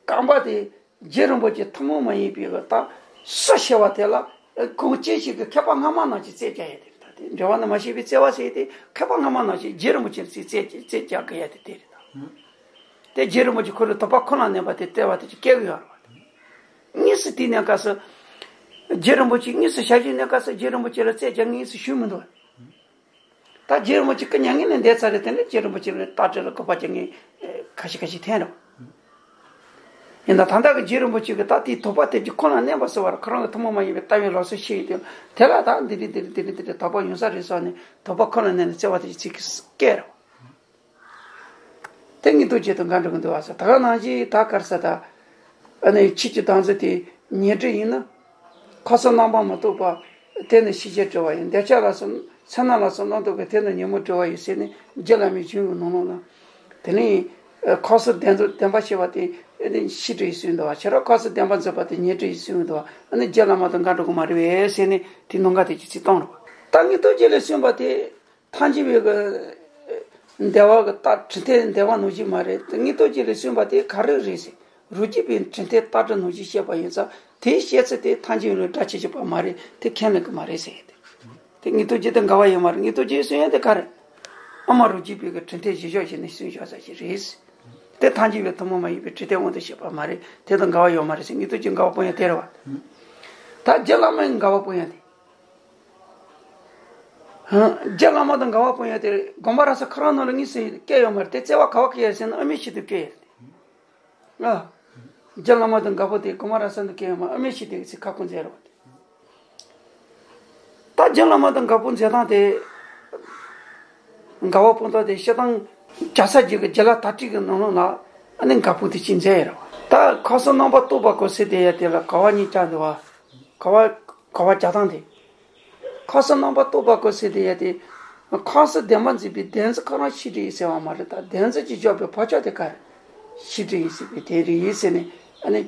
རྐང་པ་དེ་རྗེ་རིན་པོ་ཆེ་ཐུན་མོང་མ་ཡིན་པའི་གི་ད་སུ་ཞེས་པ་དེ་ལ་གང་ཅི་ཞིག་གི་མཁས་པ་སྔ་མ་རྣམས་ཀྱིས་རྩད་བཅད་ཡ་དེ་རེད། ད་དེ་འགྲེལ་བ་ནི་མ་བཤད་པའི་བརྩེ་བ་ཟེར་དེ་མཁས་པ་སྔ་མ་རྣམས་ཀྱིས་རྗེ་རིན་པོ་ཆེ་རྩད་རྩད་རྩད་རྩད་རྒྱག་གི་ཡ་དེ་དེ་རེད་ད། དེ་རྗེ་རིན་པོ་ཆེ་ཁོ་རའི་དོགས་པ་ཁོ་ན་གནས་པ་དེ་བརྩེ་བ་དེ་ཅིག་སྐྱེ་གི་ཡོད་རེད་བ། དངོས་སུ་དེའི་གནས་སྐབས་སུ་རྗེ་རིན་པོ་ཆེ་དངོས་སུ་ཞལ་བཞུགས་གནས་སྐབས་སུ་རྗེ་རིན་པོ་ཆེ་ལ་རྩད་རྒྱག་མཁན་དངོས་སུ་བྱུང་མི་འདུག་ད་རྗེ་རིན་པོ་ཆེ་སྐུ་མྱ་ངན་ལས་འདས་ཚར་རེད། དེ་ནས་རྗེ་རིན་པོ་ཆེ་ལ་ལྟ་དྲི་ལ་གུས་པ་བྱེད་མཁན་ཁ་ཤས་ཁ་ཤས་འཐེན་རོགས། ཡིན་ད་ད་ལྟ་གི་རྗེ་རིན་པོ་ཆེ་གི་ད་དེའི་དོགས་པ་དེ་ཀྱི་ཁོ་ན་གནས་པ་ཟེར་བར་ཁོ་རང་གི་ཐུན་མོང་མ་ཡིན་པའི་ལྟ་བའི་ལམ་སྲོལ་ཤེས་ཡོད་དེ། དེ་ལ་ད་འདི་རེད་འདི་རེད་འདི་རེད་འདི་རེད་དོགས་པ་ཡོང་ས་རེད་ཟེར་ནས་དོགས་པ་ཁོ་ན་གནས་ནས་བརྩེ་བ་དེ་ཚིག་གིས་སྐྱེལ་རོགས། དེ་དངོས་སྟོབས་ཅན་དང་འགལ་འགྲོ་གི་འདུག་བ་ཟེར། ད་ག་ནང་བཞིན་ད་ག་རེ་ཟེར། ད་ཨ་ནི་ཆོས་ཀྱི་བདག་འཛིན་དེ་ཉོན་སྒྲིབ་ཡིན་ན། འཁོར་གསུམ་རྣམ་པར་མི་རྟོག་པ། དེ་ནི་ཤེས་བྱའི་སྤྲོས་པ་ཡིན། འདོད་ཆགས་ལ་སོགས་མཚན་མ་ལ་སོགས་རྣམ་རྟོག་གི། དེ་ནི་ཉོན་མོངས་སྤྲོས་པ་ཡིན་ཟེར་ནས་རྗེ་བླ་མའི་གཞུང་གི་ནང་ལོགས་ན། དེ་ནི་འཁོར་གསུམ་བདེན་འཛིན་བདེན་པ་བྱེད་པ་དེ་ཤེས་སྒྲིབ་ཡིན་གསུངས་འདུག་བ། ཁྱེད་རང་འཁོར་གསུམ་བདེན་པར་འཛིན་པ་དེ་ཉོན་སྒྲིབ་ཡིན་གསུངས་འདུག་བ། ཨ་ནི་རྗེ་བླ་མ་དང་འགལ་འགྲོ་གི་མ་རེད་པས་ཟེར་ནས་དེ་ནང་ག་དེ་ཅི་ཚིག་བཏང་རོགས། ད་དངོས་སྟོབས་ཅན་ལས་གསུངས་པ་དེ། ཐལ་འགྱུར་བའི་གི་འདོད་པ་གི་རྟགས་དྲི་མཐའི་འདོད་པ་ནང་བཞིན་མ་རེད། དངོས་སྟོབས་ཅན་ལས་གསུངས་པ་དེ་ག་རེ་རེད་ཟེར། རོ་རྒྱུས་པའི་དྲི་མཐའི་རྟགས་དྲི་ནང་བཞིན་བཤད་པ་ཡིན་ཙང་དེའི་བཤད་ཚུལ་དེ་ཐལ་འགྱུར་བའི་སྒྲ་ཆོས་ཅན་པ་མ་རེད། དེ་ཁས་ལེན་གི་མ་རེད་ཟེར་ཡ་དེ། དེ་དངོས་སྟོབས་ཅན་དང་འགལ་བ་ཡོད་མ་རེད། དངོས་སྟོབས་ཅན་གསུང་ཡ་དེ་ག་རེ། ཨ་མ་རོ་རྒྱུས་པའི་གི་དྲི་མཐའི་གཞི་བཞག་བྱས་ནས་གསུངས་བཞག་ས་ཞིག་རེད། དེ་ཐལ་འགྱུར་བའི་ཐུན་མོང་མ་ཡིན་པའི་དྲི་མཐའི་དབང་དུ་བྱས་པ་མ་རེད། དེ་དང་འགལ་བ་ཡོད་མ་རེད་ཟེར། དངོས་སྟོབས་ཅན་འགལ་བ་སྤོང་ཡ་དེ་རེད་བ། ད་རྗེ་བླ་མའི་འགལ་བ་སྤོང་ཡ་དེ། རྗེ་བླ་མ་དང་འགལ་བ་སྤོང་ཡ་དེ་དགོངས་པ་རབ་གསལ་ཁོ་རང་ནང་ལ་དངོས་སུ་སྐྱེ་ཡོད་མ་རེད། དེ་བརྩེ་བ་ག་བ་སྐྱེ་ཡ་ཟེར་ན་དབུ་མའི་ཆོས་དུ་སྐྱེ་ཡ་རེད། ཨ། རྗེ་བླ་མ་དང་འགལ་བ་དེ་དགོངས་པ་རབ་གསལ་དུ་སྐྱེ་ཡོད་མ་རེད། དབུ་མའི་ཆོས་དེ་གི་ཚིག་ཁ་སྐོང་མཛད་རེད་བ། ད་རྗེ་བླ་མ་དང་འགལ་བ་མཛད་སྟངས་དེ། འགལ་བ་སྤོང་སྟངས་དེ་བཤད་སྟངས་རྒྱལ་སྲས་རྗེ་གི་རྗེ་ལ་དར་ཁྲིད་ཀྱི་ནང་ལོགས་ལ་ཨ་ནི་འགལ་བ་དེ་ཅིག་མཛད་ཡོད་རེད་བ། ད་འཁོར་གསུམ་རྣམ་པར་རྟོག་པ་གོ་ཟེར་དེ་ཡ་དེ་ལ་ག་བ་གཉིས་བཅའ་འདུག་བ། ག་བ་ག་བ་བཅའ་སྟངས་དེ། འཁོར་གསུམ་རྣམ་པར་རྟོག་པ་གོ་ཟེར་དེ་ཡ་དེ། འཁོར་གསུམ་བདེན་པར་འཛིན་པའི་བདེན་རྫུན་ཁོ་རང་ཤེས་སྒྲིབ་ཡིན་ཟེར་བ་མ་རེད། ད་བདེན་རྫུན་གྱི་འཇོག་པའི་བག་ཆགས་དེ་ག་རེ། ཤེས་སྒྲིབ་ཡིན་ཟེར་བའི་དོན་རེད་ཟེར་ནས་ཨ་ནི།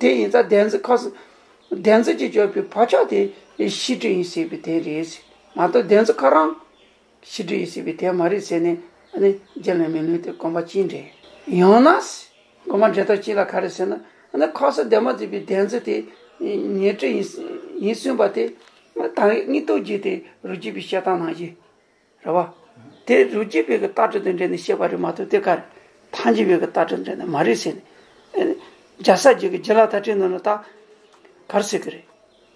དེ་ཡིན་ཙང་བདེན་རྫུན་འཁོར་གསུམ། བདེན་རྫུན་གྱི་འཇོག་པའི་བག་ཆགས་དེ་ཤེས་སྒྲིབ་ཡིན་ཟེར་བའི་དོན་རེད་ཟེར། མ་གཏོགས་བདེན་རྫུན་ཁོ་རང་། ཤེས་སྒྲིབ་ཡིན་ཟེར་བའི་དོན་མ་རེད་ཟེར་ནས་ཨ་ནི་རྗེ་བླ་མའི་ལུང་དེ་དགོངས་པ་ཅི་འགྲེལ། ཡང་ན། དགོངས་པ་འགྲེལ་སྟངས་གཅིག་ལ་ག་རེ་ཟེར་ན། ཨ་ནི་འཁོར་གསུམ་བདེན་པར་འཛིན་པའི་བདེན་རྫུན་དེ་ཉོན་སྒྲིབ་ཡིན་ཡིན་གསུངས་པ་དེ། ད་དངོས་སྟོབས་ཅན་དེ་རོ་རྒྱུས་པའི་བཤད་སྟངས་ནང་བཞིན་རེད་བ། དེ་རོ་རྒྱུས་པའི་གི་རྟགས་དྲི་དང་འབྲེལ་ནས་བཤད་པ་རེད་མ་གཏོགས་དེ་ག་རེ། ཐལ་འགྱུར་བའི་གི་རྟགས་དྲི་དང་འབྲེལ་ནས་མ་རེད་ཟེར་ནས། རྒྱལ་སྲས་རྗེ་གི་རྗེ་ལ་དར་ཁྲིད་ནང་ལ་ད་ག་རེ་ཟེར་གི་རེད།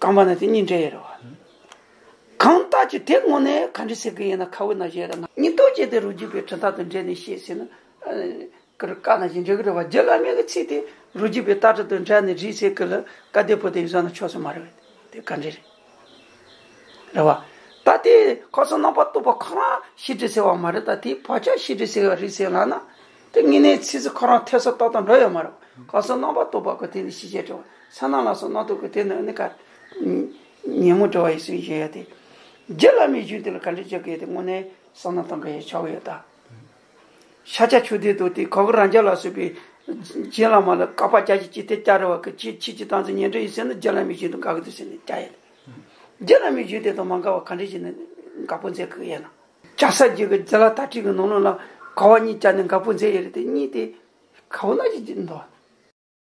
རྐང་པ་ན་དེ་གཉིས་འདྲེས་ཡོད་རེད་བ། གང་ལྟར་གྱི་དེ་དངོས་གནས་ག་འདྲ་ཟེར་གི་ཡིན་ན་ཁ་བོ་ན་བཞེས་ར་ན་དངོས་སྟོབས་ཅན་དེ་རོ་རྒྱུས་པའི་དྲི་རྟགས་དང་འབྲེལ་ནས་བཤད་ཟེར་ན། ཀར་ཀ་ན་བཞིན་འགྲིག་གི་རེད་བ། རྗེ་བླ་མའི་གི་ཚིག་དེ་རོ་རྒྱུས་པའི་རྟགས་དྲི་དང་འབྲེལ་ནས་རེད་ཟེར་གི་ལ་ཀ་དེ་པོ་དེ་ཡིན་ཟེར་ན་ཆོག་ས་མ་རེད་བ། དེ་ག་འདྲ་རེད། རེད་བ། ད་དེ་འཁོར་གསུམ་རྣམ་པར་རྟོག་པ་ཁོ་རང་ཤེས་སྒྲིབ་ཟེར་བ་མ་རེད། ད་དེའི་བག་ཆགས་ཤེས་སྒྲིབ་ཟེར་བ་རེད་ཟེར་ལབ་ན། དེ་དངོས་གནས་ཚིག་ཟིག་ཁོ་རང་ཐོས་ས་ཏག་ཏག་འགྲོ་ཡོད་མ་རེད། འཁོར་གསུམ་རྣམ་པར་རྟོག་པ་ཁོ་དེ་ནི་ཤེས་བྱའི་སྤྲོས་པ། མཚན་མ་ལ་སོགས་རྣམ་རྟོག་གི་དེ་ནི་ཨ་ནི་ག་ཉོན་མོངས་སྤྲོས་པ་ཡིན་ཟེར་བཞིན་ཡོད་དེ། རྗེ་བླ་མའི་གཞུང་དེ་ལ་ག་འདྲ་བྱེད་དགོས་དེ་དངོས་གནས་བསམ་བློ་གཏོང་དགོས་ཡ་ཆགས་ཡོད་ད། ཤཱཀྱ་མཆོག་ལྡན་དང་དེ་གོ་གི་རང་རྒྱལ་ལ་སོགས་པའི་རྗེ་བླ་མ་ལ་བསྐལ་པ་བརྒྱ་ཕྱིར་ཅི་སྟེ་བསྐྱལ་རེ་བ་གི་ཆོས་ཆོས་ཀྱི་བདག་འཛིན་ཉོན་སྒྲིབ་ཡིན་ཟེར་ན་རྗེ་བླ་མའི་གཞུང་དང་འགལ་གི་འདུག་ཟེར་ནས་བསྐྱལ་ཡོད། རྗེ་བླ་མའི་གཞུང་དེ་དང་མ་འགལ་བ་ག་འདྲ་བྱས་ནས་འགལ་པོ་མཛད་གི་ཡོད་ན། རྒྱལ་སྲས་རྗེ་གི་རྗེ་ལ་དར་ཁྲིད་ཀྱི་ནང་ལོགས་ལ་ག་བ་གཉིས་བཅའ་ནས་འགལ་པོ་མཛད་ཡོད་རེད་དེ་གཉིས་དེ་ག་བ་ན་ཅིག་འདུག